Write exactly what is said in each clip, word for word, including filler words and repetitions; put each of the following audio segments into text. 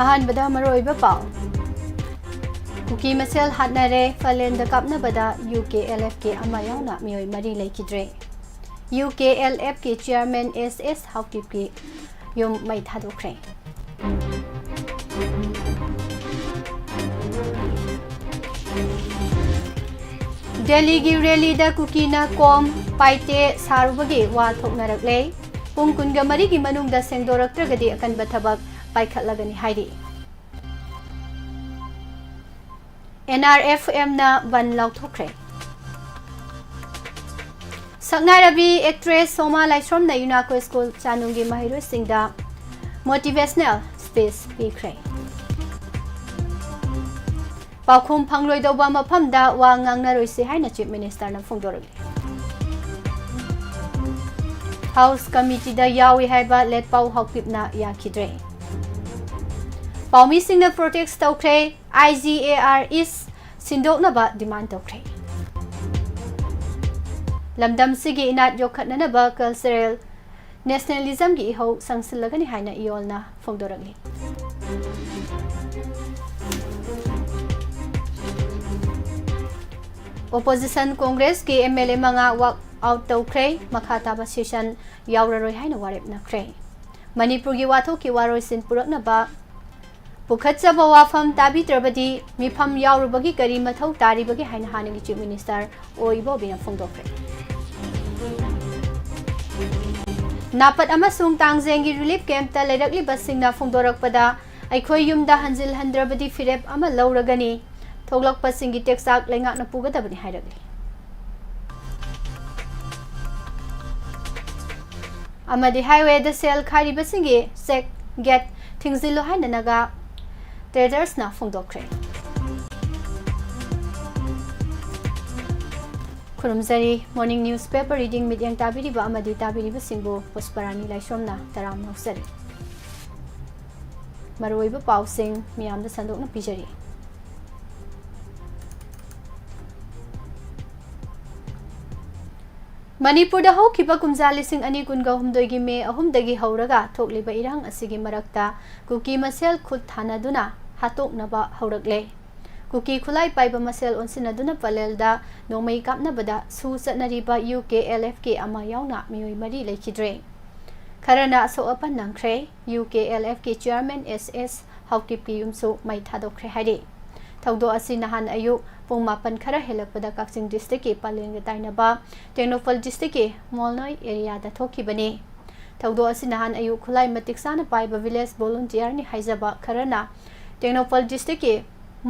ꯑꯍꯥꯟꯕꯗ ꯃꯔꯨꯑꯣꯏꯕ ꯄꯥꯎ꯫ ꯀꯨꯀꯤ ꯃꯁꯦꯜ ꯍꯥꯠꯅꯔꯦ, ꯐꯂꯦꯟꯗ ꯀꯥꯞꯅꯕꯗ ꯌꯨ ꯀꯦ ꯑꯦꯜ ꯑꯦꯐꯀꯤ ꯑꯃ ꯌꯥꯎꯅ ꯃꯤꯑꯣꯏ ꯃꯔꯤ ꯂꯩꯈꯤꯗ꯭ꯔꯦ꯫ ꯌꯨ ꯀꯦ ꯑꯦꯜ ꯑꯦꯐꯀꯤ ꯆꯤꯌꯔꯃꯦꯟ ꯑꯦꯁ ꯑꯦꯁ ꯍꯥꯎꯀꯤꯞꯀꯤ ꯌꯨꯝ ꯃꯩ ꯊꯥꯗꯣꯛꯈ꯭ꯔꯦ꯫ ꯗꯦꯜꯂꯤꯒꯤ ꯔꯦꯂꯤꯗ ꯀꯨꯀꯤꯅ ꯀꯣꯝ ꯄꯥꯏꯇꯦ ꯁꯥꯔꯨꯕꯒꯤ ꯋꯥ ꯊꯣꯛꯅꯔꯛꯂꯦ꯫ ꯄꯨꯡ ꯀꯨꯟꯒ ꯃꯔꯤꯒꯤ ꯃꯅꯨꯡꯗ ꯁꯦꯡꯗꯣꯔꯛꯇ꯭ꯔꯒꯗꯤ ꯑꯀꯟꯕ ꯊꯕꯛ ꯄꯥꯏꯈꯠꯂꯒꯅꯤ ꯍꯥꯏꯔꯤ꯫ ꯑꯦꯟ ꯑꯥꯔ ꯑꯦꯐ ꯑꯦꯝꯅ ꯕꯟ ꯂꯥꯎꯊꯣꯛꯈ꯭ꯔꯦ꯫ ꯁꯛꯅꯥꯏꯔꯕꯤ ꯑꯦꯛꯇ꯭ꯔꯦꯁ ꯁꯣꯃꯥ ꯂꯥꯏꯁ꯭ꯔꯝꯅ ꯌꯨꯅꯥꯀꯣ ꯁ꯭ꯀꯨꯜ ꯆꯥꯅꯨꯡꯒꯤ ꯃꯍꯩꯔꯣꯏꯁꯤꯡꯗ ꯃꯣꯇꯤꯚꯦꯁꯅꯦꯜ ꯁ꯭ꯄꯤꯆ ꯄꯤꯈ꯭ꯔꯦ꯫ ꯄꯥꯎꯈꯨꯝ ꯐꯪꯂꯣꯏꯗꯧꯕ ꯃꯐꯝꯗ ꯋꯥ ꯉꯥꯡꯅꯔꯣꯏꯁꯤ ꯍꯥꯏꯅ ꯆꯤꯐ ꯃꯤꯅꯤꯁꯇꯔꯅ ꯐꯣꯡꯗꯣꯔꯛꯂꯤ꯫ ꯍꯥꯎꯁ ꯀꯃꯤꯇꯤꯗ ꯌꯥꯎꯏ ꯍꯥꯏꯕ ꯂꯦꯠꯄꯥꯎ ꯍꯥꯎꯀꯤꯞꯅ ꯌꯥꯈꯤꯗ꯭ꯔꯦ꯫ ꯄꯥꯎꯃꯤꯁꯤꯡꯅ ꯄ꯭ꯔꯣꯇꯦꯁ ꯇꯧꯈ꯭ꯔꯦ꯫ ꯑꯥꯏ ꯖꯤ ꯑꯦ ꯑꯥꯔ ꯏꯁ ꯁꯤꯟꯗꯣꯛꯅꯕ ꯗꯤꯃꯥꯟ ꯇꯧꯈ꯭ꯔꯦ꯫ ꯂꯝꯗꯝꯁꯤꯒꯤ ꯏꯅꯥꯠ ꯌꯣꯛꯈꯠꯅꯅꯕ ꯀꯜꯆꯔꯦꯜ ꯅꯦꯁꯅꯦꯂꯤꯖꯝꯒꯤ ꯏꯍꯧ ꯁꯪꯁꯤꯜꯂꯒꯅꯤ ꯍꯥꯏꯅ ꯏꯌꯣꯜꯅ ꯐꯣꯡꯗꯣꯔꯛꯂꯤ꯫ ꯑꯣꯄꯣꯖꯤꯁꯟ ꯀꯣꯡꯒ꯭ꯔꯦꯁꯀꯤ ꯑꯦꯝ ꯑꯦꯜ ꯑꯦ ꯃꯉꯥ ꯋꯥꯛ ꯑꯥꯎꯠ ꯇꯧꯈ꯭ꯔꯦ꯫ ꯃꯈꯥ ꯇꯥꯕ ꯁꯦꯁꯟ ꯌꯥꯎꯔꯔꯣꯏ ꯍꯥꯏꯅ ꯋꯥꯔꯦꯞꯅꯈ꯭ꯔꯦ꯫ ꯃꯅꯤꯄꯨꯔꯒꯤ ꯋꯥꯊꯣꯛꯀꯤ ꯋꯥꯔꯣꯏꯁꯤꯟ ꯄꯨꯔꯛꯅꯕ ꯄꯨꯈꯠꯆꯕ ꯋꯥꯐꯝ ꯇꯥꯕꯤꯗ꯭ꯔꯕꯗꯤ ꯃꯤꯐꯝ ꯌꯥꯎꯔꯨꯕꯒꯤ ꯀꯔꯤ ꯃꯊꯧ ꯇꯥꯔꯤꯕꯒꯦ ꯍꯥꯏꯅ ꯍꯥꯟꯅꯒꯤ ꯆꯤꯐ ꯃꯤꯅꯤꯁꯇꯔ ꯑꯣ ꯏꯕꯣꯕꯤꯅ ꯐꯣꯡꯗꯣꯛꯈ꯭ꯔꯦ꯫ ꯅꯥꯄꯠ ꯑꯃꯁꯨꯡ ꯇꯥꯡꯖꯦꯡꯒꯤ ꯔꯤꯂꯤꯐ ꯀꯦꯝꯞꯇ ꯂꯩꯔꯛꯂꯤꯕꯁꯤꯡꯅ ꯐꯣꯡꯗꯣꯔꯛꯄꯗ, ꯑꯩꯈꯣꯏ ꯌꯨꯝꯗ ꯍꯟꯖꯤꯜꯍꯟꯗ꯭ꯔꯕꯗꯤ ꯐꯤꯔꯦꯞ ꯑꯃ ꯂꯧꯔꯒꯅꯤ, ꯊꯣꯛꯂꯛꯄꯁꯤꯡꯒꯤ ꯇꯦꯛꯆꯥꯛ ꯂꯩꯉꯥꯛꯅ ꯄꯨꯒꯗꯕꯅꯤ ꯍꯥꯏꯔꯛꯂꯤ꯫ ꯑꯃꯗꯤ ꯍꯥꯏꯋꯦꯗ ꯁꯦꯜ ꯈꯥꯏꯔꯤꯕꯁꯤꯡꯒꯤ ꯆꯦꯛ ꯒꯦꯠ ꯊꯤꯡꯖꯤꯜꯂꯨ ꯍꯥꯏꯅ ꯅꯥꯒꯥ ꯇ꯭ꯔꯦꯗꯔꯁꯅ ꯐꯣꯡꯗꯣꯛꯈ꯭ꯔꯦ꯫ ꯈꯨꯔꯨꯝꯖꯔꯤ꯫ Morning newspaper reading ꯃꯤꯠꯌꯦꯡ ꯇꯥꯕꯤꯔꯤꯕ ꯑꯃꯗꯤ ꯇꯥꯕꯤꯔꯤꯕꯁꯤꯡꯕꯨ ꯄꯨꯁꯄꯔꯥꯅꯤ ꯂꯥꯏꯁ꯭ꯔꯝꯅ ꯇꯔꯥꯝꯅ ꯑꯣꯛꯆꯔꯤ꯫ ꯃꯔꯨꯑꯣꯏꯕ ꯄꯥꯎꯁꯤꯡ ꯃꯤꯌꯥꯝꯗ ꯁꯟꯗꯣꯛꯅ ꯄꯤꯖꯔꯤ꯫ ꯃꯅꯤꯄꯨꯔꯗ ꯍꯧꯈꯤꯕ ꯀꯨꯝꯖꯥ ꯂꯤꯁꯤꯡ ꯑꯅꯤ ꯀꯨꯟꯒ ꯍꯨꯝꯗꯣꯏꯒꯤ ꯃꯦ ꯑꯍꯨꯝꯗꯒꯤ ꯍꯧꯔꯒ ꯊꯣꯛꯂꯤꯕ ꯏꯔꯥꯡ ꯑꯁꯤꯒꯤ ꯃꯔꯛꯇ ꯀꯨꯀꯤ ꯃꯁꯦꯜ ꯈꯨꯠ ꯊꯥꯅꯗꯨꯅ ꯍꯥꯠꯇꯣꯛꯅꯕ ꯍꯧꯔꯛꯂꯦ꯫ ꯀꯨꯀꯤ ꯈꯨꯠꯂꯥꯏ ꯄꯥꯏꯕ ꯃꯁꯦꯜ ꯑꯣꯟꯁꯤꯟꯅꯗꯨꯅ ꯄꯂꯦꯜꯗ ꯅꯣꯡꯃꯩ ꯀꯥꯞꯅꯕꯗ ꯁꯨ ꯆꯠꯅꯔꯤꯕ ꯌꯨ ꯀꯦ ꯑꯦꯜ ꯑꯦꯐ ꯀꯤ ꯑꯃ ꯌꯥꯎꯅ ꯃꯤꯑꯣꯏ ꯃꯔꯤ ꯂꯩꯈꯤꯗ꯭ꯔꯦ꯫ ꯈꯔꯅ ꯑꯁꯣꯛ ꯑꯄꯟ ꯅꯪꯈ꯭ꯔꯦ꯫ ꯌꯨ ꯀꯦ ꯑꯦꯜ ꯑꯦꯐ ꯀꯤ ꯆꯤꯌꯔꯃꯦꯟ ꯑꯦꯁ ꯑꯦꯁ ꯍꯥꯎꯀꯤꯞꯀꯤ ꯌꯨꯝꯁꯨ ꯃꯩ ꯊꯥꯗꯣꯛꯈ꯭ꯔꯦ ꯍꯥꯏꯔꯤ꯫ ꯊꯧꯗꯣꯛ ꯑꯁꯤ ꯅꯍꯥꯟ ꯑꯌꯨꯛ ꯄꯨꯡ ꯃꯥꯄꯟ ꯈꯔ ꯍꯦꯜꯂꯛꯄꯗ ꯀꯛꯆꯤꯡ ꯗꯤꯁꯇ꯭ꯔꯤꯛꯀꯤ ꯄꯂꯦꯟꯒ ꯇꯥꯏꯅꯕ ꯇꯦꯡꯅꯧꯄꯜ ꯗꯤꯁꯇ꯭ꯔꯤꯛꯀꯤ ꯃꯣꯜꯅꯣꯏ ꯑꯦꯔꯤꯌꯥꯗ ꯊꯣꯛꯈꯤꯕꯅꯤ꯫ ꯊꯧꯗꯣꯛ ꯑꯁꯤ ꯅꯍꯥꯟ ꯑꯌꯨꯛ ꯈꯨꯠꯂꯥꯏ ꯃꯇꯤꯛ ꯆꯥꯅ ꯄꯥꯏꯕ ꯚꯤꯂꯦꯖ ꯚꯣꯂꯨꯟꯇꯤꯌꯔꯅꯤ ꯍꯥꯏꯖꯕ ꯈꯔꯅ ꯇꯦꯡꯅꯧꯄꯜ ꯗꯤꯁꯇ꯭ꯔꯤꯛꯀꯤ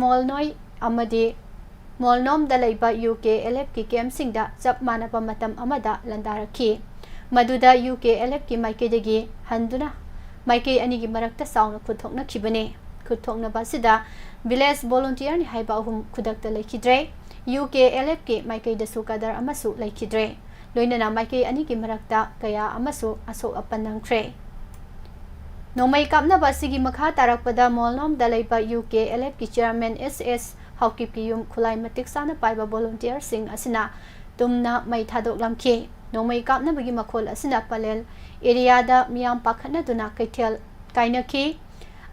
ꯃꯣꯜꯅꯣꯏ ꯑꯃꯗꯤ ꯃꯣꯜꯅꯣꯝꯗ ꯂꯩꯕ ꯌꯨ ꯀꯦ ꯑꯦꯜ ꯑꯦꯐ ꯀꯤ ꯀꯦꯝꯞꯁꯤꯡꯗ ꯆꯞ ꯃꯥꯟꯅꯕ ꯃꯇꯝ ꯑꯃꯗ ꯂꯥꯟꯗꯥꯔꯛꯈꯤ꯫ ꯃꯗꯨꯗ ꯌꯨ ꯀꯦ ꯑꯦꯜ ꯑꯦꯐ ꯀꯤ ꯃꯥꯏꯀꯩꯗꯒꯤ ꯍꯟꯗꯨꯅ ꯃꯥꯏꯀꯩ ꯑꯅꯤꯒꯤ ꯃꯔꯛꯇ ꯆꯥꯎꯅ ꯈꯨꯠꯊꯣꯛꯅꯈꯤꯕꯅꯤ꯫ ꯈꯨꯠꯊꯣꯛꯅꯕ ꯑꯁꯤꯗ ꯚꯤꯂꯦꯖ ꯚꯣꯂꯨꯟꯇꯤꯌꯔꯅꯤ ꯍꯥꯏꯕ ꯑꯍꯨꯝ ꯈꯨꯗꯛꯇ ꯂꯩꯈꯤꯗ꯭ꯔꯦ꯫ ꯌꯨ ꯀꯦ ꯑꯦꯜ ꯑꯦꯐ ꯀꯤ ꯃꯥꯏꯀꯩꯗꯁꯨ ꯀꯗꯔ ꯑꯃꯁꯨ ꯂꯩꯈꯤꯗ꯭ꯔꯦ꯫ ꯂꯣꯏꯅꯅ ꯃꯥꯏꯀꯩ ꯑꯅꯤꯒꯤ ꯃꯔꯛꯇ ꯀꯌꯥ ꯑꯃꯁꯨ ꯑꯁꯣꯛ ꯑꯄꯟ ꯅꯪꯈ꯭ꯔꯦ꯫ ꯅꯣꯡꯃꯩ ꯀꯥꯞꯅꯕ ꯑꯁꯤꯒꯤ ꯃꯈꯥ ꯇꯥꯔꯛꯄꯗ ꯃꯣꯜꯅꯣꯝꯗ ꯂꯩꯕ ꯌꯨ ꯀꯦ ꯑꯦꯜ ꯑꯦꯐ ꯀꯤ ꯆꯤꯌꯔꯃꯦꯟ ꯑꯦꯁ ꯑꯦꯁ ꯍꯥꯎꯀꯤꯞꯀꯤ ꯌꯨꯝ ꯈꯨꯠꯂꯥꯏ ꯃꯇꯤꯛ ꯆꯥꯅ ꯄꯥꯏꯕ ꯚꯣꯂꯨꯟꯇꯤꯌꯔꯁꯤꯡ ꯑꯁꯤꯅ ꯇꯨꯝꯅ ꯃꯩ ꯊꯥꯗꯣꯛꯂꯝꯈꯤ꯫ ꯅꯣꯡꯃꯩ ꯀꯥꯞꯅꯕꯒꯤ ꯃꯈꯣꯜ ꯑꯁꯤꯅ ꯄꯂꯦꯜ ꯑꯦꯔꯤꯌꯥꯗ ꯃꯤꯌꯥꯝ ꯄꯥꯈꯠꯅꯗꯨꯅ ꯀꯩꯊꯦꯜ ꯀꯥꯏꯅꯈꯤ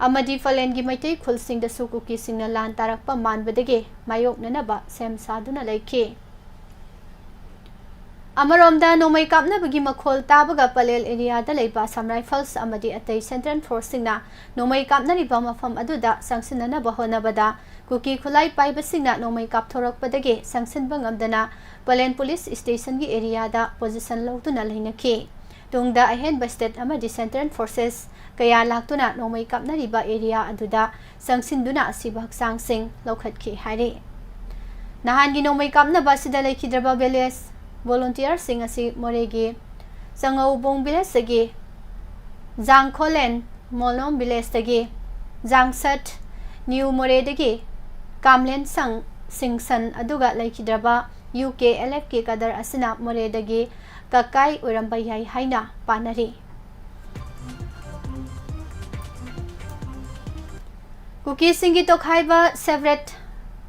ꯑꯃꯗꯤ ꯄꯂꯦꯟꯒꯤ ꯃꯩꯇꯩ ꯈꯨꯜꯁꯤꯡꯗꯁꯨ ꯀꯨꯀꯤꯁꯤꯡꯅ ꯂꯥꯟ ꯇꯥꯔꯛꯄ ꯃꯥꯟꯕꯗꯒꯤ ꯃꯥꯌꯣꯛꯅꯅꯕ ꯁꯦꯝ ꯁꯥꯗꯨꯅ ꯂꯩꯈꯤ꯫ ꯑꯃꯔꯣꯝꯗ ꯅꯣꯡꯃꯩ ꯀꯥꯞꯅꯕꯒꯤ ꯃꯈꯣꯜ ꯇꯥꯕꯒ ꯄꯂꯦꯜ ꯑꯦꯔꯤꯌꯥꯗ ꯂꯩꯕ ꯑꯁꯥꯝ ꯔꯥꯏꯐꯜꯁ ꯑꯃꯗꯤ ꯑꯇꯩ ꯁꯦꯟꯇ꯭ꯔꯦꯜ ꯐꯣꯔꯁꯁꯤꯡꯅ ꯅꯣꯡꯃꯩ ꯀꯥꯞꯅꯔꯤꯕ ꯃꯐꯝ ꯑꯗꯨꯗ ꯆꯪꯁꯤꯟꯅꯅꯕ ꯍꯣꯠꯅꯕꯗ ꯀꯨꯀꯤ ꯈꯨꯠꯂꯥꯏ ꯄꯥꯏꯕꯁꯤꯡꯅ ꯅꯣꯡꯃꯩ ꯀꯥꯞꯊꯣꯔꯛꯄꯗꯒꯤ ꯆꯪꯁꯤꯟꯕ ꯉꯝꯗꯅ ꯄꯂꯦꯟ ꯄꯨꯂꯤꯁ ꯁ꯭ꯇꯦꯁꯟꯒꯤ ꯑꯦꯔꯤꯌꯥꯗ ꯄꯣꯖꯤꯁꯟ ꯂꯧꯗꯨꯅ ꯂꯩꯅꯈꯤ꯫ ꯇꯨꯡꯗ ꯑꯍꯦꯟꯕ ꯁ꯭ꯇꯦꯠ ꯑꯃꯗꯤ ꯁꯦꯟꯇ꯭ꯔꯦꯜ ꯐꯣꯔꯁꯦꯁ ꯀꯌꯥ ꯂꯥꯛꯇꯨꯅ ꯅꯣꯡꯃꯩ ꯀꯥꯞꯅꯔꯤꯕ ꯑꯦꯔꯤꯌꯥ ꯑꯗꯨꯗ ꯆꯪꯁꯤꯟꯗꯨꯅ ꯑꯁꯤꯕ ꯍꯛꯆꯥꯡꯁꯤꯡ ꯂꯧꯈꯠꯈꯤ ꯍꯥꯏꯔꯤ꯫ ꯅꯍꯥꯟꯒꯤ ꯅꯣꯡꯃꯩ ꯀꯥꯞꯅꯕ ꯑꯁꯤꯗ ꯂꯩꯈꯤꯗ꯭ꯔꯕ ꯚꯤꯂꯦꯖ ꯚꯣꯂꯨꯟꯇꯤꯌꯔꯁꯤꯡ ꯑꯁꯤ ꯃꯣꯔꯦꯒꯤ ꯆꯉꯧꯕꯣꯡ ꯚꯤꯂꯦꯖꯇꯒꯤ, ꯖꯥꯡꯈꯣꯂꯦꯟ ꯃꯣꯂꯣꯝ ꯚꯤꯂꯦꯖꯇꯒꯤ, ꯖꯥꯡꯁꯠ ꯅ꯭ꯌꯨ ꯃꯣꯔꯦꯗꯒꯤ, ꯀꯥꯝꯂꯦꯟꯁꯪ ꯁꯤꯡꯁꯟ ꯑꯗꯨꯒ ꯂꯩꯈꯤꯗ꯭ꯔꯕ ꯌꯨ ꯀꯦ ꯑꯦꯜ ꯑꯦꯐ ꯀꯤ ꯀꯗꯔ ꯑꯁꯤꯅ ꯃꯣꯔꯦꯗꯒꯤ ꯀꯛꯀꯥꯏ ꯑꯣꯏꯔꯝꯕ ꯌꯥꯏ ꯍꯥꯏꯅ ꯄꯥꯅꯔꯤ꯫ ꯀꯨꯀꯤꯁꯤꯡꯒꯤ ꯇꯣꯈꯥꯏꯕ ꯁꯦꯕꯔꯦꯠ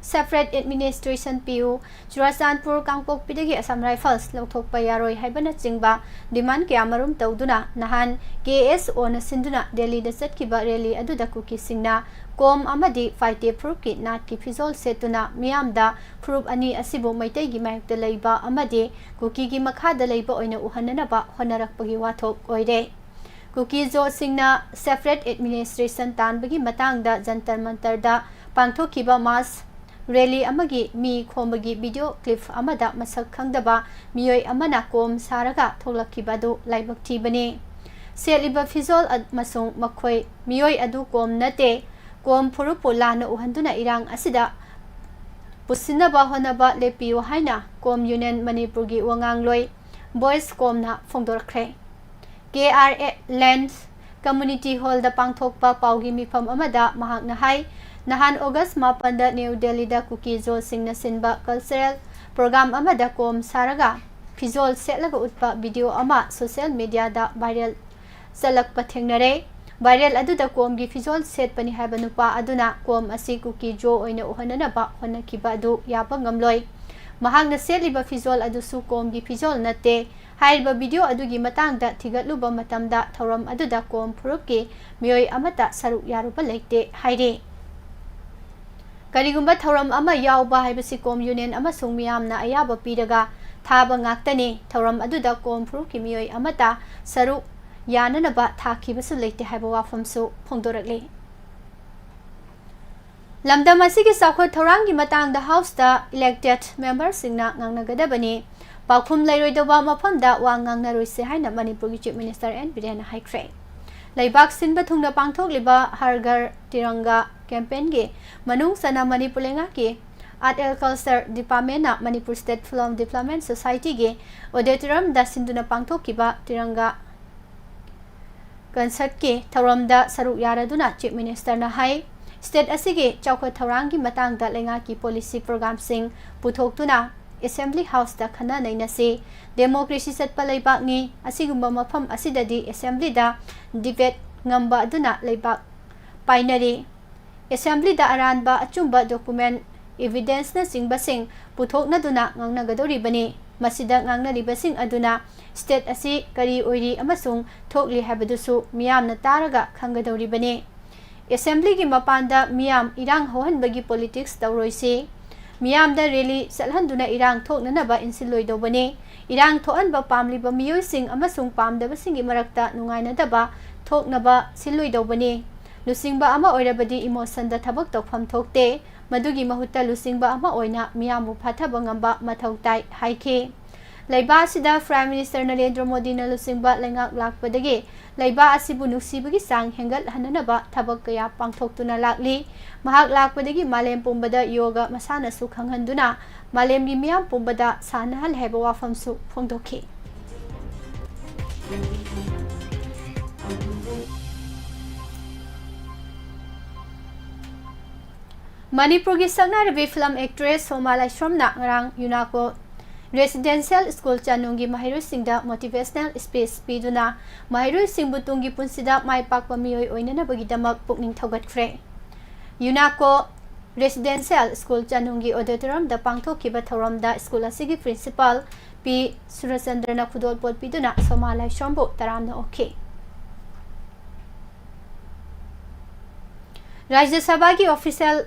separate administration ꯄꯤꯌꯨ, ꯆꯨꯔꯥꯆꯥꯟꯄꯨꯔ, ꯀꯥꯡꯄꯣꯛꯄꯤꯗꯒꯤ Assam Rifles ꯂꯧꯊꯣꯛꯄ ꯌꯥꯔꯣꯏ ꯍꯥꯏꯕꯅꯆꯤꯡꯕ demand ꯀꯌꯥꯃꯔꯨꯝ ꯇꯧꯗꯨꯅ ꯅꯍꯥꯟ KSOꯅ ꯁꯤꯟꯗꯨꯅ ꯗꯦꯜꯂꯤꯗ ꯆꯠꯈꯤꯕ rally ꯑꯗꯨꯗ ꯀꯨꯀꯤꯁꯤꯡꯅ ꯀꯣꯝ ꯑꯃꯗꯤ ꯐꯥꯏꯇꯦ ꯐꯨꯔꯨꯞꯀꯤ ꯅꯥꯠꯀꯤ ꯐꯤꯖꯣꯜ ꯁꯦꯠꯇꯨꯅ ꯃꯤꯌꯥꯝꯗ ꯐꯨꯔꯨꯞ ꯑꯅꯤ ꯑꯁꯤꯕꯨ ꯃꯩꯇꯩꯒꯤ ꯃꯥꯌꯣꯛꯇ ꯂꯩꯕ ꯑꯃꯗꯤ ꯀꯨꯀꯤꯒꯤ ꯃꯈꯥꯗ ꯂꯩꯕ ꯑꯣꯏꯅ ꯎꯍꯟꯅꯅꯕ ꯍꯣꯠꯅꯔꯛꯄꯒꯤ ꯋꯥꯊꯣꯛ ꯑꯣꯏꯔꯦ꯫ ꯀꯨꯀꯤ ꯖꯣꯁꯤꯡꯅ separate administration ꯇꯥꯟꯕꯒꯤ ꯃꯇꯥꯡꯗ ꯖꯟꯇꯔ ꯃꯟꯇꯔꯗ ꯄꯥꯡꯊꯣꯛꯈꯤꯕ mass rally ꯑꯃꯒꯤ ꯃꯤ ꯈꯣꯝꯕꯒꯤ video clip ꯑꯃꯗ ꯃꯁꯛ ꯈꯪꯗꯕ ꯃꯤꯑꯣꯏ ꯑꯃꯅ ꯀꯣꯝ ꯁꯥꯔꯒ ꯊꯣꯛꯂꯛꯈꯤꯕ ꯑꯗꯨ ꯂꯥꯏꯕꯛ ꯊꯤꯕꯅꯤ꯫ ꯁꯦꯠꯂꯤꯕ ꯐꯤꯖꯣꯜ ꯑꯃꯁꯨꯡ ꯃꯈꯣꯏ ꯃꯤꯑꯣꯏ ꯑꯗꯨ ꯀꯣꯝ ꯅꯠꯇꯦ, ꯀꯣꯝ ꯐꯨꯔꯨꯞꯄꯨ ꯂꯥꯟꯅ ꯎꯍꯟꯗꯨꯅ ꯏꯔꯥꯡ ꯑꯁꯤꯗ ꯄꯨꯁꯤꯟꯅꯕ ꯍꯣꯠꯅꯕ ꯂꯦꯞꯄꯤꯌꯨ ꯍꯥꯏꯅ ꯀꯣꯝ Union ꯃꯅꯤꯄꯨꯔꯒꯤ ꯋꯥꯉꯥꯡꯂꯣꯏ ꯕꯣꯏꯁ ꯀꯣꯝꯅ ꯐꯣꯡꯗꯣꯔꯛꯈ꯭ꯔꯦ꯫ KRA Land Community Hallꯗ ꯄꯥꯡꯊꯣꯛꯄ ꯄꯥꯎꯒꯤ ꯃꯤꯐꯝ ꯑꯃꯗ ꯃꯍꯥꯛꯅ ꯍꯥꯏ, ꯅꯍꯥꯟ August ꯃꯥꯄꯟꯗ ꯅ꯭ꯌꯨ ꯗꯦꯜꯂꯤꯗ ꯀꯨꯀꯤ ꯖꯣꯁꯤꯡꯅ ꯁꯤꯟꯕ cultural program ꯑꯃꯗ ꯀꯣꯝ ꯁꯥꯔꯒ ꯐꯤꯖꯣꯜ ꯁꯦꯠꯂꯒ ꯎꯠꯄ video ꯑꯃ social mediaꯗ viral ꯆꯠꯂꯛꯄ ꯊꯦꯡꯅꯔꯦ꯫ Viral ꯑꯗꯨꯗ ꯀꯣꯝꯒꯤ ꯐꯤꯖꯣꯜ ꯁꯦꯠꯄꯅꯤ ꯍꯥꯏꯕ ꯅꯨꯄꯥ ꯑꯗꯨꯅ ꯀꯣꯝ ꯑꯁꯤ ꯀꯨꯀꯤ ꯖꯣ ꯑꯣꯏꯅ ꯎꯍꯟꯅꯅꯕ ꯍꯣꯠꯅꯈꯤꯕ ꯑꯗꯨ ꯌꯥꯕ ꯉꯝꯂꯣꯏ꯫ ꯃꯍꯥꯛꯅ ꯁꯦꯠꯂꯤꯕ ꯐꯤꯖꯣꯜ ꯑꯗꯨꯁꯨ ꯀꯣꯝꯒꯤ ꯐꯤꯖꯣꯜ ꯅꯠꯇꯦ꯫ ꯍꯥꯏꯔꯤꯕ video ꯑꯗꯨꯒꯤ ꯃꯇꯥꯡꯗ ꯊꯤꯒꯠꯂꯨꯕ ꯃꯇꯝꯗ ꯊꯧꯔꯝ ꯑꯗꯨꯗ ꯀꯣꯝ ꯐꯨꯔꯨꯞꯀꯤ ꯃꯤꯑꯣꯏ ꯑꯃꯠꯇ ꯁꯔꯨꯛ ꯌꯥꯔꯨꯕ ꯂꯩꯇꯦ ꯍꯥꯏꯔꯤ꯫ ꯀꯔꯤꯒꯨꯝꯕ ꯊꯧꯔꯝ ꯑꯃ ꯌꯥꯎꯕ ꯍꯥꯏꯕꯁꯤ ꯀꯣꯝ Union ꯑꯃꯁꯨꯡ ꯃꯤꯌꯥꯝꯅ ꯑꯌꯥꯕ ꯄꯤꯔꯒ ꯊꯥꯕ ꯉꯥꯛꯇꯅꯤ꯫ ꯊꯧꯔꯝ ꯑꯗꯨꯗ ꯀꯣꯝ ꯐꯨꯔꯨꯞꯀꯤ ꯃꯤꯑꯣꯏ ꯑꯃꯠꯇ ꯁꯔꯨꯛ ꯌꯥꯅꯅꯕ ꯊꯥꯈꯤꯕꯁꯨ ꯂꯩꯇꯦ ꯍꯥꯏꯕ ꯋꯥꯐꯝꯁꯨ ꯐꯣꯡꯗꯣꯔꯛꯂꯤ꯫ ꯂꯝꯗꯝ ꯑꯁꯤꯒꯤ ꯆꯥꯎꯈꯠ ꯊꯧꯔꯥꯡꯒꯤ ꯃꯇꯥꯡꯗ Houseꯇ elected memberꯁꯤꯡꯅ ꯉꯥꯡꯅꯒꯗꯕꯅꯤ꯫ ꯄꯥꯎꯈꯨꯝ ꯂꯩꯔꯣꯏꯗꯧꯕ ꯃꯐꯝꯗ ꯋꯥ ꯉꯥꯡꯅꯔꯣꯏꯁꯦ ꯍꯥꯏꯅ ꯃꯅꯤꯄꯨꯔꯒꯤ Chief Minister ꯑꯦꯟ ꯕꯤꯔꯦꯟꯅ ꯍꯥꯏꯈ꯭ꯔꯦ꯫ ꯂꯩꯕꯥꯛ ꯁꯤꯟꯕ ꯊꯨꯡꯅ ꯄꯥꯡꯊꯣꯛꯂꯤꯕ ꯍꯔ ꯘꯔ ꯇꯤꯔꯪꯒꯥ campaignꯒꯤ ꯃꯅꯨꯡ ꯆꯟꯅ ꯃꯅꯤꯄꯨꯔ ꯂꯩꯉꯥꯛꯀꯤ Art and Culture Departmentꯅ Manipur State Film Development Societyꯒꯤ auditoriumꯗ ꯁꯤꯟꯗꯨꯅ ꯄꯥꯡꯊꯣꯛꯈꯤꯕ ꯇꯤꯔꯪꯒꯥ concertꯀꯤ ꯊꯧꯔꯝꯗ ꯁꯔꯨꯛ ꯌꯥꯔꯗꯨꯅ Chief Ministerꯅ ꯍꯥꯏ, state ꯑꯁꯤꯒꯤ ꯆꯥꯎꯈꯠ ꯊꯧꯔꯥꯡꯒꯤ ꯃꯇꯥꯡꯗ ꯂꯩꯉꯥꯛꯀꯤ policy programꯁꯤꯡ ꯄꯨꯊꯣꯛꯇꯨꯅ Assembly Houseꯇ ꯈꯟꯅ ꯅꯩꯅꯁꯤ꯫ Democracy ꯆꯠꯄ ꯂꯩꯕꯥꯛꯅꯤ꯫ ꯑꯁꯤꯒꯨꯝꯕ ꯃꯐꯝ ꯑꯁꯤꯗꯗꯤ Assemblyꯗ debate ꯉꯝꯕ ꯑꯗꯨꯅ ꯂꯩꯕꯥꯛ ꯄꯥꯏꯅꯔꯤ꯫ Assemblyꯗ ꯑꯔꯥꯟꯕ ꯑꯆꯨꯝꯕ document evidenceꯅꯆꯤꯡꯕꯁꯤꯡ ꯄꯨꯊꯣꯛꯅꯗꯨꯅ ꯉꯥꯡꯅꯒꯗꯧꯔꯤꯕꯅꯤ꯫ ꯃꯁꯤꯗ ꯉꯥꯡꯅꯔꯤꯕꯁꯤꯡ ꯑꯗꯨꯅ state ꯑꯁꯤ ꯀꯔꯤ ꯑꯣꯏꯔꯤ ꯑꯃꯁꯨꯡ ꯊꯣꯛꯂꯤ ꯍꯥꯏꯕꯗꯨꯁꯨ ꯃꯤꯌꯥꯝꯅ ꯇꯥꯔꯒ ꯈꯪꯒꯗꯧꯔꯤꯕꯅꯤ꯫ Assemblyꯒꯤ ꯃꯄꯥꯟꯗ ꯃꯤꯌꯥꯝ ꯏꯔꯥꯡ ꯍꯧꯍꯟꯕꯒꯤ politics ꯇꯧꯔꯣꯏꯁꯤ꯫ ꯃꯤꯌꯥꯝꯗ rally ꯆꯠꯍꯟꯗꯨꯅ ꯏꯔꯥꯡ ꯊꯣꯛꯅꯅꯕ ꯏꯟꯁꯤꯜꯂꯣꯏꯗꯧꯕꯅꯤ꯫ ꯏꯔꯥꯡ ꯊꯣꯛꯍꯟꯕ ꯄꯥꯝꯂꯤꯕ ꯃꯤꯑꯣꯏꯁꯤꯡ ꯑꯃꯁꯨꯡ ꯄꯥꯝꯗꯕꯁꯤꯡꯒꯤ ꯃꯔꯛꯇ ꯅꯨꯡꯉꯥꯏꯅꯗꯕ ꯊꯣꯛꯅꯕ ꯁꯤꯜꯂꯣꯏꯗꯧꯕꯅꯤ꯫ ꯂꯨꯆꯤꯡꯕ ꯑꯃ ꯑꯣꯏꯔꯕꯗꯤ emotionꯗ ꯊꯕꯛ ꯇꯧꯐꯝ ꯊꯣꯛꯇꯦ꯫ ꯃꯗꯨꯒꯤ ꯃꯍꯨꯠꯇ ꯂꯨꯆꯤꯡꯕ ꯑꯃ ꯑꯣꯏꯅ ꯃꯤꯌꯥꯝꯕꯨ ꯐꯥꯊꯕ ꯉꯝꯕ ꯃꯊꯧ ꯇꯥꯏ ꯍꯥꯏꯈꯤ꯫ ꯂꯩꯕꯥꯛ ꯑꯁꯤꯗ Prime Minister ꯅꯔꯦꯟꯗ꯭ꯔ ꯃꯣꯗꯤꯅ ꯂꯨꯆꯤꯡꯕ ꯂꯩꯉꯥꯛ ꯂꯥꯛꯄꯗꯒꯤ ꯂꯩꯕꯥꯛ ꯑꯁꯤꯕꯨ ꯅꯨꯡꯁꯤꯕꯒꯤ ꯆꯥꯡ ꯍꯦꯟꯒꯠꯍꯟꯅꯅꯕ ꯊꯕꯛ ꯀꯌꯥ ꯄꯥꯡꯊꯣꯛꯇꯨꯅ ꯂꯥꯛꯂꯤ꯫ ꯃꯍꯥꯛ ꯂꯥꯛꯄꯗꯒꯤ ꯃꯥꯂꯦꯝ ꯄꯨꯝꯕꯗ ꯌꯣꯒ ꯃꯁꯥꯟꯅꯁꯨ ꯈꯪꯍꯟꯗꯨꯅ ꯃꯥꯂꯦꯝꯒꯤ ꯃꯤꯌꯥꯝ ꯄꯨꯝꯕꯗ ꯁꯥꯟꯅꯍꯜꯂꯦ ꯍꯥꯏꯕ ꯋꯥꯐꯝꯁꯨ ꯐꯣꯡꯗꯣꯛꯈꯤ꯫ ꯃꯅꯤꯄꯨꯔꯒꯤ ꯁꯛꯅꯥꯏꯔꯕꯤ film actress ꯁꯣꯃꯥ ꯂꯥꯏꯁ꯭ꯔꯝꯅ ꯉꯔꯥꯡ UNACO Residential School ꯆꯥꯅꯨꯡꯒꯤ ꯃꯍꯩꯔꯣꯏꯁꯤꯡꯗ motivational speech ꯄꯤꯗꯨꯅ ꯃꯍꯩꯔꯣꯏꯁꯤꯡꯕꯨ ꯇꯨꯡꯒꯤ ꯄꯨꯟꯁꯤꯗ ꯃꯥꯏ ꯄꯥꯛꯄ ꯃꯤꯑꯣꯏ ꯑꯣꯏꯅꯅꯕꯒꯤꯗꯃꯛ ꯄꯨꯛꯅꯤꯡ ꯊꯧꯒꯠꯈ꯭ꯔꯦ꯫ UNACO Residential School ꯆꯥꯅꯨꯡꯒꯤ auditoriumꯗ ꯄꯥꯡꯊꯣꯛꯈꯤꯕ ꯊꯧꯔꯝꯗ school ꯑꯁꯤꯒꯤ principal ꯄꯤ ꯁꯨꯔꯆꯟꯗ꯭ꯔꯅ ꯈꯨꯗꯣꯜꯄꯣꯠ ꯄꯤꯗꯨꯅ ꯁꯣꯃꯥ ꯂꯥꯏꯁ꯭ꯔꯝꯕꯨ ꯇꯔꯥꯝꯅ ꯑꯣꯛꯈꯤ꯫ ꯔꯥꯖ꯭ꯌ ꯁꯚꯥꯒꯤ official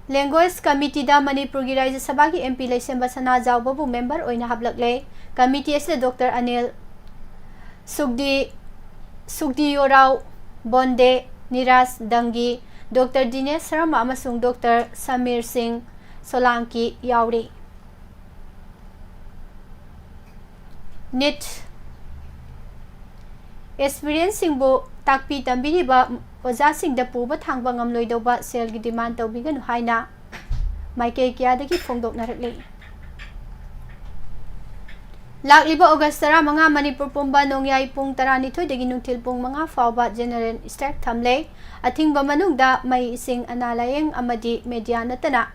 language committeeꯗ ꯃꯅꯤꯄꯨꯔꯒꯤ ꯔꯥꯖ꯭ꯌ ꯁꯚꯥꯒꯤ MP ꯂꯩꯁꯦꯝꯕ ꯁꯅꯥꯖꯥꯎꯕꯕꯨ member ꯑꯣꯏꯅ ꯍꯥꯞꯂꯛꯂꯦ꯫ Committee ꯑꯁꯤꯗ Doctor ꯑꯅꯤꯜ ꯁꯨꯛꯗꯤ, ꯁꯨꯛꯗꯤꯌꯣꯔꯥꯎ ꯕꯣꯟꯗꯦ, ꯅꯤꯔꯥꯖ ꯗꯪꯒꯤ, Doctor ꯗꯤꯅꯦꯁ ꯁꯔꯃ ꯑꯃꯁꯨꯡ Doctor ꯁꯃꯤꯔ ꯁꯤꯡ ꯁꯣꯂꯥꯡꯀꯤ ꯌꯥꯎꯔꯤ꯫ NEET aspirantꯁꯤꯡꯕꯨ ꯇꯥꯛꯄꯤ ꯇꯝꯕꯤꯔꯤꯕ ꯑꯣꯖꯥꯁꯤꯡꯗ ꯄꯨꯕ ꯊꯥꯡꯕ ꯉꯝꯂꯣꯏꯗꯧꯕ ꯁꯦꯜꯒꯤ demand ꯇꯧꯕꯤꯒꯅꯨ ꯍꯥꯏꯅ ꯃꯥꯏꯀꯩ ꯀꯌꯥꯗꯒꯤ ꯐꯣꯡꯗꯣꯛꯅꯔꯛꯂꯤ꯫ ꯂꯥꯛꯂꯤꯕ August ꯇꯔꯥꯃꯉꯥ ꯃꯅꯤꯄꯨꯔ ꯄꯨꯝꯕ ꯅꯣꯡꯌꯥꯏ ꯄꯨꯡ ꯇꯔꯥꯅꯤꯊꯣꯏꯗꯒꯤ ꯅꯨꯡꯊꯤꯜ ꯄꯨꯡ ꯃꯉꯥ ꯐꯥꯎꯕ general strike ꯊꯝꯂꯦ꯫ ꯑꯊꯤꯡꯕ ꯃꯅꯨꯡꯗ ꯃꯩ, ꯏꯁꯤꯡ, ꯑꯅꯥ ꯂꯥꯌꯦꯡ ꯑꯃꯗꯤ media ꯅꯠꯇꯅ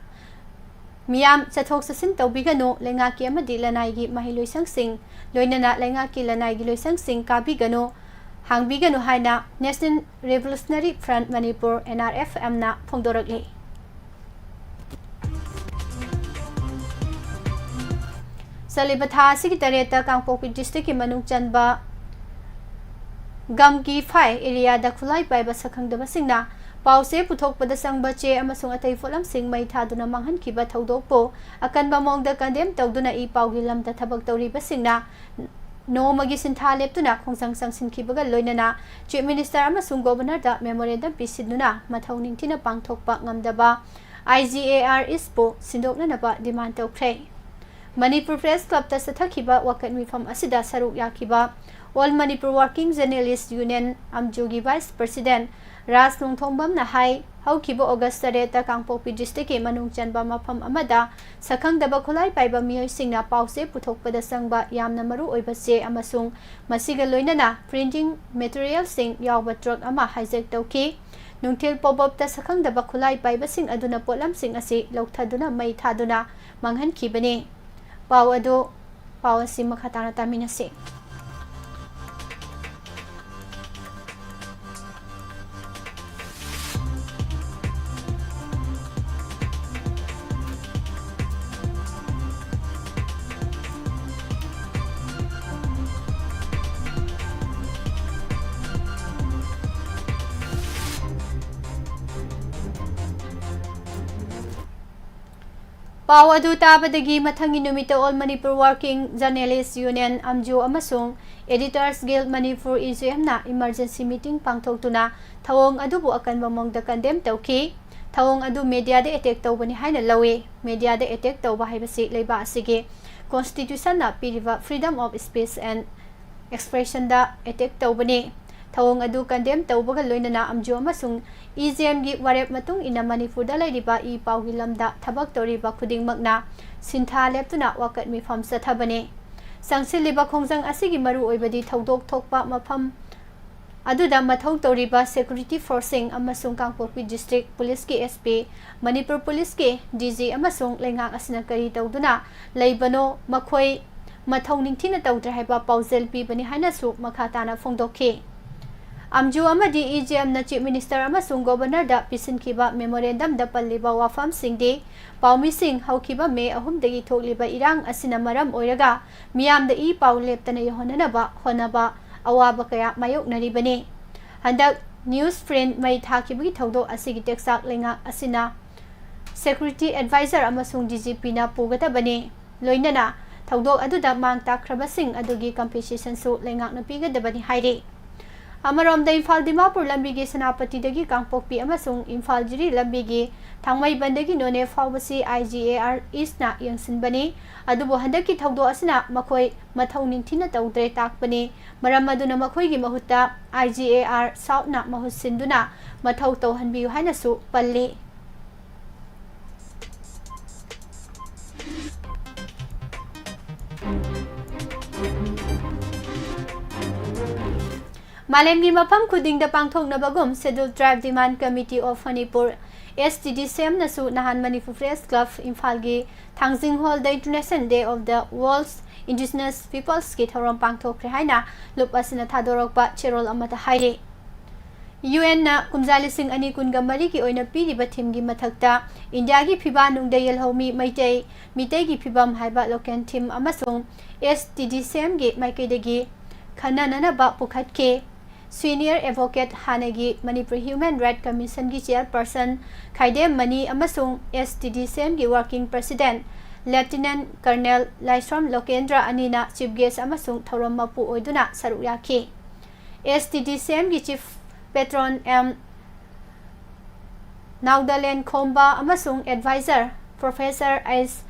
ꯃꯤꯌꯥꯝ ꯆꯠꯊꯣꯛ ꯆꯠꯁꯤꯟ ꯇꯧꯕꯤꯒꯅꯨ꯫ ꯂꯩꯉꯥꯛꯀꯤ ꯑꯃꯗꯤ ꯂꯅꯥꯏꯒꯤ ꯃꯍꯩꯂꯣꯏꯁꯪꯁꯤꯡ, ꯂꯣꯏꯅꯅ ꯂꯩꯉꯥꯛꯀꯤ ꯂꯅꯥꯏꯒꯤ ꯂꯣꯏꯁꯪꯁꯤꯡ ꯀꯥꯕꯤꯒꯅꯨ, ꯍꯥꯡꯕꯤꯒꯅꯨ ꯍꯥꯏꯅ National Revolutionary Front Manipur, NRFMꯅ ꯐꯣꯡꯗꯣꯔꯛꯂꯤ꯫ ꯆꯠꯂꯤꯕ ꯊꯥ ꯑꯁꯤꯒꯤ ꯇꯔꯦꯠꯇ ꯀꯥꯡꯄꯣꯛꯄꯤ district ꯀꯤ ꯃꯅꯨꯡ ꯆꯟꯕ ꯒꯝꯀꯤ ꯐꯥꯏ area ꯗ ꯈꯨꯠꯂꯥꯏ ꯄꯥꯏꯕ ꯁꯛꯈꯪꯗꯕꯁꯤꯡꯅ ꯄꯥꯎꯆꯦ ꯄꯨꯊꯣꯛꯄꯗ ꯆꯪꯕ ꯆꯦ ꯑꯃꯁꯨꯡ ꯑꯇꯩ ꯄꯣꯠꯂꯝꯁꯤꯡ ꯃꯩ ꯊꯥꯗꯨꯅ ꯃꯥꯡꯍꯟꯈꯤꯕ ꯊꯧꯗꯣꯛꯄꯨ ꯑꯀꯟꯕ ꯃꯑꯣꯡꯗ condemn ꯇꯧꯗꯨꯅ ꯏ ꯄꯥꯎꯒꯤ ꯂꯝꯗ ꯊꯕꯛ ꯇꯧꯔꯤꯕꯁꯤꯡꯅ ꯅꯣꯡꯃꯒꯤ ꯁꯤꯟꯊꯥ ꯂꯦꯞꯇꯨꯅ ꯈꯣꯡꯖꯪ ꯆꯪꯁꯤꯟꯈꯤꯕꯒ ꯂꯣꯏꯅꯅ Chief Minister ꯑꯃꯁꯨꯡ Governor ꯗ memorandum ꯄꯤꯁꯤꯟꯗꯨꯅ ꯃꯊꯧ ꯅꯤꯡꯊꯤꯅ ꯄꯥꯡꯊꯣꯛꯄ ꯉꯝꯗꯕ I G A R East ꯄꯨ ꯁꯤꯟꯗꯣꯛꯅꯅꯕ demand ꯇꯧꯈ꯭ꯔꯦ꯫ ꯃꯅꯤꯄꯨꯔ Press Club ꯇ ꯆꯠꯊꯈꯤꯕ ꯋꯥꯀꯠ ꯃꯤꯐꯝ ꯑꯁꯤꯗ ꯁꯔꯨꯛ ꯌꯥꯈꯤꯕ All Manipur Working Journalist Union ꯑꯝꯖꯨꯒꯤ Vice President ꯔꯥꯖ ꯅꯣꯡꯊꯣꯡꯕꯝꯅ ꯍꯥꯏ, ꯍꯧꯈꯤꯕ August ꯇꯔꯦꯠꯇ ꯀꯥꯡꯄꯣꯛꯄꯤ district ꯀꯤ ꯃꯅꯨꯡ ꯆꯟꯕ ꯃꯐꯝ ꯑꯃꯗ ꯁꯛꯈꯪꯗꯕ ꯈꯨꯠꯂꯥꯏ ꯄꯥꯏꯕ ꯃꯤꯑꯣꯏꯁꯤꯡꯅ ꯄꯥꯎꯆꯦ ꯄꯨꯊꯣꯛꯄꯗ ꯆꯪꯕ ꯌꯥꯝꯅ ꯃꯔꯨ ꯑꯣꯏꯕ ꯆꯦ ꯑꯃꯁꯨꯡ ꯃꯁꯤꯒ ꯂꯣꯏꯅꯅ printing material ꯁꯤꯡ ꯌꯥꯎꯕ truck ꯑꯃ hijack ꯇꯧꯈꯤ꯫ ꯅꯨꯡꯊꯤꯜ ꯄꯣꯕꯣꯞꯇ ꯁꯛꯈꯪꯗꯕ ꯈꯨꯠꯂꯥꯏ ꯄꯥꯏꯕꯁꯤꯡ ꯑꯗꯨꯅ ꯄꯣꯠꯂꯝꯁꯤꯡ ꯑꯁꯤ ꯂꯧꯊꯗꯨꯅ ꯃꯩ ꯊꯥꯗꯨꯅ ꯃꯥꯡꯍꯟꯈꯤꯕꯅꯤ꯫ ꯄꯥꯎ ꯑꯗꯨ, ꯄꯥꯎ ꯑꯁꯤ ꯃꯈꯥ ꯇꯥꯅ ꯇꯥꯃꯤꯟꯅꯁꯤ꯫ ꯄꯥꯎ ꯑꯗꯨ ꯇꯥꯕꯗꯒꯤ ꯃꯊꯪꯒꯤ ꯅꯨꯃꯤꯠꯇ All Manipur Working Journalist Union, ꯑꯝꯖꯨ, ꯑꯃꯁꯨꯡ Editors Guild Manipur, E J M ꯅ emergency meeting ꯄꯥꯡꯊꯣꯛꯇꯨꯅ ꯊꯧꯑꯣꯡ ꯑꯗꯨꯕꯨ ꯑꯀꯟꯕ ꯃꯑꯣꯡꯗ condemn ꯇꯧꯈꯤ꯫ ꯊꯧꯑꯣꯡ ꯑꯗꯨ media ꯗ attack ꯇꯧꯕꯅꯤ ꯍꯥꯏꯅ ꯂꯧꯏ꯫ Media ꯗ attack ꯇꯧꯕ ꯍꯥꯏꯕꯁꯤ ꯂꯩꯕꯥꯛ ꯑꯁꯤꯒꯤ constitution ꯅ ꯄꯤꯔꯤꯕ freedom of speech and expression the attack ꯇꯧꯕꯅꯤ꯫ ꯊꯧꯑꯣꯡ ꯑꯗꯨ condemn ꯇꯧꯕꯒ ꯂꯣꯏꯅꯅ ꯑꯝꯖꯨ ꯑꯃꯁꯨꯡ E J M ꯒꯤ ꯋꯥꯔꯦꯞ ꯃꯇꯨꯡ ꯏꯟꯅ ꯃꯅꯤꯄꯨꯔꯗ ꯂꯩꯔꯤꯕ ꯏ ꯄꯥꯎꯒꯤ ꯂꯝꯗ ꯊꯕꯛ ꯇꯧꯔꯤꯕ ꯈꯨꯗꯤꯡꯃꯛꯅ ꯁꯤꯟꯊꯥ ꯂꯦꯞꯇꯨꯅ ꯋꯥꯀꯠ ꯃꯤꯐꯝ ꯆꯠꯊꯕꯅꯤ꯫ ꯆꯪꯁꯤꯜꯂꯤꯕ ꯈꯣꯡꯖꯪ ꯑꯁꯤꯒꯤ ꯃꯔꯨꯑꯣꯏꯕꯗꯤ ꯊꯧꯗꯣꯛ ꯊꯣꯛꯄ ꯃꯐꯝ ꯑꯗꯨꯗ ꯃꯊꯧ ꯇꯧꯔꯤꯕ security force ꯁꯤꯡ ꯑꯃꯁꯨꯡ ꯀꯥꯡꯄꯣꯛꯄꯤ district police ꯀꯤ S P, ꯃꯅꯤꯄꯨꯔ police ꯀꯤ D G ꯑꯃꯁꯨꯡ ꯂꯩꯉꯥꯛ ꯑꯁꯤꯅ ꯀꯔꯤ ꯇꯧꯗꯨꯅ ꯂꯩꯕꯅꯣ, ꯃꯈꯣꯏ ꯃꯊꯧ ꯅꯤꯡꯊꯤꯅ ꯇꯧꯗ꯭ꯔꯦ ꯍꯥꯏꯕ ꯄꯥꯎꯖꯦꯜ ꯄꯤꯕꯅꯤ ꯍꯥꯏꯅꯁꯨ ꯃꯈꯥ ꯇꯥꯅ ꯐꯣꯡꯗꯣꯛꯈꯤ꯫ ꯑꯝꯖꯨ ꯑꯃꯗꯤ ꯏ ꯖꯤ ꯑꯦꯝꯅ Chief Minister ꯑꯃꯁꯨꯡ Governorꯗ ꯄꯤꯁꯤꯟꯈꯤꯕ memorandumꯗ ꯄꯜꯂꯤꯕ ꯋꯥꯐꯝꯁꯤꯡꯗꯤ ꯄꯥꯎꯃꯤꯁꯤꯡ ꯍꯧꯈꯤꯕ May ꯑꯍꯨꯝꯗꯒꯤ ꯊꯣꯛꯂꯤꯕ ꯏꯔꯥꯡ ꯑꯁꯤꯅ ꯃꯔꯝ ꯑꯣꯏꯔꯒ ꯃꯤꯌꯥꯝꯗ ꯏ ꯄꯥꯎ ꯂꯦꯞꯇꯅ ꯌꯧꯍꯟꯅꯅꯕ ꯍꯣꯠꯅꯕ ꯑꯋꯥꯕ ꯀꯌꯥ ꯃꯥꯌꯣꯛꯅꯔꯤꯕꯅꯤ꯫ ꯍꯟꯗꯛ news print ꯃꯩ ꯊꯥꯈꯤꯕꯒꯤ ꯊꯧꯗꯣꯛ ꯑꯁꯤꯒꯤ ꯇꯦꯛꯆꯥꯛ ꯂꯩꯉꯥꯛ ꯑꯁꯤꯅ Security Advisor ꯑꯃꯁꯨꯡ D G Pꯅ ꯄꯨꯒꯗꯕꯅꯤ꯫ ꯂꯣꯏꯅꯅ ꯊꯧꯗꯣꯛ ꯑꯗꯨꯗ ꯃꯥꯡ ꯇꯥꯛꯈ꯭ꯔꯕꯁꯤꯡ ꯑꯗꯨꯒꯤ compensationꯁꯨ ꯂꯩꯉꯥꯛꯅ ꯄꯤꯒꯗꯕꯅꯤ ꯍꯥꯏꯔꯤ꯫ ꯑꯃꯔꯣꯝꯗ ꯏꯝꯐꯥꯜ ꯗꯤꯃꯥꯄꯨꯔ ꯂꯝꯕꯤꯒꯤ ꯁꯦꯅꯥꯄꯇꯤꯗꯒꯤ ꯀꯥꯡꯄꯣꯛꯄꯤ ꯑꯃꯁꯨꯡ ꯏꯝꯐꯥꯜ ꯖꯤꯔꯤ ꯂꯝꯕꯤꯒꯤ ꯊꯥꯡꯃꯩꯕꯟꯗꯒꯤ ꯅꯣꯅꯦ ꯐꯥꯎꯕꯁꯤ I G A R Eastꯅ ꯌꯦꯡꯁꯤꯟꯕꯅꯤ꯫ ꯑꯗꯨꯕꯨ ꯍꯟꯗꯛꯀꯤ ꯊꯧꯗꯣꯛ ꯑꯁꯤꯅ ꯃꯈꯣꯏ ꯃꯊꯧ ꯅꯤꯡꯊꯤꯅ ꯇꯧꯗ꯭ꯔꯦ ꯇꯥꯛꯄꯅꯤ꯫ ꯃꯔꯝ ꯑꯗꯨꯅ ꯃꯈꯣꯏꯒꯤ ꯃꯍꯨꯠꯇ I G A R Southꯅ ꯃꯍꯨꯠ ꯁꯤꯟꯗꯨꯅ ꯃꯊꯧ ꯇꯧꯍꯟꯕꯤꯌꯨ ꯍꯥꯏꯅꯁꯨ ꯄꯜꯂꯤ꯫ ꯃꯥꯂꯦꯝꯒꯤ ꯃꯐꯝ ꯈꯨꯗꯤꯡꯗ ꯄꯥꯡꯊꯣꯛꯅꯕꯒꯨꯝ Scheduled Tribe Demand Committee of Manipur, S T D C Mꯅꯁꯨ ꯅꯍꯥꯟ Manipur Press Club ꯏꯝꯐꯥꯜꯒꯤ ꯊꯥꯡꯖꯤꯡ ꯍꯣꯜꯗ International Day of the World's Indigenous Peoplesꯀꯤ ꯊꯧꯔꯝ ꯄꯥꯡꯊꯣꯛꯈ꯭ꯔꯦ ꯍꯥꯏꯅ ꯂꯨꯞ ꯑꯁꯤꯅ ꯊꯥꯗꯣꯔꯛꯄ ꯆꯦꯔꯣꯜ ꯑꯃꯗ ꯍꯥꯏꯔꯤ꯫ UNꯅ ꯀꯨꯝꯖꯥ ꯂꯤꯁꯤꯡ ꯑꯅꯤ ꯀꯨꯟꯒ ꯃꯔꯤꯒꯤ ꯑꯣꯏꯅ ꯄꯤꯔꯤꯕ themeꯒꯤ ꯃꯊꯛꯇ ꯏꯟꯗꯤꯌꯥꯒꯤ ꯐꯤꯕꯥ ꯅꯨꯡꯗ ꯌꯦꯜꯍꯧꯃꯤ ꯃꯩꯇꯩ, ꯃꯤꯇꯩꯒꯤ ꯐꯤꯕꯝ ꯍꯥꯏꯕ local theme ꯑꯃꯁꯨꯡ S T D C Mꯒꯤ ꯃꯥꯏꯀꯩꯗꯒꯤ ꯈꯟꯅꯅꯅꯕ ꯄꯨꯈꯠꯈꯤ꯫ Senior Advocate, ꯍꯥꯟꯅꯒꯤ Manipur Human Rights Commissionꯒꯤ Chairperson ꯈꯥꯏꯗꯦꯝ ꯃꯅꯤ ꯑꯃꯁꯨꯡ S T D C Mꯒꯤ Working President Lieutenant Colonel Laishram Lokendra ꯑꯅꯤꯅ Chief Guest ꯑꯃꯁꯨꯡ ꯊꯧꯔꯝ ꯃꯄꯨ ꯑꯣꯏꯗꯨꯅ ꯁꯔꯨꯛ ꯌꯥꯈꯤ꯫ S T D C Mꯒꯤ Chief Patron M ꯅꯥꯎꯗꯂꯦꯟ ꯈꯣꯝꯕ ꯑꯃꯁꯨꯡ Advisor Professor S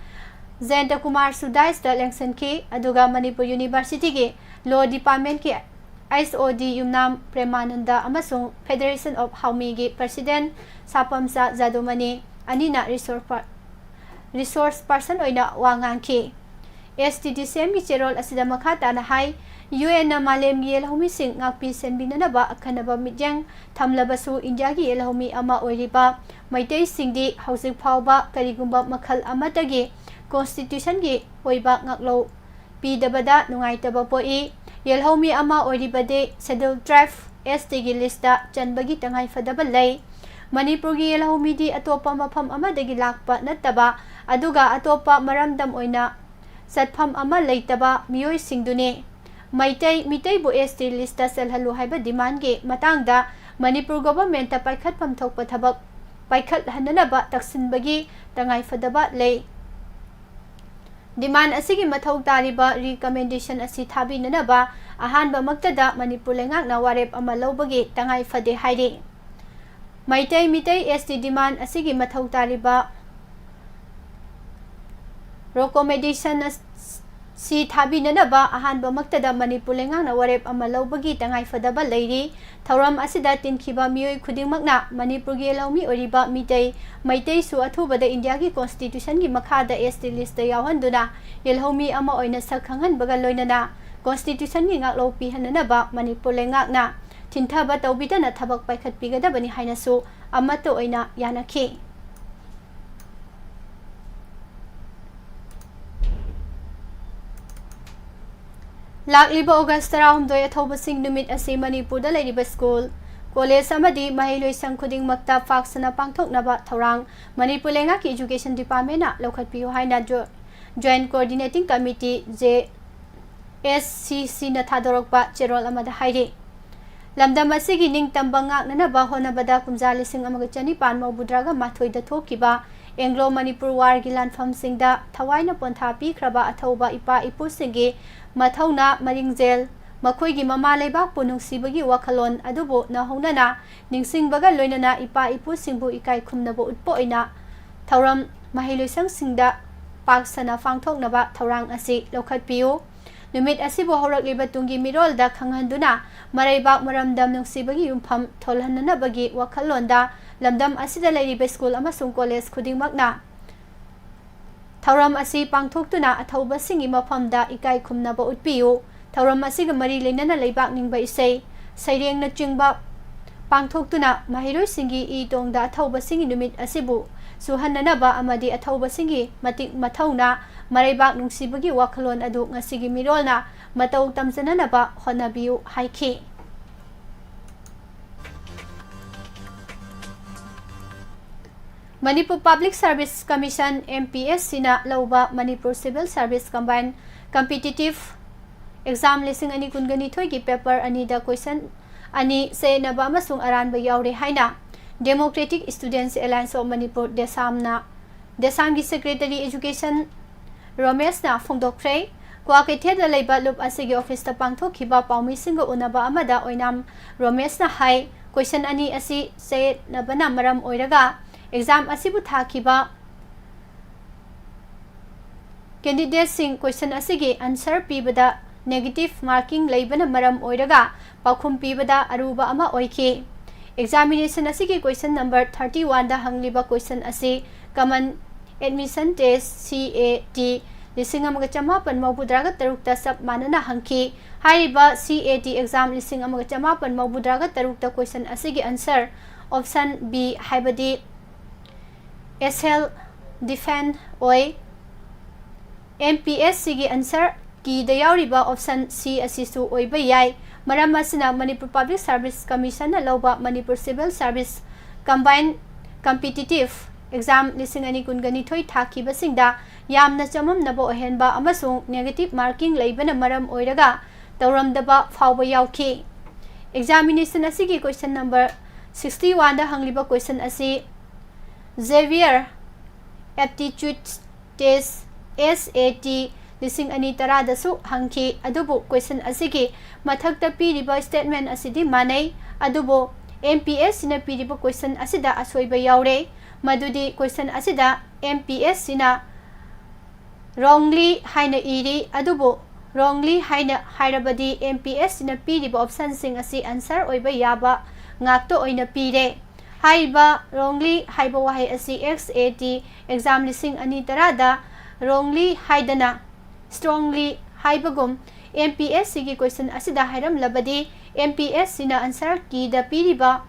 ꯖꯌꯟꯇꯀꯨꯃꯥꯔ ꯁꯨꯗꯥꯏꯁꯇ ꯂꯦꯡꯁꯤꯟꯈꯤ, ꯑꯗꯨꯒ Manipur Universityꯒꯤ Law Departmentꯀꯤ H O D ꯌꯨꯝꯅꯥꯝ ꯄ꯭ꯔꯦꯃꯥꯅꯟꯗ ꯑꯃꯁꯨꯡ Federation of ꯍꯥꯎꯃꯤꯒꯤ President ꯁꯥꯄꯝꯆꯥ ꯖꯥꯗꯨꯃꯅꯤ ꯑꯅꯤꯅ resource per-, resource person ꯑꯣꯏꯅ ꯋꯥ ꯉꯥꯡꯈꯤ꯫ S T D C Mꯒꯤ ꯆꯦꯔꯣꯜ ꯑꯁꯤꯗ ꯃꯈꯥ ꯇꯥꯅ ꯍꯥꯏ, UNꯅ ꯃꯥꯂꯦꯝꯒꯤ ꯌꯦꯜꯍꯧꯃꯤꯁꯤꯡ ꯉꯥꯛꯄꯤ ꯁꯦꯟꯕꯤꯅꯅꯕ ꯑꯈꯟꯅꯕ ꯃꯤꯠꯌꯦꯡ ꯊꯝꯂꯕꯁꯨ, ꯏꯟꯗꯤꯌꯥꯒꯤ ꯌꯦꯜꯍꯧꯃꯤ ꯑꯃ ꯑꯣꯏꯔꯤꯕ ꯃꯩꯇꯩꯁꯤꯡꯗꯤ ꯍꯧꯖꯤꯛ ꯐꯥꯎꯕ ꯀꯔꯤꯒꯨꯝꯕ ꯃꯈꯜ ꯑꯃꯠꯇꯒꯤ constitutionꯒꯤ ꯑꯣꯏꯕ ꯉꯥꯛꯂꯧ ꯄꯤꯗꯕꯗ ꯅꯨꯡꯉꯥꯏꯇꯕ ꯄꯣꯛꯏ꯫ ꯌꯦꯜꯍꯧꯃꯤ ꯑꯃ ꯑꯣꯏꯔꯤꯕꯗꯤ Scheduled Tribe ꯑꯦꯁ ꯇꯤꯒꯤ ꯂꯤꯁꯇ ꯆꯟꯕꯒꯤ ꯇꯉꯥꯏꯐꯗꯕ ꯂꯩ꯫ ꯃꯅꯤꯄꯨꯔꯒꯤ ꯌꯦꯜꯍꯧꯃꯤꯗꯤ ꯑꯇꯣꯞꯄ ꯃꯐꯝ ꯑꯃꯗꯒꯤ ꯂꯥꯛꯄ ꯅꯠꯇꯕ, ꯑꯗꯨꯒ ꯑꯇꯣꯞꯄ ꯃꯔꯝꯗꯝ ꯑꯣꯏꯅ ꯆꯠꯐꯝ ꯑꯃ ꯂꯩꯇꯕ ꯃꯤꯑꯣꯏꯁꯤꯡꯗꯨꯅꯤ꯫ ꯃꯩꯇꯩ ꯃꯤꯇꯩꯕꯨ ꯑꯦꯁ ꯇꯤ ꯂꯤꯁꯇ ꯆꯜꯍꯜꯂꯨ ꯍꯥꯏꯕ ꯗꯤꯃꯥꯟꯒꯤ ꯃꯇꯥꯡꯗ ꯃꯅꯤꯄꯨꯔ ꯒꯣꯚꯔꯟꯃꯦꯟꯠꯇ ꯄꯥꯏꯈꯠꯐꯝ ꯊꯣꯛꯄ ꯊꯕꯛ ꯄꯥꯏꯈꯠꯍꯟꯅꯅꯕ ꯇꯛꯁꯤꯟꯕꯒꯤ ꯇꯉꯥꯏꯐꯗꯕ ꯂꯩ꯫ ꯗꯤꯃꯥꯟ ꯑꯁꯤꯒꯤ ꯃꯊꯧ ꯇꯥꯔꯤꯕ ꯔꯤꯀꯃꯦꯟꯗꯦꯁꯟ ꯑꯁꯤ ꯊꯥꯕꯤꯅꯅꯕ ꯑꯍꯥꯟꯕꯃꯛꯇꯗ ꯃꯅꯤꯄꯨꯔ ꯂꯩꯉꯥꯛꯅ ꯋꯥꯔꯦꯞ ꯑꯃ ꯂꯧꯕꯒꯤ ꯇꯉꯥꯏ ꯐꯗꯦ ꯍꯥꯏꯔꯤ꯫ ꯃꯩꯇꯩ ꯃꯤꯇꯩ ꯑꯦꯁ ꯇꯤ ꯗꯤꯃꯥꯟ ꯑꯁꯤꯒꯤ ꯃꯊꯧ ꯇꯥꯔꯤꯕ ꯔꯤꯀꯃꯦꯟꯗꯦꯁꯟ ꯑꯁ-, ꯁꯤ ꯊꯥꯕꯤꯅꯅꯕ ꯑꯍꯥꯟꯕꯃꯛꯇꯗ ꯃꯅꯤꯄꯨꯔ ꯂꯩꯉꯥꯛꯅ ꯋꯥꯔꯦꯞ ꯑꯃ ꯂꯧꯕꯒꯤ ꯇꯉꯥꯏꯐꯗꯕ ꯂꯩꯔꯤ꯫ ꯊꯧꯔꯝ ꯑꯁꯤꯗ ꯇꯤꯟꯈꯤꯕ ꯃꯤꯑꯣꯏ ꯈꯨꯗꯤꯡꯃꯛꯅ ꯃꯅꯤꯄꯨꯔꯒꯤ ꯂꯧꯃꯤ ꯑꯣꯏꯔꯤꯕ ꯃꯤꯇꯩ, ꯃꯩꯇꯩꯁꯨ ꯑꯊꯨꯕꯗ ꯏꯟꯗꯤꯌꯥꯒꯤ ꯀꯣꯟꯁꯇꯤꯇ꯭ꯌꯨꯁꯟꯒꯤ ꯃꯈꯥꯗ ꯑꯦꯁ ꯇꯤ ꯂꯤꯁꯇ ꯌꯥꯎꯍꯟꯗꯨꯅ ꯌꯦꯜꯍꯧꯃꯤ ꯑꯃ ꯑꯣꯏꯅ ꯁꯛ ꯈꯪꯍꯟꯕꯒ ꯂꯣꯏꯅꯅ ꯀꯣꯟꯁꯇꯤꯇ꯭ꯌꯨꯁꯟꯒꯤ ꯉꯥꯛꯂꯧ ꯄꯤꯍꯟꯅꯅꯕ ꯃꯅꯤꯄꯨꯔ ꯂꯩꯉꯥꯛꯅ ꯊꯤꯟꯊꯕ ꯇꯧꯕꯤꯗꯅ ꯊꯕꯛ ꯄꯥꯏꯈꯠꯄꯤꯒꯗꯕꯅꯤ ꯍꯥꯏꯅꯁꯨ ꯑꯃꯠꯇ ꯑꯣꯏꯅ ꯌꯥꯅꯈꯤ꯫ ꯂꯥꯛꯂꯤꯕ ꯑꯣꯒꯁ ꯇꯔꯥꯍꯨꯝꯗꯣꯏ ꯑꯊꯧꯕꯁꯤꯡ ꯅꯨꯃꯤꯠ ꯑꯁꯤ ꯃꯅꯤꯄꯨꯔꯗ ꯂꯩꯔꯤꯕ ꯁ꯭ꯀꯨꯜ, ꯀꯣꯂꯦꯖ ꯑꯃꯗꯤ ꯃꯍꯩꯂꯣꯏꯁꯪ ꯈꯨꯗꯤꯡꯃꯛꯇ ꯄꯥꯛ ꯁꯟꯅ ꯄꯥꯡꯊꯣꯛꯅꯕ ꯊꯧꯔꯥꯡ ꯃꯅꯤꯄꯨꯔ ꯂꯩꯉꯥꯛꯀꯤ ꯏꯖꯨꯀꯦꯁꯟ ꯗꯤꯄꯥꯔꯠꯃꯦꯟꯅ ꯂꯧꯈꯠꯄꯤꯌꯨ ꯍꯥꯏꯅ ꯖꯣ-, joint coordinating committee, J S C ꯁꯤꯅ ꯊꯥꯗꯣꯔꯛꯄ ꯆꯦꯔꯣꯜ ꯑꯃꯗ ꯍꯥꯏꯔꯤ꯫ ꯂꯝꯗꯝ ꯑꯁꯤꯒꯤ ꯅꯤꯡꯇꯝꯕ ꯉꯥꯛꯅꯅꯕ ꯍꯣꯠꯅꯕꯗ ꯀꯨꯝꯖꯥ ꯂꯤꯁꯤꯡ ꯑꯃꯒ ꯆꯅꯤꯄꯥꯟ ꯃꯧꯗ꯭ꯔꯥꯒ ꯃꯥꯊꯣꯏꯗ ꯊꯣꯛꯈꯤꯕ ꯑꯦꯡꯒ꯭ꯂꯣ ꯃꯅꯤꯄꯨꯔ ꯋꯥꯔꯒꯤ ꯂꯥꯟꯐꯝꯁꯤꯡꯗ ꯊꯋꯥꯏꯅ ꯄꯣꯟꯊꯥ ꯄꯤꯈ꯭ꯔꯕ ꯑꯊꯧꯕ ꯏꯄꯥ ꯏꯄꯨꯁꯤꯡꯒꯤ ꯃꯊꯧꯅꯥ ꯃꯔꯤꯡꯖꯦꯜ, ꯃꯈꯣꯏꯒꯤ ꯃꯃꯥ ꯂꯩꯕꯥꯛꯄꯨ ꯅꯨꯡꯁꯤꯕꯒꯤ ꯋꯥꯈꯜꯂꯣꯟ ꯑꯗꯨꯕꯨ ꯅꯧꯍꯧꯅꯅ ꯅꯤꯡꯁꯤꯡꯕꯒ ꯂꯣꯏꯅꯅ ꯏꯄꯥ ꯏꯄꯨꯁꯤꯡꯕꯨ ꯏꯀꯥꯏ ꯈꯨꯝꯅꯕ ꯎꯠꯄ ꯑꯣꯏꯅ ꯊꯧꯔꯝ ꯃꯍꯩꯂꯣꯏꯁꯪꯁꯤꯡꯗ ꯄꯥꯛ ꯁꯟꯅ ꯄꯥꯡꯊꯣꯛꯅꯕ ꯊꯧꯔꯥꯡ ꯑꯁꯤ ꯂꯧꯈꯠꯄꯤꯌꯨ꯫ ꯅꯨꯃꯤꯠ ꯑꯁꯤꯕꯨ ꯍꯧꯔꯛꯂꯤꯕ ꯇꯨꯡꯒꯤ ꯃꯤꯔꯣꯜꯗ ꯈꯪꯍꯟꯗꯨꯅ ꯃꯔꯩꯕꯥꯛ ꯃꯔꯝꯗꯝ ꯅꯨꯡꯁꯤꯕꯒꯤ ꯌꯨꯝꯐꯝ ꯊꯣꯜꯍꯟꯅꯅꯕꯒꯤ ꯋꯥꯈꯜꯂꯣꯟꯗ ꯂꯝꯗꯝ ꯑꯁꯤꯗ ꯂꯩꯔꯤꯕ ꯁ꯭ꯀꯨꯜ ꯑꯃꯁꯨꯡ ꯀꯣꯂꯦꯖ ꯈꯨꯗꯤꯡꯃꯛꯅ ꯊꯧꯔꯝ ꯑꯁꯤ ꯄꯥꯡꯊꯣꯛꯇꯨꯅ ꯑꯊꯧꯕꯁꯤꯡꯒꯤ ꯃꯐꯝꯗ ꯏꯀꯥꯏ ꯈꯨꯝꯅꯕ ꯎꯠꯄꯤꯌꯨ꯫ ꯊꯧꯔꯝ ꯑꯁꯤꯒ ꯃꯔꯤ ꯂꯩꯅꯅ ꯂꯩꯕꯥꯛ ꯅꯤꯡꯕ ꯏꯁꯩ ꯁꯩꯔꯦꯡꯅꯆꯤꯡꯕ ꯄꯥꯡꯊꯣꯛꯇꯨꯅ ꯃꯍꯩꯔꯣꯏꯁꯤꯡꯒꯤ ꯏ ꯇꯣꯡꯗ ꯑꯊꯧꯕꯁꯤꯡꯒꯤ ꯅꯨꯃꯤꯠ ꯑꯁꯤꯕꯨ ꯁꯨꯍꯟꯅꯅꯕ ꯑꯃꯗꯤ ꯑꯊꯧꯕꯁꯤꯡꯒꯤ ꯃꯇꯤꯛ ꯃꯊꯧꯅꯥ, ꯃꯔꯩꯕꯥꯛ ꯅꯨꯡꯁꯤꯕꯒꯤ ꯋꯥꯈꯜꯂꯣꯟ ꯑꯗꯨ ꯉꯁꯤꯒꯤ ꯃꯤꯔꯣꯜꯅ ꯃꯇꯧ ꯇꯝꯖꯅꯅꯕ ꯍꯣꯠꯅꯕꯤꯌꯨ ꯍꯥꯏꯈꯤ꯫ Manipur Public Service Commission, M P S C ꯅ ꯂꯧꯕ Manipur Civil Service Combined Competitive Exam ꯂꯤꯁꯤꯡ ꯑꯅꯤ ꯀꯨꯟꯒ ꯅꯤꯊꯣꯏꯒꯤ paper ꯑꯅꯤꯗ question ꯑꯅꯤ ꯆꯌꯦꯠꯅꯕ ꯑꯃꯁꯨꯡ ꯑꯔꯥꯟꯕ ꯌꯥꯎꯔꯦ ꯍꯥꯏꯅ Democratic Students Alliance of Manipur, DESAM ꯅ, DESAM ꯒꯤ Secretary Education ꯔꯣꯃꯦꯁꯅ ꯐꯣꯡꯗꯣꯛꯈ꯭ꯔꯦ꯫ ꯀ꯭ꯋꯥꯀꯩꯊꯦꯜꯗ ꯂꯩꯕ ꯂꯨꯞ ꯑꯁꯤꯒꯤ office ꯇ ꯄꯥꯡꯊꯣꯛꯈꯤꯕ ꯄꯥꯎꯃꯤꯁꯤꯡꯒ ꯎꯅꯕ ꯑꯃꯗ ꯑꯣꯏꯅꯥꯝ ꯔꯣꯃꯦꯁꯅ ꯍꯥꯏ, question ꯑꯅꯤ ꯑꯁꯤ ꯆꯌꯦꯠꯅꯕꯅ ꯃꯔꯝ ꯑꯣꯏꯔꯒ exam ꯑꯁꯤꯕꯨ ꯊꯥꯈꯤꯕ candidateꯁꯤꯡ question ꯑꯁꯤꯒꯤ answer ꯄꯤꯕꯗ negative marking ꯂꯩꯕꯅ ꯃꯔꯝ ꯑꯣꯏꯔꯒ ꯄꯥꯎꯈꯨꯝ ꯄꯤꯕꯗ ꯑꯔꯨꯕ ꯑꯃ ꯑꯣꯏꯈꯤ꯫ Examination ꯑꯁꯤꯒꯤ question number thirty one ꯗ ꯍꯪꯂꯤꯕ question ꯑꯁꯤ Common Admission Test, C A T, ꯂꯤꯁꯤꯡ ꯑꯃꯒ ꯆꯃꯥꯄꯟ ꯃꯧꯗ꯭ꯔꯥꯒ ꯇꯔꯨꯛꯇ ꯆꯞ ꯃꯥꯟꯅꯅ ꯍꯪꯈꯤ꯫ ꯍꯥꯏꯔꯤꯕ C A T exam ꯂꯤꯁꯤꯡ ꯑꯃꯒ ꯆꯃꯥꯄꯟ ꯃꯧꯗ꯭ꯔꯥꯒ ꯇꯔꯨꯛꯇ question ꯑꯁꯤꯒꯤ answer option B, ꯍꯥꯏꯕꯗꯤ S L defend ꯑꯣꯏ꯫ M P S C ꯒꯤ answer key ꯗ ꯌꯥꯎꯔꯤꯕ option C ꯑꯁꯤꯁꯨ ꯑꯣꯏꯕ ꯌꯥꯏ꯫ ꯃꯔꯝ ꯑꯁꯤꯅ Manipur Public Service Commission ꯅ ꯂꯧꯕ Manipur Civil Service Combined Competitive Exam ꯂꯤꯁꯤꯡ ꯑꯅꯤ ꯀꯨꯟꯒ ꯅꯤꯊꯣꯏ ꯊꯥꯈꯤꯕꯁꯤꯡꯗ ꯌꯥꯝꯅ ꯆꯃꯝꯅꯕ ꯑꯣꯏꯍꯟꯕ ꯑꯃꯁꯨꯡ negative marking ꯂꯩꯕꯅ ꯃꯔꯝ ꯑꯣꯏꯔꯒ ꯇꯧꯔꯝꯗꯕ ꯐꯥꯎꯕ ꯌꯥꯎꯈꯤ꯫ Examination ꯑꯁꯤꯒꯤ question number sixty one ꯗ ꯍꯪꯂꯤꯕ question ꯑꯁꯤ Xavier Aptitude Test, S A T, ꯂꯤꯁꯤꯡ ꯑꯅꯤ ꯇꯔꯥꯗꯁꯨ ꯍꯪꯈꯤ꯫ ꯑꯗꯨꯕꯨ question ꯑꯁꯤꯒꯤ ꯃꯊꯛꯇ ꯄꯤꯔꯤꯕ statement ꯑꯁꯤꯗꯤ ꯃꯥꯟꯅꯩ, ꯑꯗꯨꯕꯨ M P S C ꯅ ꯄꯤꯔꯤꯕ question ꯑꯁꯤꯗ ꯑꯁꯣꯏꯕ ꯌꯥꯎꯔꯦ꯫ ꯃꯗꯨꯗꯤ question ꯑꯁꯤꯗ M P S C ꯅ wrongly ꯍꯥꯏꯅ ꯏꯔꯤ, ꯑꯗꯨꯕꯨ wrongly ꯍꯥꯏꯅ ꯍꯥꯏꯔꯕꯗꯤ M P S C ꯅ ꯄꯤꯔꯤꯕ option ꯁꯤꯡ ꯑꯁꯤ answer ꯑꯣꯏꯕ ꯌꯥꯕ ꯉꯥꯛꯇ ꯑꯣꯏꯅ ꯄꯤꯔꯦ꯫ ꯍꯥꯏꯔꯤꯕ wrongly ꯍꯥꯏꯕ ꯋꯥꯍꯩ ꯑꯁꯤ X A T exam ꯂꯤꯁꯤꯡ ꯑꯅꯤ ꯇꯔꯥꯗ wrongly ꯍꯥꯏꯗꯅ strongly ꯍꯥꯏꯕꯒꯨꯝ M P S C ꯒꯤ question ꯑꯁꯤꯗ ꯍꯥꯏꯔꯝꯂꯕꯗꯤ M P S C ꯅ answer key ꯗ ꯄꯤꯔꯤꯕ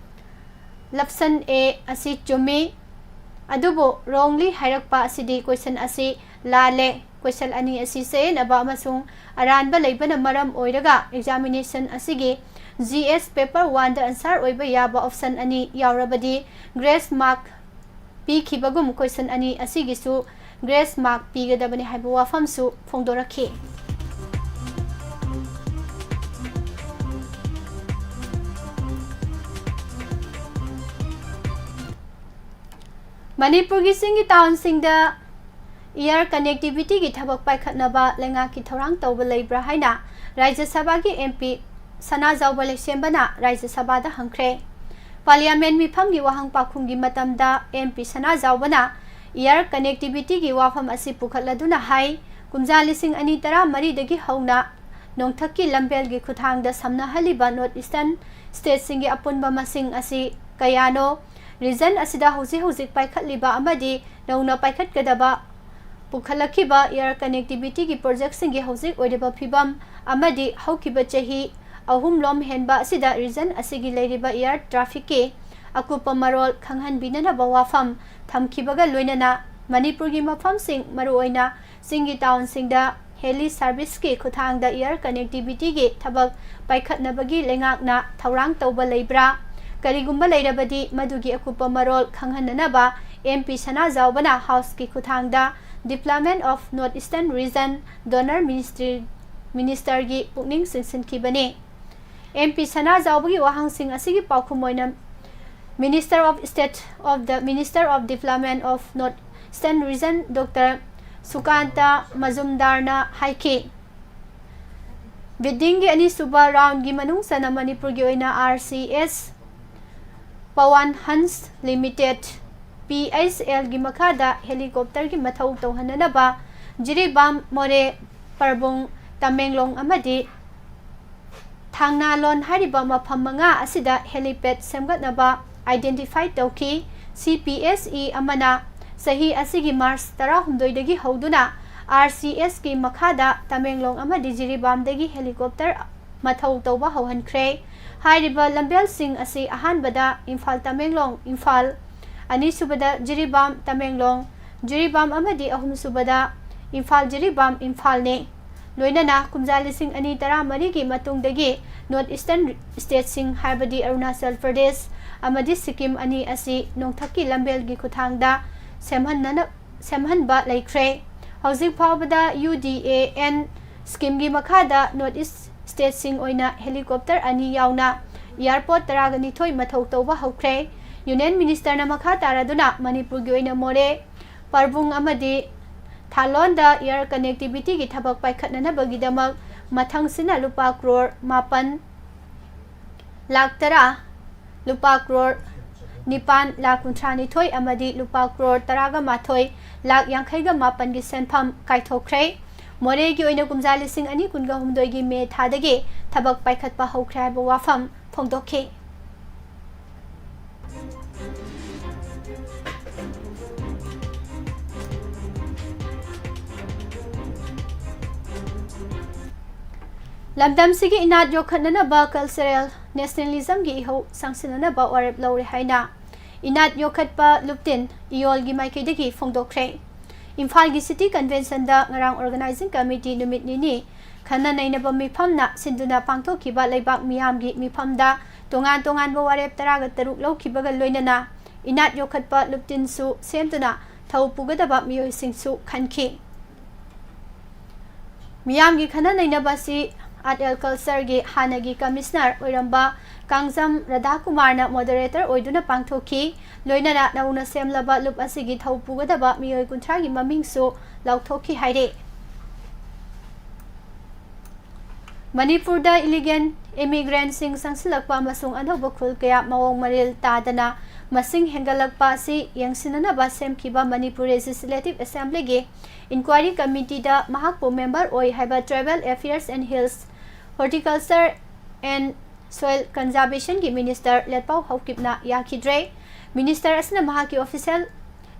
option A ꯑꯁꯤ ꯆꯨꯝꯃꯤ꯫ ꯑꯗꯨꯕꯨ wrongly ꯍꯥꯏꯔꯛꯄ ꯑꯁꯤꯗꯤ question ꯑꯁꯤ ꯂꯥꯜꯂꯦ꯫ Question ꯑꯅꯤ ꯑꯁꯤ ꯆꯌꯦꯠꯅꯕ ꯑꯃꯁꯨꯡ ꯑꯔꯥꯟꯕ ꯂꯩꯕꯅ ꯃꯔꯝ ꯑꯣꯏꯔꯒ examination ꯑꯁꯤꯒꯤ G S paper one ꯗ answer ꯑꯣꯏꯕ ꯌꯥꯕ option ꯑꯅꯤ ꯌꯥꯎꯔꯕꯗꯤ grace mark ꯄꯤꯈꯤꯕꯒꯨꯝ question ꯑꯅꯤ ꯑꯁꯤꯒꯤꯁꯨ grace mark ꯄꯤꯒꯗꯕꯅꯤ ꯍꯥꯏꯕ ꯋꯥꯐꯝꯁꯨ ꯐꯣꯡꯗꯣꯔꯛꯈꯤ꯫ ꯃꯅꯤꯄꯨꯔꯒꯤ ꯆꯤꯡꯒꯤ townꯁꯤꯡꯗ air connectivityꯒꯤ ꯊꯕꯛ ꯄꯥꯏꯈꯠꯅꯕ ꯂꯩꯉꯥꯛꯀꯤ ꯊꯧꯔꯥꯡ ꯇꯧꯕ ꯂꯩꯕ꯭ꯔꯥ ꯍꯥꯏꯅ ꯔꯥꯖ꯭ꯌ ꯁꯚꯥꯒꯤ MP ꯁꯅꯥꯖꯥꯎꯕ ꯂꯩꯁꯦꯝꯕꯅ ꯔꯥꯖ꯭ꯌ ꯁꯚꯥꯗ ꯍꯪꯈ꯭ꯔꯦ꯫ Parliament ꯃꯤꯐꯝꯒꯤ ꯋꯥꯍꯪ ꯄꯥꯎꯈꯨꯝꯒꯤ ꯃꯇꯝꯗ MP ꯁꯅꯥꯖꯥꯎꯕꯅ air connectivityꯒꯤ ꯋꯥꯐꯝ ꯑꯁꯤ ꯄꯨꯈꯠꯂꯗꯨꯅ ꯍꯥꯏ, ꯀꯨꯝꯖꯥ ꯂꯤꯁꯤꯡ ꯑꯅꯤ ꯇꯔꯥ ꯃꯔꯤꯗꯒꯤ ꯍꯧꯅ ꯅꯣꯡꯊꯛꯀꯤ ꯂꯝꯕꯦꯜꯒꯤ ꯈꯨꯠꯊꯥꯡꯗ ꯁꯝꯅꯍꯜꯂꯤꯕ North Eastern stateꯁꯤꯡꯒꯤ ꯑꯄꯨꯟꯕ ꯃꯁꯤꯡ ꯑꯁꯤ ꯀꯌꯥꯅꯣ? Region ꯑꯁꯤꯗ ꯍꯧꯖꯤꯛ ꯍꯧꯖꯤꯛ ꯄꯥꯏꯈꯠꯂꯤꯕ ꯑꯃꯗꯤ ꯅꯧꯅ ꯄꯥꯏꯈꯠꯀꯗꯕ ꯄꯨꯈꯠꯂꯛꯈꯤꯕ air connectivityꯒꯤ projectꯁꯤꯡꯒꯤ ꯍꯧꯖꯤꯛ ꯑꯣꯏꯔꯤꯕ ꯐꯤꯕꯝ ꯑꯃꯗꯤ ꯍꯧꯈꯤꯕ ꯆꯍꯤ ꯑꯍꯨꯝꯂꯣꯝ ꯍꯦꯟꯕ ꯑꯁꯤꯗ region ꯑꯁꯤꯒꯤ ꯂꯩꯔꯤꯕ air trafficꯀꯤ ꯑꯀꯨꯞꯄ ꯃꯔꯣꯜ ꯈꯪꯍꯟꯕꯤꯅꯅꯕ ꯋꯥꯐꯝ ꯊꯝꯈꯤꯕꯒ ꯂꯣꯏꯅꯅ ꯃꯅꯤꯄꯨꯔꯒꯤ ꯃꯐꯝꯁꯤꯡ, ꯃꯔꯨꯑꯣꯏꯅ ꯆꯤꯡꯒꯤ townꯁꯤꯡꯗ heli serviceꯀꯤ ꯈꯨꯠꯊꯥꯡꯗ air connectivityꯒꯤ ꯊꯕꯛ ꯄꯥꯏꯈꯠꯅꯕꯒꯤ ꯂꯩꯉꯥꯛꯅ ꯊꯧꯔꯥꯡ ꯇꯧꯕ ꯂꯩꯕ꯭ꯔꯥ? ꯀꯔꯤꯒꯨꯝꯕ ꯂꯩꯔꯕꯗꯤ ꯃꯗꯨꯒꯤ ꯑꯀꯨꯞꯄ ꯃꯔꯣꯜ ꯈꯪꯍꯟꯅꯅꯕ MP ꯁꯅꯥꯖꯥꯎꯕꯅ Houseꯀꯤ ꯈꯨꯠꯊꯥꯡꯗ Development of North Eastern Region DoNER Ministry, Ministerꯒꯤ ꯄꯨꯛꯅꯤꯡ ꯆꯤꯡꯁꯤꯟꯈꯤꯕꯅꯤ꯫ MP ꯁꯅꯥꯖꯥꯎꯕꯒꯤ ꯋꯥꯍꯪꯁꯤꯡ ꯑꯁꯤꯒꯤ ꯄꯥꯎꯈꯨꯝ ꯑꯣꯏꯅ Minister of State of the Minister of Development of North Eastern Region Doctor ꯁꯨꯀꯥꯟꯇ ꯃꯖꯨꯝꯗꯥꯔꯅ ꯍꯥꯏꯈꯤ꯫ Biddingꯒꯤ ꯑꯅꯤꯁꯨꯕ roundꯒꯤ ꯃꯅꯨꯡ ꯆꯟꯅ ꯃꯅꯤꯄꯨꯔꯒꯤ ꯑꯣꯏꯅ RCS Pawan Hans Limited, PHLꯒꯤ ꯃꯈꯥꯗ helicopterꯒꯤ ꯃꯊꯧ ꯇꯧꯍꯟꯅꯅꯕ ꯖꯤꯔꯤꯕꯥꯝ, ꯃꯣꯔꯦ, ꯄꯔꯕꯨꯡ, ꯇꯃꯦꯡꯂꯣꯡ ꯑꯃꯗꯤ ꯊꯥꯡꯅꯥꯂꯣꯟ ꯍꯥꯏꯔꯤꯕ ꯃꯐꯝ ꯃꯉꯥ ꯑꯁꯤꯗ helipad ꯁꯦꯝꯒꯠꯅꯕ identify ꯇꯧꯈꯤ꯫ CPSE ꯑꯃꯅ ꯆꯍꯤ ꯑꯁꯤꯒꯤ March ꯇꯔꯥꯍꯨꯝꯗꯣꯏꯗꯒꯤ ꯍꯧꯗꯨꯅ RCSꯀꯤ ꯃꯈꯥꯗ ꯇꯃꯦꯡꯂꯣꯡ ꯑꯃꯗꯤ ꯖꯤꯔꯤꯕꯥꯝꯗꯒꯤ helicopter ꯃꯊꯧ ꯇꯧꯕ ꯍꯧꯍꯟꯈ꯭ꯔꯦ꯫ ꯍꯥꯏꯔꯤꯕ ꯂꯝꯕꯦꯜꯁꯤꯡ ꯑꯁꯤ ꯑꯍꯥꯟꯕꯗ ꯏꯝꯐꯥꯜ ꯇꯃꯦꯡꯂꯣꯡ ꯏꯝꯐꯥꯜ, ꯑꯅꯤꯁꯨꯕꯗ ꯖꯤꯔꯤꯕꯥꯝ ꯇꯃꯦꯡꯂꯣꯡ ꯖꯤꯔꯤꯕꯥꯝ ꯑꯃꯗꯤ ꯑꯍꯨꯝꯁꯨꯕꯗ ꯏꯝꯐꯥꯜ ꯖꯤꯔꯤꯕꯥꯝ ꯏꯝꯐꯥꯜꯅꯤ꯫ ꯂꯣꯏꯅꯅ ꯀꯨꯝꯖꯥ ꯂꯤꯁꯤꯡ ꯑꯅꯤ ꯇꯔꯥꯃꯔꯤꯒꯤ ꯃꯇꯨꯡꯗꯒꯤ North Eastern stateꯁꯤꯡ ꯍꯥꯏꯕꯗꯤ ꯑꯔꯨꯅꯥꯆꯜ ꯄ꯭ꯔꯗꯦꯁ, ꯑꯃꯗꯤ ꯁꯤꯛꯀꯤꯝ ꯑꯅꯤ ꯑꯁꯤ ꯅꯣꯡꯊꯛꯀꯤ ꯂꯝꯕꯦꯜꯒꯤ ꯈꯨꯠꯊꯥꯡꯗ ꯁꯦꯝꯍꯟꯅꯅ-, ꯁꯦꯝꯍꯟꯕ ꯂꯩꯈ꯭ꯔꯦ꯫ ꯍꯧꯖꯤꯛ ꯐꯥꯎꯕꯗ UDAN schemeꯒꯤ ꯃꯈꯥꯗ North East stateꯁꯤꯡ ꯑꯣꯏꯅ helicopter ꯑꯅꯤ ꯌꯥꯎꯅ airport ꯇꯔꯥꯒ ꯅꯤꯊꯣꯏ ꯃꯊꯧ ꯇꯧꯕ ꯍꯧꯈ꯭ꯔꯦ꯫ Union Ministerꯅ ꯃꯈꯥ ꯇꯥꯔꯗꯨꯅ ꯃꯅꯤꯄꯨꯔꯒꯤ ꯑꯣꯏꯅ ꯃꯣꯔꯦ, ꯄꯔꯕꯨꯡ ꯑꯃꯗꯤ ꯊꯥꯂꯣꯟꯗ air connectivityꯒꯤ ꯊꯕꯛ ꯄꯥꯏꯈꯠꯅꯅꯕꯒꯤꯗꯃꯛ ꯃꯊꯪꯁꯤꯅ ꯂꯨꯄꯥ ꯀ꯭ꯔꯣꯔ ꯃꯥꯄꯟ ꯂꯥꯈ ꯇꯔꯥ, ꯂꯨꯄꯥ ꯀ꯭ꯔꯣꯔ ꯅꯤꯄꯥꯟ ꯂꯥꯈ ꯀꯨꯟꯊ꯭ꯔꯥ ꯅꯤꯊꯣꯏ ꯑꯃꯗꯤ ꯂꯨꯄꯥ ꯀ꯭ꯔꯣꯔ ꯇꯔꯥꯒ ꯃꯥꯊꯣꯏ ꯂꯥꯈ ꯌꯥꯡꯈꯩꯒ ꯃꯥꯄꯟꯒꯤ ꯁꯦꯟꯐꯝ ꯀꯥꯏꯊꯣꯛꯈ꯭ꯔꯦ꯫ ꯃꯣꯔꯦꯒꯤ ꯑꯣꯏꯅ ꯀꯨꯝꯖꯥ ꯂꯤꯁꯤꯡ ꯑꯅꯤ ꯀꯨꯟꯒ ꯍꯨꯝꯗꯣꯏꯒꯤ ꯃꯦ ꯊꯥꯗꯒꯤ ꯊꯕꯛ ꯄꯥꯏꯈꯠꯄ ꯍꯧꯈ꯭ꯔꯦ ꯍꯥꯏꯕ ꯋꯥꯐꯝ ꯐꯣꯡꯗꯣꯛꯈꯤ꯫ ꯂꯝꯗꯝꯁꯤꯒꯤ ꯏꯅꯥꯠ ꯌꯣꯛꯈꯠꯅꯅꯕ cultural nationalismꯒꯤ ꯏꯍꯧ ꯁꯥꯡꯁꯤꯟꯅꯅꯕ ꯋꯥꯔꯦꯞ ꯂꯧꯔꯦ ꯍꯥꯏꯅ ꯏꯅꯥꯠ ꯌꯣꯛꯈꯠꯄ ꯂꯨꯞꯇꯤꯟ ꯏꯌꯣꯜꯒꯤ ꯃꯥꯏꯀꯩꯗꯒꯤ ꯐꯣꯡꯗꯣꯛꯈ꯭ꯔꯦ꯫ ꯏꯝꯐꯥꯜꯒꯤ City Conventionꯗ ꯉꯔꯥꯡ organizing committee ꯅꯨꯃꯤꯠ ꯅꯤꯅꯤ ꯈꯟꯅ ꯅꯩꯅꯕ ꯃꯤꯐꯝꯅ ꯁꯤꯟꯗꯨꯅ ꯄꯥꯡꯊꯣꯛꯈꯤꯕ ꯂꯩꯕꯥꯛ ꯃꯤꯌꯥꯝꯒꯤ ꯃꯤꯐꯝꯗ ꯇꯣꯉꯥꯟ ꯇꯣꯉꯥꯟꯕ ꯋꯥꯔꯦꯞ ꯇꯔꯥꯒ ꯇꯔꯨꯛ ꯂꯧꯈꯤꯕꯒ ꯂꯣꯏꯅꯅ ꯏꯅꯥꯠ ꯌꯣꯛꯈꯠꯄ ꯂꯨꯞꯇꯤꯟꯁꯨ ꯁꯦꯝꯗꯨꯅ ꯊꯧ ꯄꯨꯒꯗꯕ ꯃꯤꯑꯣꯏꯁꯤꯡꯁꯨ ꯈꯟꯈꯤ꯫ ꯃꯤꯌꯥꯝꯒꯤ ꯈꯟꯅ ꯅꯩꯅꯕ ꯑꯁꯤ Art and Cultureꯒꯤ ꯍꯥꯟꯅꯒꯤ Commissioner ꯑꯣꯏꯔꯝꯕ ꯀꯥꯡꯖꯝ ꯔꯥꯙꯥꯀꯨꯃꯥꯔꯅ moderator ꯑꯣꯏꯗꯨꯅ ꯄꯥꯡꯊꯣꯛꯈꯤ꯫ ꯂꯣꯏꯅꯅ ꯅꯧꯅ ꯁꯦꯝꯂꯕ ꯂꯨꯞ ꯑꯁꯤꯒꯤ ꯊꯧ ꯄꯨꯒꯗꯕ ꯃꯤꯑꯣꯏ ꯀꯨꯟꯊ꯭ꯔꯥꯒꯤ ꯃꯃꯤꯡꯁꯨ ꯂꯥꯎꯊꯣꯛꯈꯤ ꯍꯥꯏꯔꯤ꯫ ꯃꯅꯤꯄꯨꯔꯗ illegal immigrantꯁꯤꯡ ꯆꯪꯁꯤꯜꯂꯛꯄ ꯑꯃꯁꯨꯡ ꯑꯅꯧꯕ ꯈꯨꯜ ꯀꯌꯥ ꯃꯑꯣꯡ ꯃꯔꯤꯜ ꯇꯥꯗꯅ ꯃꯁꯤꯡ ꯍꯦꯟꯒꯠꯂꯛꯄ ꯑꯁꯤ ꯌꯦꯡꯁꯤꯟꯅꯅꯕ ꯁꯦꯝꯈꯤꯕ ꯃꯅꯤꯄꯨꯔ Legislative Assemblyꯒꯤ Inquiry Committeeꯗ ꯃꯍꯥꯛꯄꯨ member ꯑꯣꯏ ꯍꯥꯏꯕ Tribal Affairs and Hills, Horticulture and Soil Conservationꯒꯤ Minister ꯂꯦꯠꯄꯥꯎ ꯍꯧꯀꯤꯞꯅ ꯌꯥꯈꯤꯗ꯭ꯔꯦ꯫ Minister ꯑꯁꯤꯅ ꯃꯍꯥꯛꯀꯤ official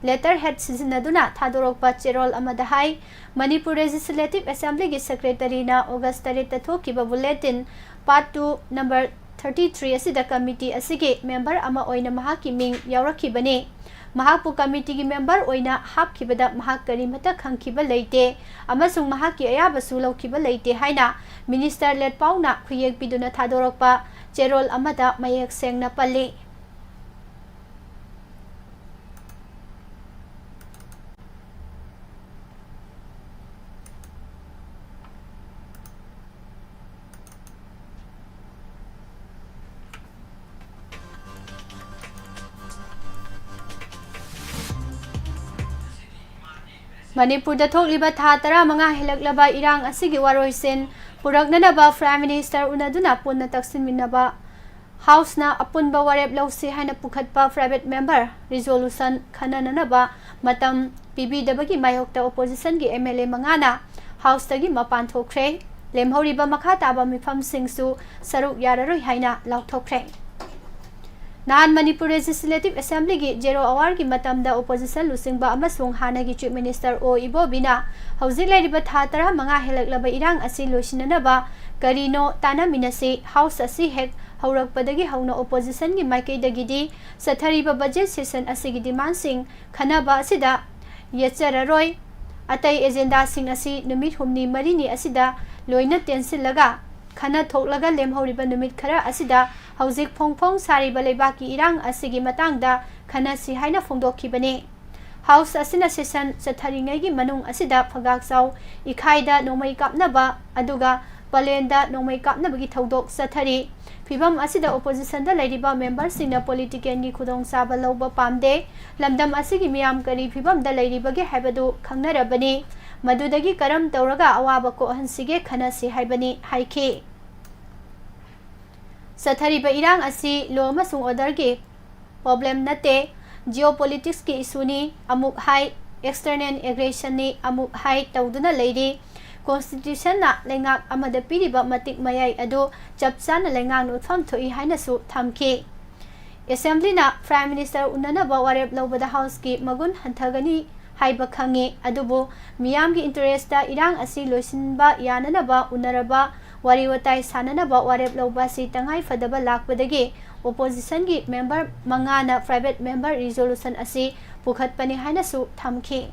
letterhead ꯁꯤꯖꯤꯟꯅꯗꯨꯅ ꯊꯥꯗꯣꯔꯛꯄ ꯆꯦꯔꯣꯜ ꯑꯃꯗ ꯍꯥꯏ, ꯃꯅꯤꯄꯨꯔ Legislative Assemblyꯒꯤ Secretaryꯅ August ꯇꯔꯦꯠꯇ ꯊꯣꯛꯈꯤꯕ bulletin part two number thirty three ꯑꯁꯤꯗ committee ꯑꯁꯤꯒꯤ member ꯑꯃ ꯑꯣꯏꯅ ꯃꯍꯥꯛꯀꯤ ꯃꯤꯡ ꯌꯥꯎꯔꯛꯈꯤꯕꯅꯤ꯫ ꯃꯍꯥꯛꯄꯨ committeeꯒꯤ member ꯑꯣꯏꯅ ꯍꯥꯞꯈꯤꯕꯗ ꯃꯍꯥꯛ ꯀꯔꯤꯃꯠꯇ ꯈꯪꯈꯤꯕ ꯂꯩꯇꯦ ꯑꯃꯁꯨꯡ ꯃꯍꯥꯛꯀꯤ ꯑꯌꯥꯕꯁꯨ ꯂꯧꯈꯤꯕ ꯂꯩꯇꯦ ꯍꯥꯏꯅ Minister ꯂꯦꯠꯄꯥꯎꯅ ꯈꯨꯌꯦꯛ ꯄꯤꯗꯨꯅ ꯊꯥꯗꯣꯔꯛꯄ ꯆꯦꯔꯣꯜ ꯑꯃꯗ ꯃꯌꯦꯛ ꯁꯦꯡꯅ ꯄꯜꯂꯤ꯫ ꯃꯅꯤꯄꯨꯔꯗ ꯊꯣꯛꯂꯤꯕ ꯊꯥ ꯇꯔꯥꯃꯉꯥ ꯍꯦꯜꯂꯛꯂꯕ ꯏꯔꯥꯡ ꯑꯁꯤꯒꯤ ꯋꯥꯔꯣꯏꯁꯤꯟ ꯄꯨꯔꯛꯅꯅꯕ Prime Minister ꯎꯅꯗꯨꯅ ꯄꯨꯟꯅ ꯇꯛꯁꯤꯟꯃꯤꯟꯅꯕ House ꯅ ꯑꯄꯨꯟꯕ ꯋꯥꯔꯦꯞ ꯂꯧꯁꯤ ꯍꯥꯏꯅ ꯄꯨꯈꯠꯄ private member resolution ꯈꯟꯅꯅꯅꯕ ꯃꯇꯝ ꯄꯤꯕꯤꯗꯕꯒꯤ ꯃꯥꯌꯣꯛꯇ opposition ꯒꯤ M L A ꯃꯉꯥꯅ House ꯇꯒꯤ ꯃꯄꯥꯟ ꯊꯣꯛꯈ꯭ꯔꯦ꯫ ꯂꯦꯝꯍꯧꯔꯤꯕ ꯃꯈꯥ ꯇꯥꯕ ꯃꯤꯐꯝꯁꯤꯡꯁꯨ ꯁꯔꯨꯛ ꯌꯥꯔꯔꯣꯏ ꯍꯥꯏꯅ ꯂꯥꯎꯊꯣꯛꯈ꯭ꯔꯦ꯫ ꯅꯍꯥꯟ ꯃꯅꯤꯄꯨꯔ Legislative Assembly ꯒꯤ zero hour ꯒꯤ ꯃꯇꯝꯗ opposition ꯂꯨꯆꯤꯡꯕ ꯑꯃꯁꯨꯡ ꯍꯥꯟꯅꯒꯤ Chief Minister ꯑꯣ ꯏꯕꯣꯕꯤꯅ ꯍꯧꯖꯤꯛ ꯂꯩꯔꯤꯕ ꯊꯥ ꯇꯔꯥꯃꯉꯥ ꯍꯦꯜꯂꯛꯂꯕ ꯏꯔꯥꯡ ꯑꯁꯤ ꯂꯣꯏꯁꯤꯟꯅꯅꯕ ꯀꯔꯤꯅꯣ ꯇꯥꯟꯅꯃꯤꯟꯅꯁꯤ, House ꯑꯁꯤ ꯍꯦꯛ ꯍꯧꯔꯛꯄꯗꯒꯤ ꯍꯧꯅ opposition ꯒꯤ ꯃꯥꯏꯀꯩꯗꯒꯤꯗꯤ ꯆꯠꯊꯔꯤꯕ budget session ꯑꯁꯤꯒꯤ demand ꯁꯤꯡ ꯈꯟꯅꯕ ꯑꯁꯤꯗ ꯌꯦꯠꯆꯔꯔꯣꯏ꯫ ꯑꯇꯩ agenda ꯁꯤꯡ ꯑꯁꯤ ꯅꯨꯃꯤꯠ ꯍꯨꯝꯅꯤ ꯃꯔꯤꯅꯤ ꯑꯁꯤꯗ ꯂꯣꯏꯅ ꯇꯦꯟꯁꯤꯜꯂꯒ ꯈꯟꯅ ꯊꯣꯛꯂꯒ ꯂꯦꯝꯍꯧꯔꯤꯕ ꯅꯨꯃꯤꯠ ꯈꯔ ꯑꯁꯤꯗ ꯍꯧꯖꯤꯛ ꯐꯣꯡ ꯐꯣꯡ ꯁꯥꯔꯤꯕ ꯂꯩꯕꯥꯛꯀꯤ ꯏꯔꯥꯡ ꯑꯁꯤꯒꯤ ꯃꯇꯥꯡꯗ ꯈꯟꯅꯁꯤ ꯍꯥꯏꯅ ꯐꯣꯡꯗꯣꯛꯈꯤꯕꯅꯤ꯫ House ꯑꯁꯤꯅ session ꯆꯠꯊꯔꯤꯉꯩꯒꯤ ꯃꯅꯨꯡ ꯑꯁꯤꯗ ꯐꯒꯥꯛꯆꯥꯎ ꯏꯈꯥꯏꯗ ꯅꯣꯡꯃꯩ ꯀꯥꯞꯅꯕ ꯑꯗꯨꯒ ꯄꯂꯦꯟꯗ ꯅꯣꯡꯃꯩ ꯀꯥꯞꯅꯕꯒꯤ ꯊꯧꯗꯣꯛ ꯆꯠꯊꯔꯤ꯫ ꯐꯤꯚꯝ ꯑꯁꯤꯗ opposition ꯗ ꯂꯩꯔꯤꯕ member ꯁꯤꯡꯅ politician ꯒꯤ ꯈꯨꯗꯣꯡꯆꯥꯕ ꯂꯧꯕ ꯄꯥꯝꯗꯦ꯫ ꯂꯝꯗꯝ ꯑꯁꯤꯒꯤ ꯃꯤꯌꯥꯝ ꯀꯔꯤ ꯐꯤꯚꯝꯗ ꯂꯩꯔꯤꯕꯒꯦ ꯍꯥꯏꯕꯗꯨ ꯈꯪꯅꯔꯕꯅꯤ꯫ ꯃꯗꯨꯗꯒꯤ ꯀꯔꯝ ꯇꯧꯔꯒ ꯑꯋꯥꯕ ꯀꯣꯛꯍꯟꯁꯤꯒꯦ ꯈꯟꯅꯁꯤ ꯍꯥꯏꯕꯅꯤ ꯍꯥꯏꯈꯤ꯫ ꯆꯠꯊꯔꯤꯕ ꯏꯔꯥꯡ ꯑꯁꯤ law ꯑꯃꯁꯨꯡ order ꯒꯤ problem ꯅꯠꯇꯦ, geopolitics ꯀꯤ issue ꯅꯤ ꯑꯃꯨꯛ ꯍꯥꯏ꯫ External aggression ꯅꯤ ꯑꯃꯨꯛ ꯍꯥꯏ ꯇꯧꯗꯨꯅ ꯂꯩꯔꯤ꯫ Constitution ꯅ ꯂꯩꯉꯥꯛ ꯑꯃꯗ ꯄꯤꯔꯤꯕ ꯃꯇꯤꯛ ꯃꯌꯥꯏ ꯑꯗꯨ ꯆꯞ ꯆꯥꯅ ꯂꯩꯉꯥꯛꯅ ꯎꯠꯐꯝ ꯊꯣꯛꯏ ꯍꯥꯏꯅꯁꯨ ꯊꯝꯈꯤ꯫ Assembly ꯅ Prime Minister ꯎꯅꯅꯕ ꯋꯥꯔꯦꯞ ꯂꯧꯕꯗ House ꯀꯤ ꯃꯒꯨꯟ ꯍꯟꯊꯒꯅꯤ ꯍꯥꯏꯕ ꯈꯪꯉꯤ, ꯑꯗꯨꯕꯨ ꯃꯤꯌꯥꯝꯒꯤ interest ꯇ ꯏꯔꯥꯡ ꯑꯁꯤ ꯂꯣꯏꯁꯤꯟꯕ ꯌꯥꯅꯅꯕ ꯎꯅꯔꯕ ꯋꯥꯔꯤ ꯋꯥꯇꯥꯏ ꯁꯥꯅꯅꯕ ꯋꯥꯔꯦꯞ ꯂꯧꯕ ꯑꯁꯤ ꯇꯉꯥꯏ ꯐꯗꯕ ꯂꯥꯛꯄꯗꯒꯤ opposition ꯒꯤ member ꯃꯉꯥꯅ private member resolution ꯑꯁꯤ ꯄꯨꯈꯠꯄꯅꯤ ꯍꯥꯏꯅꯁꯨ ꯊꯝꯈꯤ꯫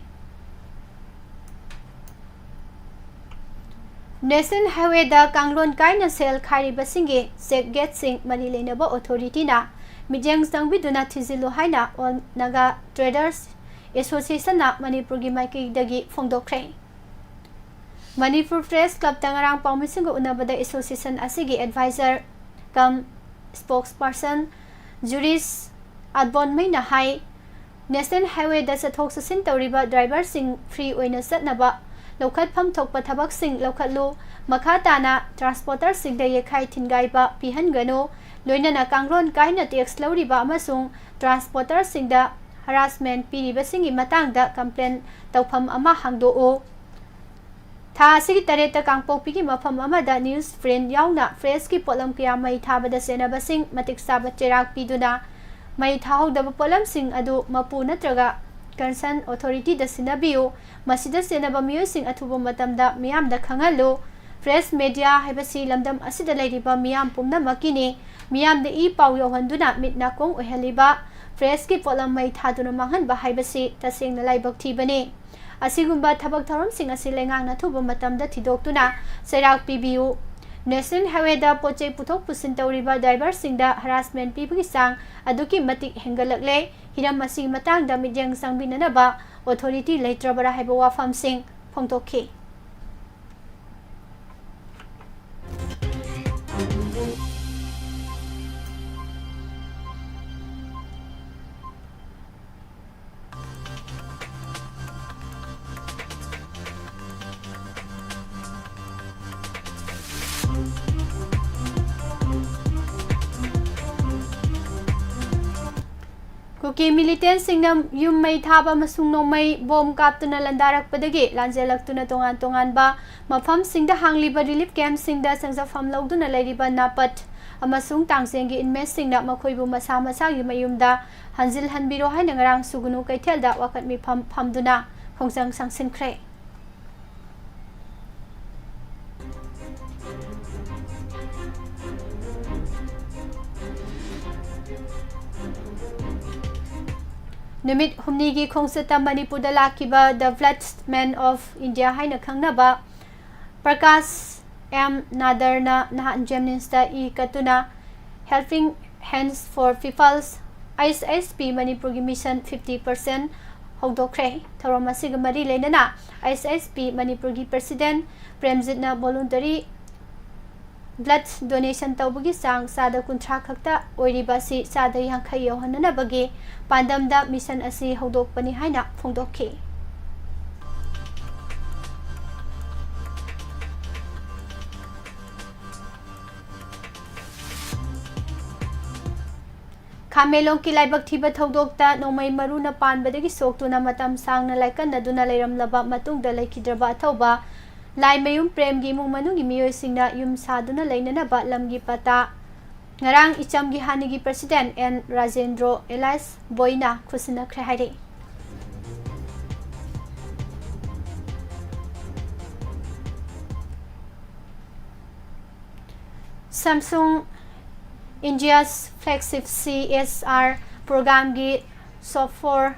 National Highway ꯗ ꯀꯥꯡꯂꯣꯟ ꯀꯥꯏꯅ ꯁꯦꯜ ꯈꯥꯏꯔꯤꯕꯁꯤꯡꯒꯤ check gate ꯁꯤꯡ ꯃꯔꯤ ꯂꯩꯅꯕ authority ꯅ ꯃꯤꯠꯌꯦꯡ ꯆꯪꯕꯤꯗꯨꯅ ꯊꯤꯖꯤꯜꯂꯨ ꯍꯥꯏꯅ All Naga Traders Association ꯅ ꯃꯅꯤꯄꯨꯔꯒꯤ ꯃꯥꯏꯀꯩꯗꯒꯤ ꯐꯣꯡꯗꯣꯛꯈ꯭ꯔꯦ꯫ ꯃꯅꯤꯄꯨꯔ Press Club ꯇ ꯉꯔꯥꯡ ꯄꯥꯎꯃꯤꯁꯤꯡꯒ ꯎꯅꯕꯗ association ꯑꯁꯤꯒꯤ advisor cum spokesperson Jurish ꯑꯠꯕꯣꯟꯃꯩꯅ ꯍꯥꯏ, ꯅꯦꯁꯅꯦꯜ ꯍꯥꯏꯋꯦꯗ ꯆꯠꯊꯣꯛ ꯆꯠꯁꯤꯟ ꯇꯧꯔꯤꯕ ꯗ꯭ꯔꯥꯏꯚꯔꯁꯤꯡ ꯐ꯭ꯔꯤ ꯑꯣꯏꯅ ꯆꯠꯅꯕ ꯂꯧꯈꯠꯐꯝ ꯊꯣꯛꯄ ꯊꯕꯛꯁꯤꯡ ꯂꯧꯈꯠꯂꯨ꯫ ꯃꯈꯥ ꯇꯥꯅ ꯇ꯭ꯔꯥꯟꯁꯄꯣꯔꯇꯔꯁꯤꯡꯗ ꯌꯩꯈꯥꯏ ꯊꯤꯟꯒꯥꯏꯕ ꯄꯤꯍꯟꯒꯅꯨ꯫ ꯂꯣꯏꯅꯅ ꯀꯥꯡꯂꯣꯟ ꯀꯥꯏꯅ ꯇꯦꯛꯁ ꯂꯧꯔꯤꯕ ꯑꯃꯁꯨꯡ ꯇ꯭ꯔꯥꯟꯁꯄꯣꯔꯇꯔꯁꯤꯡꯗ ꯍꯔꯥꯁꯃꯦꯟ ꯄꯤꯔꯤꯕꯁꯤꯡꯒꯤ ꯃꯇꯥꯡꯗ ꯀꯝꯄ꯭ꯂꯦꯟ ꯇꯧꯐꯝ ꯑꯃ ꯍꯥꯡꯗꯣꯛꯎ꯫ ꯊꯥ ꯑꯁꯤꯒꯤ ꯇꯔꯦꯠꯇ ꯀꯥꯡꯄꯣꯛꯄꯤꯒꯤ ꯃꯐꯝ ꯑꯃꯗ ꯅ꯭ꯌꯨꯁ ꯄ꯭ꯔꯤꯟ ꯌꯥꯎꯅ ꯐ꯭ꯔꯦꯁꯀꯤ ꯄꯣꯠꯂꯝ ꯀꯌꯥ ꯃꯩ ꯊꯥꯕꯗ ꯆꯦꯟꯅꯕꯁꯤꯡ ꯃꯇꯤꯛ ꯆꯥꯕ ꯆꯩꯔꯥꯛ ꯄꯤꯗꯨꯅ ꯃꯩ ꯊꯥꯍꯧꯗꯕ ꯄꯣꯠꯂꯝꯁꯤꯡ ꯑꯗꯨ ꯃꯄꯨ ꯅꯠꯇ꯭ꯔꯒ ꯀꯟꯁꯔꯟ ꯑꯣꯊꯣꯔꯤꯇꯤꯗ ꯁꯤꯟꯅꯕꯤꯌꯨ꯫ ꯃꯁꯤꯗ ꯆꯦꯟꯅꯕ ꯃꯤꯑꯣꯏꯁꯤꯡ ꯑꯊꯨꯕ ꯃꯇꯝꯗ ꯃꯤꯌꯥꯝꯗ ꯈꯪꯍꯜꯂꯨ꯫ ꯐ꯭ꯔꯦꯁ ꯃꯦꯗꯤꯌꯥ ꯍꯥꯏꯕꯁꯤ ꯂꯝꯗꯝ ꯑꯁꯤꯗ ꯂꯩꯔꯤꯕ ꯃꯤꯌꯥꯝ ꯄꯨꯝꯅꯃꯛꯀꯤꯅꯤ꯫ ꯃꯤꯌꯥꯝꯗ ꯏ ꯄꯥꯎ ꯌꯧꯍꯟꯗꯨꯅ ꯃꯤꯠ ꯅꯥꯀꯣꯡ ꯑꯣꯏꯍꯜꯂꯤꯕ ꯐ꯭ꯔꯦꯁꯀꯤ ꯄꯣꯠꯂꯝ ꯃꯩ ꯊꯥꯗꯨꯅ ꯃꯥꯡꯍꯟꯕ ꯍꯥꯏꯕꯁꯤ ꯇꯁꯦꯡꯅ ꯂꯥꯏꯕꯛ ꯊꯤꯕꯅꯤ꯫ ꯑꯁꯤꯒꯨꯝꯕ ꯊꯕꯛ ꯊꯧꯔꯝꯁꯤꯡ ꯑꯁꯤ ꯂꯩꯉꯥꯛꯅ ꯑꯊꯨꯕ ꯃꯇꯝꯗ ꯊꯤꯗꯣꯛꯇꯨꯅ ꯆꯩꯔꯥꯛ ꯄꯤꯕꯤꯌꯨ꯫ ꯅꯦꯁꯅꯦꯜ ꯍꯥꯏꯋꯦꯗ ꯄꯣꯠ ꯆꯩ ꯄꯨꯊꯣꯛ ꯄꯨꯁꯤꯟ ꯇꯧꯔꯤꯕ ꯗ꯭ꯔꯥꯏꯚꯔꯁꯤꯡꯗ ꯍꯔꯥꯁꯃꯦꯟ ꯄꯤꯕꯒꯤ ꯆꯥꯡ ꯑꯗꯨꯛꯀꯤ ꯃꯇꯤꯛ ꯍꯦꯟꯒꯠꯂꯛꯂꯦ꯫ ꯍꯤꯔꯝ ꯑꯁꯤꯒꯤ ꯃꯇꯥꯡꯗ ꯃꯤꯠꯌꯦꯡ ꯆꯪꯕꯤꯅꯅꯕ ꯑꯣꯊꯣꯔꯤꯇꯤ ꯂꯩꯇ꯭ꯔꯕꯔꯥ ꯍꯥꯏꯕ ꯋꯥꯐꯝꯁꯤꯡ ꯐꯣꯡꯗꯣꯛꯈꯤ꯫ ꯀꯨꯀꯤ ꯃꯤꯂꯤꯇꯦꯟꯁꯤꯡꯅ ꯌꯨꯝ ꯃꯩ ꯊꯥꯕ ꯑꯃꯁꯨꯡ ꯅꯣꯡꯃꯩ ꯕꯣꯝ ꯀꯥꯞꯇꯨꯅ ꯂꯥꯟꯗꯥꯔꯛꯄꯗꯒꯤ ꯂꯥꯟꯖꯦꯜꯂꯛꯇꯨꯅ ꯇꯣꯉꯥꯟ ꯇꯣꯉꯥꯟꯕ ꯃꯐꯝꯁꯤꯡꯗ ꯍꯥꯡꯂꯤꯕ ꯔꯤꯂꯤꯐ ꯀꯦꯝꯞꯁꯤꯡꯗ ꯆꯪꯖꯐꯝ ꯂꯧꯗꯨꯅ ꯂꯩꯔꯤꯕ ꯅꯥꯄꯠ ꯑꯃꯁꯨꯡ ꯇꯥꯡꯖꯦꯡꯒꯤ ꯏꯟꯃꯦꯠꯁꯤꯡꯅ ꯃꯈꯣꯏꯕꯨ ꯃꯁꯥ ꯃꯁꯥꯒꯤ ꯃꯌꯨꯝꯗ ꯍꯟꯖꯤꯜꯍꯟꯕꯤꯔꯣ ꯍꯥꯏꯅ ꯉꯔꯥꯡ ꯁꯨꯒꯨꯅꯨ ꯀꯩꯊꯦꯜꯗ ꯋꯥꯀꯠ ꯃꯤꯐꯝ ꯐꯝꯗꯨꯅ ꯈꯣꯡꯖꯪ ꯆꯪꯁꯤꯟꯈ꯭ꯔꯦ꯫ ꯅꯨꯃꯤꯠ ꯍꯨꯝꯅꯤꯒꯤ ꯈꯣꯡꯆꯠꯇ ꯃꯅꯤꯄꯨꯔꯗ ꯂꯥꯛꯈꯤꯕ The Black Man of India ꯍꯥꯏꯅ ꯈꯪꯅꯕ ꯄ꯭ꯔꯀꯥꯁ ꯑꯦꯝ ꯅꯥꯗꯔꯅ ꯅꯍꯥꯟ ꯖꯦꯝꯅꯤꯝꯁꯇ ꯏ ꯀꯠꯇꯨꯅ Helping Hands for People's, H H P ꯃꯅꯤꯄꯨꯔꯒꯤ ꯃꯤꯁꯟ ꯐꯤꯐꯇꯤ ꯄꯔꯁꯦꯟ ꯍꯧꯗꯣꯛꯈ꯭ꯔꯦ꯫ ꯊꯧꯔꯝ ꯑꯁꯤꯒ ꯃꯔꯤ ꯂꯩꯅꯅ ꯑꯩꯆ ꯑꯩꯆ ꯄꯤ ꯃꯅꯤꯄꯨꯔꯒꯤ ꯄ꯭ꯔꯦꯁꯤꯗꯦꯟ ꯄ꯭ꯔꯦꯝꯖꯤꯠꯅ ꯚꯣꯂꯨꯟꯇꯔꯤ blood donation ꯇꯧꯕꯒꯤ ꯆꯥꯡ ꯆꯥꯗ ꯀꯨꯟꯊ꯭ꯔꯥ ꯈꯛꯇ ꯑꯣꯏꯔꯤꯕ ꯑꯁꯤ ꯆꯥꯗ ꯌꯥꯡꯈꯩ ꯌꯧꯍꯟꯅꯅꯕꯒꯤ ꯄꯥꯟꯗꯝꯗ mission ꯑꯁꯤ ꯍꯧꯗꯣꯛꯄꯅꯤ ꯍꯥꯏꯅ ꯐꯣꯡꯗꯣꯛꯈꯤ꯫ ꯈꯥꯃꯦꯟꯂꯣꯡꯒꯤ ꯂꯥꯏꯕꯛ ꯊꯤꯕ ꯊꯧꯗꯣꯛꯇ ꯅꯣꯡꯃꯩ ꯃꯔꯨꯅ ꯄꯥꯟꯕꯗꯒꯤ ꯁꯣꯛꯇꯨꯅ ꯃꯇꯝ ꯁꯥꯡꯅ ꯂꯥꯏꯀꯠꯅꯗꯨꯅ ꯂꯩꯔꯝꯂꯕ ꯃꯇꯨꯡꯗ ꯂꯩꯈꯤꯗ꯭ꯔꯕ ꯑꯊꯧꯕ ꯂꯥꯏꯃꯌꯨꯝ ꯄ꯭ꯔꯦꯝꯒꯤ ꯏꯃꯨꯡ ꯃꯅꯨꯡꯒꯤ ꯃꯤꯑꯣꯏꯁꯤꯡꯅ ꯌꯨꯝ ꯁꯥꯗꯨꯅ ꯂꯩꯅꯅꯕ ꯂꯝꯒꯤ ꯄꯇꯥ ꯉꯔꯥꯡ ꯏꯆꯝꯒꯤ ꯍꯥꯟꯅꯒꯤ president ꯑꯦꯟ ꯔꯥꯖꯦꯟꯗ꯭ꯔꯣ alias ꯕꯣꯏꯅ ꯈꯨꯠꯁꯤꯟꯅꯈ꯭ꯔꯦ ꯍꯥꯏꯔꯤ꯫ Samsung India's flagship C S R programꯒꯤ Shop for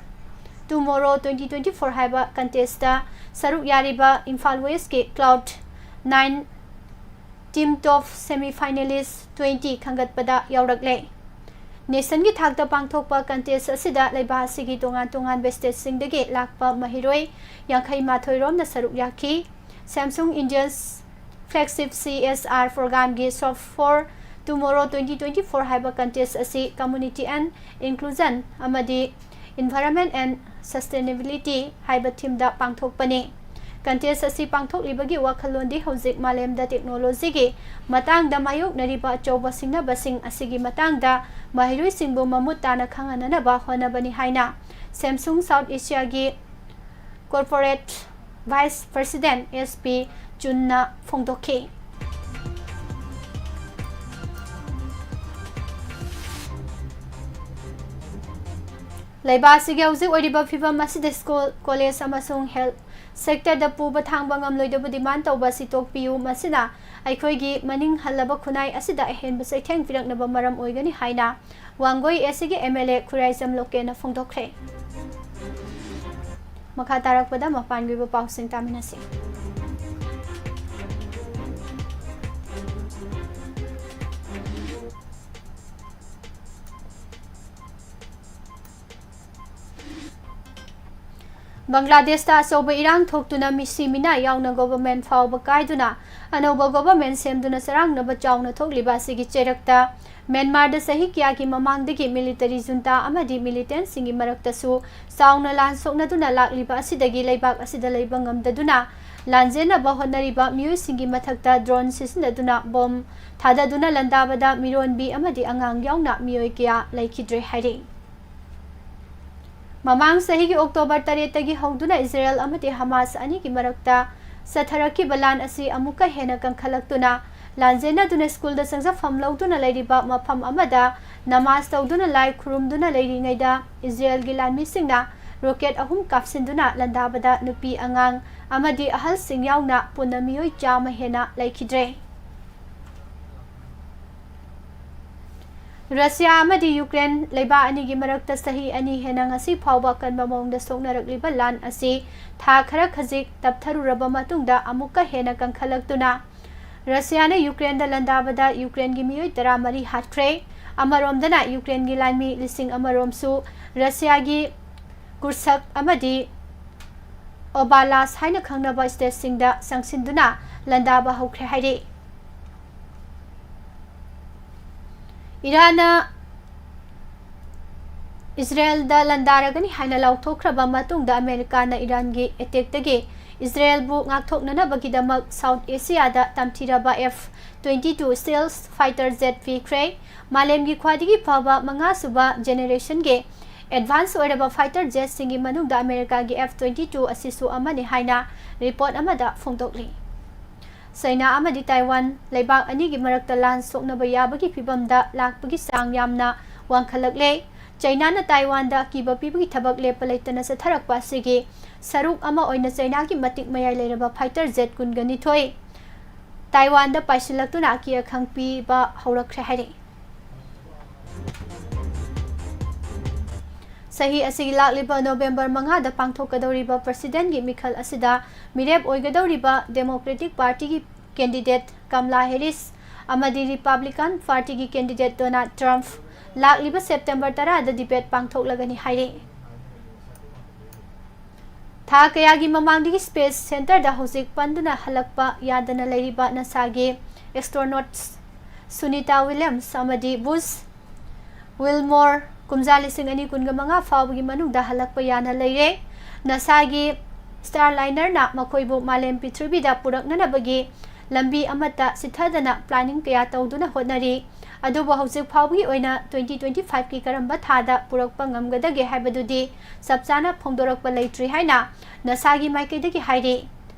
Tomorrow twenty twenty-four ꯍꯥꯏꯕ contestꯇ ꯁꯔꯨꯛ ꯌꯥꯔꯤꯕ Imphal Westꯀꯤ Cloud Nine Team Top Semi Finalist twenty ꯈꯟꯒꯠꯄꯗ ꯌꯥꯎꯔꯛꯂꯦ꯫ Nationꯒꯤ ꯊꯥꯛꯇ ꯄꯥꯡꯊꯣꯛꯄ contest ꯑꯁꯤꯗ ꯂꯩꯕꯥꯛ ꯑꯁꯤꯒꯤ ꯇꯣꯉꯥꯟ ꯇꯣꯉꯥꯟꯕ stateꯁꯤꯡꯗꯒꯤ ꯂꯥꯛꯄ ꯃꯍꯩꯔꯣꯏ ꯌꯥꯡꯈꯩ ꯃꯥꯊꯣꯏ ꯔꯣꯝꯅ ꯁꯔꯨꯛ ꯌꯥꯈꯤ꯫ Samsung India's flagship C S R programꯒꯤ Shop for Tomorrow twenty twenty-four ꯍꯥꯏꯕ contest ꯑꯁꯤ Community and Inclusion ꯑꯃꯗꯤ Environment and Sustainability ꯍꯥꯏꯕ themeꯗ ꯄꯥꯡꯊꯣꯛꯄꯅꯤ꯫ Contest ꯑꯁꯤ ꯄꯥꯡꯊꯣꯛꯂꯤꯕꯒꯤ ꯋꯥꯈꯜꯂꯣꯟꯗꯤ ꯍꯧꯖꯤꯛ ꯃꯥꯂꯦꯝꯗ technologyꯒꯤ ꯃꯇꯥꯡꯗ ꯃꯥꯌꯣꯛꯅꯔꯤꯕ ꯑꯆꯧꯕ ꯁꯤꯡꯅꯕꯁꯤꯡ ꯑꯁꯤꯒꯤ ꯃꯇꯥꯡꯗ ꯃꯍꯩꯔꯣꯏꯁꯤꯡꯕꯨ ꯃꯃꯨꯠ ꯇꯥꯅ ꯈꯪꯍꯟꯅꯅꯕ ꯍꯣꯠꯅꯕꯅꯤ ꯍꯥꯏꯅ Samsung South Asiaꯒꯤ Corporate Vice President S P ꯆꯨꯟꯅ ꯐꯣꯡꯗꯣꯛꯈꯤ꯫ ꯂꯩꯕꯥꯛ ꯑꯁꯤꯒꯤ ꯍꯧꯖꯤꯛ ꯑꯣꯏꯔꯤꯕ ꯐꯤꯚꯝ ꯑꯁꯤꯗ school, college ꯑꯃꯁꯨꯡ health sectorꯗ ꯄꯨꯕ ꯊꯥꯡꯕ ꯉꯝꯂꯣꯏꯗꯕ demand ꯇꯧꯕ ꯑꯁꯤ ꯇꯣꯛꯄꯤꯌꯨ꯫ ꯃꯁꯤꯅ ꯑꯩꯈꯣꯏꯒꯤ ꯃꯅꯤꯡ ꯍꯜꯂꯕ ꯈꯨꯟꯅꯥꯏ ꯑꯁꯤꯗ ꯑꯍꯦꯟꯕ ꯆꯩꯊꯦꯡ ꯄꯤꯔꯛꯅꯕ ꯃꯔꯝ ꯑꯣꯏꯒꯅꯤ ꯍꯥꯏꯅ Wangoi Eastꯀꯤ M L A Khuraijam ꯂꯣꯀꯦꯟꯅ ꯐꯣꯡꯗꯣꯛꯈ꯭ꯔꯦ꯫ ꯃꯈꯥ ꯇꯥꯔꯛꯄꯗ ꯃꯄꯥꯟꯒꯤ ꯑꯣꯏꯕ ꯄꯥꯎꯁꯤꯡ ꯇꯥꯃꯤꯟꯅꯁꯤ꯫ ꯕꯪꯒ꯭ꯂꯥꯗꯦꯁꯇ ꯑꯆꯧꯕ ꯏꯔꯥꯡ ꯊꯣꯛꯇꯨꯅ ꯃꯤꯁꯤ ꯃꯤꯅꯥ ꯌꯥꯎꯅ government ꯐꯥꯎꯕ ꯀꯥꯏꯗꯨꯅ ꯑꯅꯧꯕ ꯒꯣꯚꯔꯟꯃꯦꯟꯠ ꯁꯦꯝꯗꯨꯅ ꯆꯔꯥꯡꯅꯕ ꯆꯥꯎꯅ ꯊꯣꯛꯂꯤꯕ ꯑꯁꯤꯒꯤ ꯆꯩꯔꯛꯇ ꯃ꯭ꯌꯥꯟꯃꯥꯔꯗ ꯆꯍꯤ ꯀꯌꯥꯒꯤ ꯃꯃꯥꯡꯗꯒꯤ ꯃꯤꯂꯤꯇꯔꯤ ꯖꯨꯟꯇꯥ ꯑꯃꯗꯤ ꯃꯤꯂꯤꯇꯦꯟꯠꯁꯤꯡꯒꯤ ꯃꯔꯛꯇꯁꯨ ꯆꯥꯎꯅ ꯂꯥꯟ ꯁꯣꯛꯅꯗꯨꯅ ꯂꯥꯛꯂꯤꯕ ꯑꯁꯤꯗꯒꯤ ꯂꯩꯕꯥꯛ ꯑꯁꯤꯗ ꯂꯩꯕ ꯉꯝꯗꯗꯨꯅ ꯂꯥꯟꯖꯦꯟꯅꯕ ꯍꯣꯠꯅꯔꯤꯕ ꯃꯤꯑꯣꯏꯁꯤꯡꯒꯤ ꯃꯊꯛꯇ ꯗ꯭ꯔꯣꯟ ꯁꯤꯖꯤꯟꯅꯗꯨꯅ ꯕꯣꯝ ꯊꯥꯗꯗꯨꯅ ꯂꯥꯟꯗꯥꯕꯗ ꯃꯤꯔꯣꯟꯕꯤ ꯑꯃꯗꯤ ꯑꯉꯥꯡ ꯌꯥꯎꯅ ꯃꯤꯑꯣꯏ ꯀꯌꯥ ꯂꯩꯈꯤꯗ꯭ꯔꯦ ꯍꯥꯏꯔꯤ꯫ ꯃꯃꯥꯡ ꯆꯍꯤꯒꯤ ꯑꯣꯛꯇꯣꯕꯔ ꯇꯔꯦꯠꯇꯒꯤ ꯍꯧꯗꯨꯅ ꯏꯖꯔꯦꯜ ꯑꯃꯗꯤ ꯍꯃꯥꯁ ꯑꯅꯤꯒꯤ ꯃꯔꯛꯇ ꯆꯠꯊꯔꯛꯈꯤꯕ ꯂꯥꯟ ꯑꯁꯤ ꯑꯃꯨꯛꯀ ꯍꯦꯟꯅ ꯀꯟꯈꯠꯂꯛꯇꯨꯅ ꯂꯥꯟꯖꯦꯟꯅꯗꯨꯅ ꯁ꯭ꯀꯨꯜꯗ ꯆꯪꯖꯐꯝ ꯂꯧꯗꯨꯅ ꯂꯩꯔꯤꯕ ꯃꯐꯝ ꯑꯃꯗ ꯅꯃꯥꯖ ꯇꯧꯗꯨꯅ ꯂꯥꯏ ꯈꯨꯔꯨꯝꯗꯨꯅ ꯂꯩꯔꯤꯉꯩꯗ ꯏꯖꯔꯦꯜꯒꯤ ꯂꯥꯟꯃꯤꯁꯤꯡꯅ ꯔꯣꯀꯦꯠ ꯑꯍꯨꯝ ꯀꯥꯞꯁꯤꯟꯗꯨꯅ ꯂꯥꯟꯗꯥꯕꯗ ꯅꯨꯄꯤ, ꯑꯉꯥꯡ ꯑꯃꯗꯤ ꯑꯍꯜꯁꯤꯡ ꯌꯥꯎꯅ ꯄꯨꯟꯅ ꯃꯤꯑꯣꯏ ꯆꯥꯝꯃ ꯍꯦꯟꯅ ꯂꯩꯈꯤꯗ꯭ꯔꯦ꯫ ꯔꯁꯤꯌꯥ ꯑꯃꯗꯤ ꯌꯨꯀ꯭ꯔꯦꯟ ꯂꯩꯕꯥꯛ ꯑꯅꯤꯒꯤ ꯃꯔꯛꯇ ꯆꯍꯤ ꯑꯅꯤ ꯍꯦꯟꯅ ꯉꯁꯤ ꯐꯥꯎꯕ ꯑꯀꯟꯕ ꯃꯑꯣꯡꯗ ꯁꯣꯛꯅꯔꯛꯂꯤꯕ ꯂꯥꯟ ꯑꯁꯤ ꯊꯥ ꯈꯔ ꯈꯖꯤꯛ ꯇꯞꯊꯔꯨꯔꯕ ꯃꯇꯨꯡꯗ ꯑꯃꯨꯛꯀ ꯍꯦꯟꯅ ꯀꯟꯈꯠꯂꯛꯇꯨꯅ ꯔꯁꯤꯌꯥꯅ ꯌꯨꯀ꯭ꯔꯦꯟꯗ ꯂꯥꯟꯗꯥꯕꯗ ꯌꯨꯀ꯭ꯔꯦꯟꯒꯤ ꯃꯤꯑꯣꯏ ꯇꯔꯥꯃꯔꯤ ꯍꯥꯠꯈ꯭ꯔꯦ꯫ ꯑꯃꯔꯣꯝꯗꯅ ꯌꯨꯀ꯭ꯔꯦꯟꯒꯤ ꯂꯥꯟꯃꯤ ꯂꯤꯁꯤꯡ ꯑꯃꯔꯣꯝꯁꯨ ꯔꯁꯤꯌꯥꯒꯤ ꯀꯨꯔꯁꯛ ꯑꯃꯗꯤ ꯑꯣꯕꯥꯂꯥꯁ ꯍꯥꯏꯅ ꯈꯪꯅꯕ ꯁ꯭ꯇꯦꯠꯁꯤꯡꯗ ꯆꯪꯁꯤꯟꯗꯨꯅ ꯂꯥꯟꯗꯥꯕ ꯍꯧꯈ꯭ꯔꯦ ꯍꯥꯏꯔꯤ꯫ ꯏꯔꯥꯟꯅ ꯏꯖꯔꯦꯜꯗ ꯂꯥꯟꯗꯥꯔꯒꯅꯤ ꯍꯥꯏꯅ ꯂꯥꯎꯊꯣꯛꯈ꯭ꯔꯕ ꯃꯇꯨꯡꯗ ꯑꯃꯦꯔꯤꯀꯥꯅ ꯏꯔꯥꯟꯒꯤ ꯑꯦꯇꯦꯛꯇꯒꯤ ꯏꯖꯔꯦꯜꯕꯨ ꯉꯥꯛꯊꯣꯛꯅꯅꯕꯒꯤꯗꯃꯛ ꯁꯥꯎꯠ ꯑꯦꯁꯤꯌꯥꯗ ꯇꯝꯊꯤꯔꯕ F twenty two stealth fighter jet ꯄꯤꯈ꯭ꯔꯦ꯫ ꯃꯥꯂꯦꯝꯒꯤ ꯈ꯭ꯋꯥꯏꯗꯒꯤ ꯐꯕ ꯃꯉꯥꯁꯨꯕ ꯖꯦꯅꯦꯔꯦꯁꯟꯒꯤ ꯑꯦꯗꯚꯥꯟꯁ ꯑꯣꯏꯔꯕ ꯐꯥꯏꯇꯔ ꯖꯦꯠꯁꯤꯡꯒꯤ ꯃꯅꯨꯡꯗ ꯑꯃꯦꯔꯤꯀꯥꯒꯤ ꯑꯦꯐ ꯇ꯭ꯋꯦꯟꯇꯤ ꯇꯨ ꯑꯁꯤꯁꯨ ꯑꯃꯅꯤ ꯍꯥꯏꯅ ꯔꯤꯄꯣꯔꯠ ꯑꯃꯗ ꯐꯣꯡꯗꯣꯛꯂꯤ꯫ ꯆꯩꯅꯥ ꯑꯃꯗꯤ ꯇꯥꯏꯋꯥꯟ ꯂꯩꯕꯥꯛ ꯑꯅꯤꯒꯤ ꯃꯔꯛꯇ ꯂꯥꯟ ꯁꯣꯛꯅꯕ ꯌꯥꯕꯒꯤ ꯐꯤꯚꯝꯗ ꯂꯥꯛꯄꯒꯤ ꯆꯥꯡ ꯌꯥꯝꯅ ꯋꯥꯡꯈꯠꯂꯛꯂꯦ꯫ ꯆꯩꯅꯥꯅ ꯇꯥꯏꯋꯥꯟꯗ ꯑꯀꯤꯕ ꯄꯤꯕꯒꯤ ꯊꯕꯛ ꯂꯦꯞꯄ ꯂꯩꯇꯅ ꯆꯠꯊꯔꯛꯄ ꯑꯁꯤꯒꯤ ꯁꯔꯨꯛ ꯑꯃ ꯑꯣꯏꯅ ꯆꯩꯅꯥꯒꯤ ꯃꯇꯤꯛ ꯃꯌꯥꯏ ꯂꯩꯔꯕ ꯐꯥꯏꯇꯔ ꯖꯦꯠ ꯀꯨꯟꯒ ꯅꯤꯊꯣꯏ ꯇꯥꯏꯋꯥꯟꯗ ꯄꯥꯏꯁꯤꯜꯂꯛꯇꯨꯅ ꯑꯀꯤ ꯑꯈꯪ ꯄꯤꯕ ꯍꯧꯔꯛꯈ꯭ꯔꯦ ꯍꯥꯏꯔꯛꯏ꯫ ꯆꯍꯤ ꯑꯁꯤꯒꯤ ꯂꯥꯛꯂꯤꯕ ꯅꯣꯕꯦꯝꯕꯔ ꯃꯉꯥꯗ ꯄꯥꯡꯊꯣꯛꯀꯗꯧꯔꯤꯕ ꯄ꯭ꯔꯁꯤꯗꯦꯟꯠꯀꯤ ꯃꯤꯈꯜ ꯑꯁꯤꯗ ꯃꯤꯔꯦꯞ ꯑꯣꯏꯒꯗꯧꯔꯤꯕ ꯗꯦꯃꯣꯀ꯭ꯔꯦꯇꯤꯛ ꯄꯥꯔꯇꯤꯒꯤ ꯀꯦꯟꯗꯤꯗꯦꯠ ꯀꯝꯂꯥ ꯍꯦꯔꯤꯁ ꯑꯃꯗꯤ ꯔꯤꯄꯕ꯭ꯂꯤꯀꯥꯟ ꯄꯥꯔꯇꯤꯒꯤ ꯀꯦꯟꯗꯤꯗꯦꯠ ꯗꯣꯅꯥꯜꯗ ꯇ꯭ꯔꯝꯞ ꯂꯥꯛꯂꯤꯕ ꯁꯦꯞꯇꯦꯝꯕꯔ ꯇꯔꯥꯗ ꯗꯤꯕꯦꯠ ꯄꯥꯡꯊꯣꯛꯂꯒꯅꯤ ꯍꯥꯏꯔꯤ꯫ ꯊꯥ ꯀꯌꯥꯒꯤ ꯃꯃꯥꯡꯗꯒꯤ ꯁ꯭ꯄꯦꯁ ꯁꯦꯟꯇꯔꯗ ꯍꯧꯖꯤꯛ ꯄꯟꯗꯨꯅ ꯍꯜꯂꯛꯄ ꯌꯥꯗꯅ ꯂꯩꯔꯤꯕ ꯅꯥꯁꯥꯒꯤ ꯑꯦꯁꯇ꯭ꯔꯣꯅꯣꯠꯁ ꯁꯨꯅꯤꯇꯥ ꯋꯤꯂꯤꯌꯝꯁ ꯑꯃꯗꯤ ꯕꯨꯁ ꯋꯤꯜꯃꯣꯔ ꯀꯨꯝꯖꯥ ꯂꯤꯁꯤꯡ ꯑꯅꯤ ꯀꯨꯟꯒ ꯃꯉꯥ ꯐꯥꯎꯕꯒꯤ ꯃꯅꯨꯡꯗ ꯍꯜꯂꯛꯄ ꯌꯥꯅ ꯂꯩꯔꯦ꯫ ꯅꯥꯁꯥꯒꯤ ꯁ꯭ꯇꯥꯔꯂꯥꯏꯅꯔꯅ ꯃꯈꯣꯏꯕꯨ ꯃꯥꯂꯦꯝ ꯄ꯭ꯔꯤꯊꯤꯕꯤꯗ ꯄꯨꯔꯛꯅꯅꯕꯒꯤ ꯂꯝꯕꯤ ꯑꯃꯠꯇ ꯆꯤꯠꯊꯗꯅ ꯄ꯭ꯂꯥꯅꯤꯡ ꯀꯌꯥ ꯇꯧꯗꯨꯅ ꯍꯣꯠꯅꯔꯤ꯫ ꯑꯗꯨꯕꯨ ꯍꯧꯖꯤꯛ ꯐꯥꯎꯕꯒꯤ ꯑꯣꯏꯅ twenty twenty-five ꯀꯤ ꯀꯔꯝꯕ ꯊꯥꯗ ꯄꯨꯔꯛꯄ ꯉꯝꯒꯗꯒꯦ ꯍꯥꯏꯕꯗꯨꯗꯤ ꯆꯞ ꯆꯥꯅ ꯐꯣꯡꯗꯣꯔꯛꯄ ꯂꯩꯇ꯭ꯔꯤ ꯍꯥꯏꯅ ꯅꯥꯁꯥꯒꯤ ꯃꯥꯏꯀꯩꯗꯒꯤ ꯍꯥꯏꯔꯤ꯫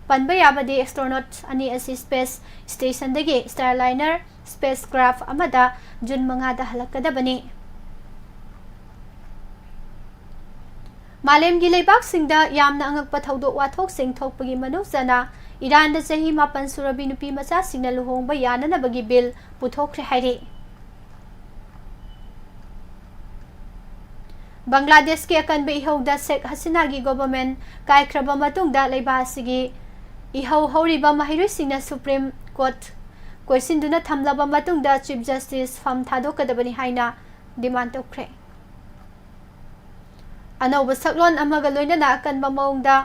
ꯄꯟꯕ ꯌꯥꯕꯗꯤ ꯑꯦꯁꯇ꯭ꯔꯣꯅꯣꯠ ꯑꯅꯤ ꯑꯁꯤ ꯁ꯭ꯄꯦꯁ ꯁ꯭ꯇꯦꯁꯟꯗꯒꯤ ꯁ꯭ꯇꯥꯔꯂꯥꯏꯅꯔ ꯁ꯭ꯄꯦꯁ ꯀ꯭ꯔꯥꯐ ꯑꯃꯗ ꯖꯨꯟ ꯃꯉꯥꯗ ꯍꯜꯂꯛꯀꯗꯕꯅꯤ꯫ ꯃꯥꯂꯦꯝꯒꯤ ꯂꯩꯕꯥꯛꯁꯤꯡꯗ ꯌꯥꯝꯅ ꯑꯉꯛꯄ ꯊꯧꯗꯣꯛ ꯋꯥꯊꯣꯛꯁꯤꯡ ꯊꯣꯛꯄꯒꯤ ꯃꯅꯨꯡ ꯆꯟꯅ ꯏꯔꯥꯟꯗ ꯆꯍꯤ ꯃꯥꯄꯟ ꯁꯨꯔꯕꯤ ꯅꯨꯄꯤ ꯃꯆꯥꯁꯤꯡꯅ ꯂꯨꯍꯣꯡꯕ ꯌꯥꯅꯅꯕꯒꯤ ꯕꯤꯜ ꯄꯨꯊꯣꯛꯈ꯭ꯔꯦ ꯍꯥꯏꯔꯤ꯫ ꯕꯪꯒ꯭ꯂꯥꯗꯦꯁꯀꯤ ꯑꯀꯟꯕ ꯏꯍꯧꯗ ꯁꯦꯈ ꯍꯁꯤꯅꯥꯒꯤ ꯒꯣꯚꯔꯟꯃꯦꯟꯠ ꯀꯥꯏꯈ꯭ꯔꯕ ꯃꯇꯨꯡꯗ ꯂꯩꯕꯥꯛ ꯑꯁꯤꯒꯤ ꯏꯍꯧ ꯍꯧꯔꯤꯕ ꯃꯍꯩꯔꯣꯏꯁꯤꯡꯅ ꯁꯨꯄ꯭ꯔꯤꯝ ꯀꯣꯔꯠ ꯀꯣꯏꯁꯤꯟꯗꯨꯅ ꯊꯝꯂꯕ ꯃꯇꯨꯡꯗ ꯆꯤꯐ ꯖꯁꯇꯤꯁ ꯐꯝ ꯊꯥꯗꯣꯛꯀꯗꯕꯅꯤ ꯍꯥꯏꯅ ꯗꯤꯃꯥꯟ ꯇꯧꯈ꯭ꯔꯦ꯫ ꯑꯅꯧꯕ ꯁꯛꯂꯣꯟ ꯑꯃꯒ ꯂꯣꯏꯅꯅ ꯑꯀꯟꯕ ꯃꯑꯣꯡꯗ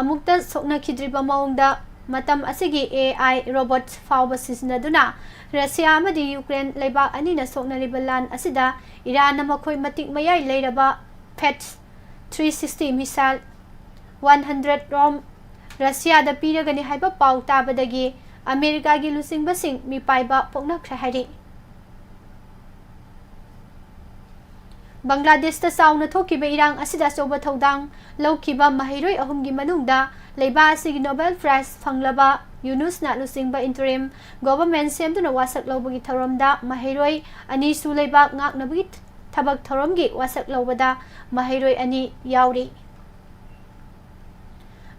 ꯑꯃꯨꯛꯇ ꯁꯣꯛꯅꯈꯤꯗ꯭ꯔꯤꯕ ꯃꯑꯣꯡꯗ ꯃꯇꯝ ꯑꯁꯤꯒꯤ AI ꯔꯣꯕꯣꯠ ꯐꯥꯎꯕ ꯁꯤꯖꯤꯟꯅꯗꯨꯅ ꯔꯁꯤꯌꯥ ꯑꯃꯗꯤ ꯌꯨꯀ꯭ꯔꯦꯟ ꯂꯩꯕꯥꯛ ꯑꯅꯤꯅ ꯁꯣꯛꯅꯔꯤꯕ ꯂꯥꯟ ꯑꯁꯤꯗ ꯏꯔꯥꯟꯅ ꯃꯈꯣꯏ ꯃꯇꯤꯛ ꯃꯌꯥꯏ ꯂꯩꯔꯕ fat three sixty missile one hundred ꯔꯣꯝ ꯔꯁꯤꯌꯥꯗ ꯄꯤꯔꯒꯅꯤ ꯍꯥꯏꯕ ꯄꯥꯎ ꯇꯥꯕꯗꯒꯤ ꯑꯃꯦꯔꯤꯀꯥꯒꯤ ꯂꯨꯆꯤꯡꯕꯁꯤꯡ ꯃꯤꯄꯥꯏꯕ ꯄꯣꯛꯅꯈ꯭ꯔꯦ ꯍꯥꯏꯔꯤ꯫ ꯕꯪꯒ꯭ꯂꯥꯗꯦꯁꯇ ꯆꯥꯎꯅ ꯊꯣꯛꯈꯤꯕ ꯏꯔꯥꯡ ꯑꯁꯤꯗ ꯑꯆꯧꯕ ꯊꯧꯗꯥꯡ ꯂꯧꯈꯤꯕ ꯃꯍꯩꯔꯣꯏ ꯑꯍꯨꯝꯒꯤ ꯃꯅꯨꯡꯗ ꯂꯩꯕꯥꯛ ꯑꯁꯤꯒꯤ ꯅꯣꯕꯦꯜ ꯄ꯭ꯔꯥꯏꯖ ꯐꯪꯂꯕ ꯌꯨꯅꯨꯁꯅ ꯂꯨꯆꯤꯡꯕ ꯏꯟꯇꯔꯤꯝ ꯒꯣꯚꯔꯟꯃꯦꯟꯠ ꯁꯦꯝꯗꯨꯅ ꯋꯥꯁꯛ ꯂꯧꯕꯒꯤ ꯊꯧꯔꯝꯗ ꯃꯍꯩꯔꯣꯏ ꯑꯅꯤꯁꯨ ꯂꯩꯕꯥꯛ ꯉꯥꯛꯅꯕꯒꯤ ꯊꯕꯛ ꯊꯧꯔꯝꯒꯤ ꯋꯥꯁꯛ ꯂꯧꯕꯗ ꯃꯍꯩꯔꯣꯏ ꯑꯅꯤ ꯌꯥꯎꯔꯤ꯫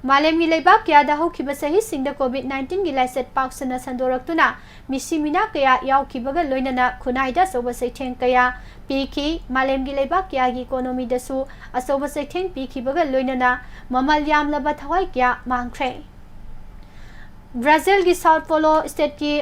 ꯃꯥꯂꯦꯝꯒꯤ ꯂꯩꯕꯥꯛ ꯀꯌꯥꯗ ꯍꯧꯈꯤꯕ ꯆꯍꯤꯁꯤꯡꯗ ꯀꯣꯚꯤꯗ ꯅꯥꯏꯟꯇꯤꯟꯒꯤ ꯂꯥꯏꯆꯠ ꯄꯥꯛ ꯁꯟꯅ ꯁꯟꯗꯣꯔꯛꯇꯨꯅ ꯃꯤꯁꯤ ꯃꯤꯅꯥ ꯀꯌꯥ ꯌꯥꯎꯈꯤꯕꯒ ꯂꯣꯏꯅꯅ ꯈꯨꯟꯅꯥꯏꯗ ꯑꯆꯧꯕ ꯆꯩꯊꯦꯡ ꯀꯌꯥ ꯄꯤꯈꯤ꯫ ꯃꯥꯂꯦꯝꯒꯤ ꯂꯩꯕꯥꯛ ꯀꯌꯥꯒꯤ ꯏꯀꯣꯅꯣꯃꯤꯗꯁꯨ ꯑꯆꯧꯕ ꯆꯩꯊꯦꯡ ꯄꯤꯈꯤꯕꯒ ꯂꯣꯏꯅꯅ ꯃꯃꯜ ꯌꯥꯝꯂꯕ ꯊꯋꯥꯏ ꯀꯌꯥ ꯃꯥꯡꯈ꯭ꯔꯦ꯫ ꯕ꯭ꯔꯥꯖꯤꯜꯒꯤ ꯁꯥꯎ ꯄꯣꯂꯣ ꯁ꯭ꯇꯦꯠꯀꯤ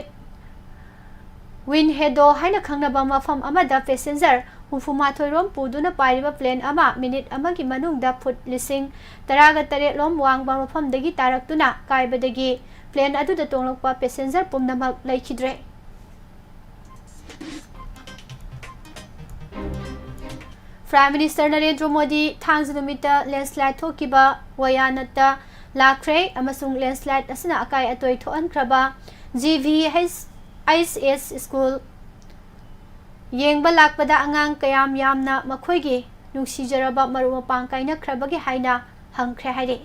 ꯋꯤꯟꯍꯦꯗꯣ ꯍꯥꯏꯅ ꯈꯪꯅꯕ ꯃꯐꯝ ꯑꯃꯗ ꯄꯦꯁꯦꯟꯖꯔ ꯍꯨꯝꯐꯨ ꯃꯥꯊꯣꯏ ꯔꯣꯝ ꯄꯨꯗꯨꯅ ꯄꯥꯏꯔꯤꯕ plane ꯑꯃ minute ꯑꯃꯒꯤ ꯃꯅꯨꯡꯗ ꯐꯨꯠ ꯂꯤꯁꯤꯡ ꯇꯔꯥꯒ ꯇꯔꯦꯠ ꯂꯣꯝ ꯋꯥꯡꯕ ꯃꯐꯝꯗꯒꯤ ꯇꯥꯔꯛꯇꯨꯅ ꯀꯥꯏꯕꯗꯒꯤ plane ꯑꯗꯨꯗ ꯇꯣꯡꯂꯛꯄ passenger ꯄꯨꯝꯅꯃꯛ ꯂꯩꯈꯤꯗ꯭ꯔꯦ꯫ Prime Minister ꯅꯔꯦꯟꯗ꯭ꯔ ꯃꯣꯗꯤ ꯊꯥꯡꯖ ꯅꯨꯃꯤꯠꯇ landslide ꯊꯣꯛꯈꯤꯕ ꯋꯥꯌꯥꯅꯠꯇ ꯂꯥꯛꯈ꯭ꯔꯦ ꯑꯃꯁꯨꯡ landslide ꯑꯁꯤꯅ ꯑꯀꯥꯏ ꯑꯇꯣꯏ ꯊꯣꯛꯍꯟꯈ꯭ꯔꯕ G V H S school ꯌꯦꯡꯕ ꯂꯥꯛꯄꯗ ꯑꯉꯥꯡ ꯀꯌꯥꯝ ꯌꯥꯝꯅ ꯃꯈꯣꯏꯒꯤ ꯅꯨꯡꯁꯤꯖꯔꯕ ꯃꯔꯨꯞ ꯃꯄꯥꯡ ꯀꯥꯏꯅꯈ꯭ꯔꯕꯒꯦ ꯍꯥꯏꯅ ꯍꯪꯈ꯭ꯔꯦ ꯍꯥꯏꯔꯤ꯫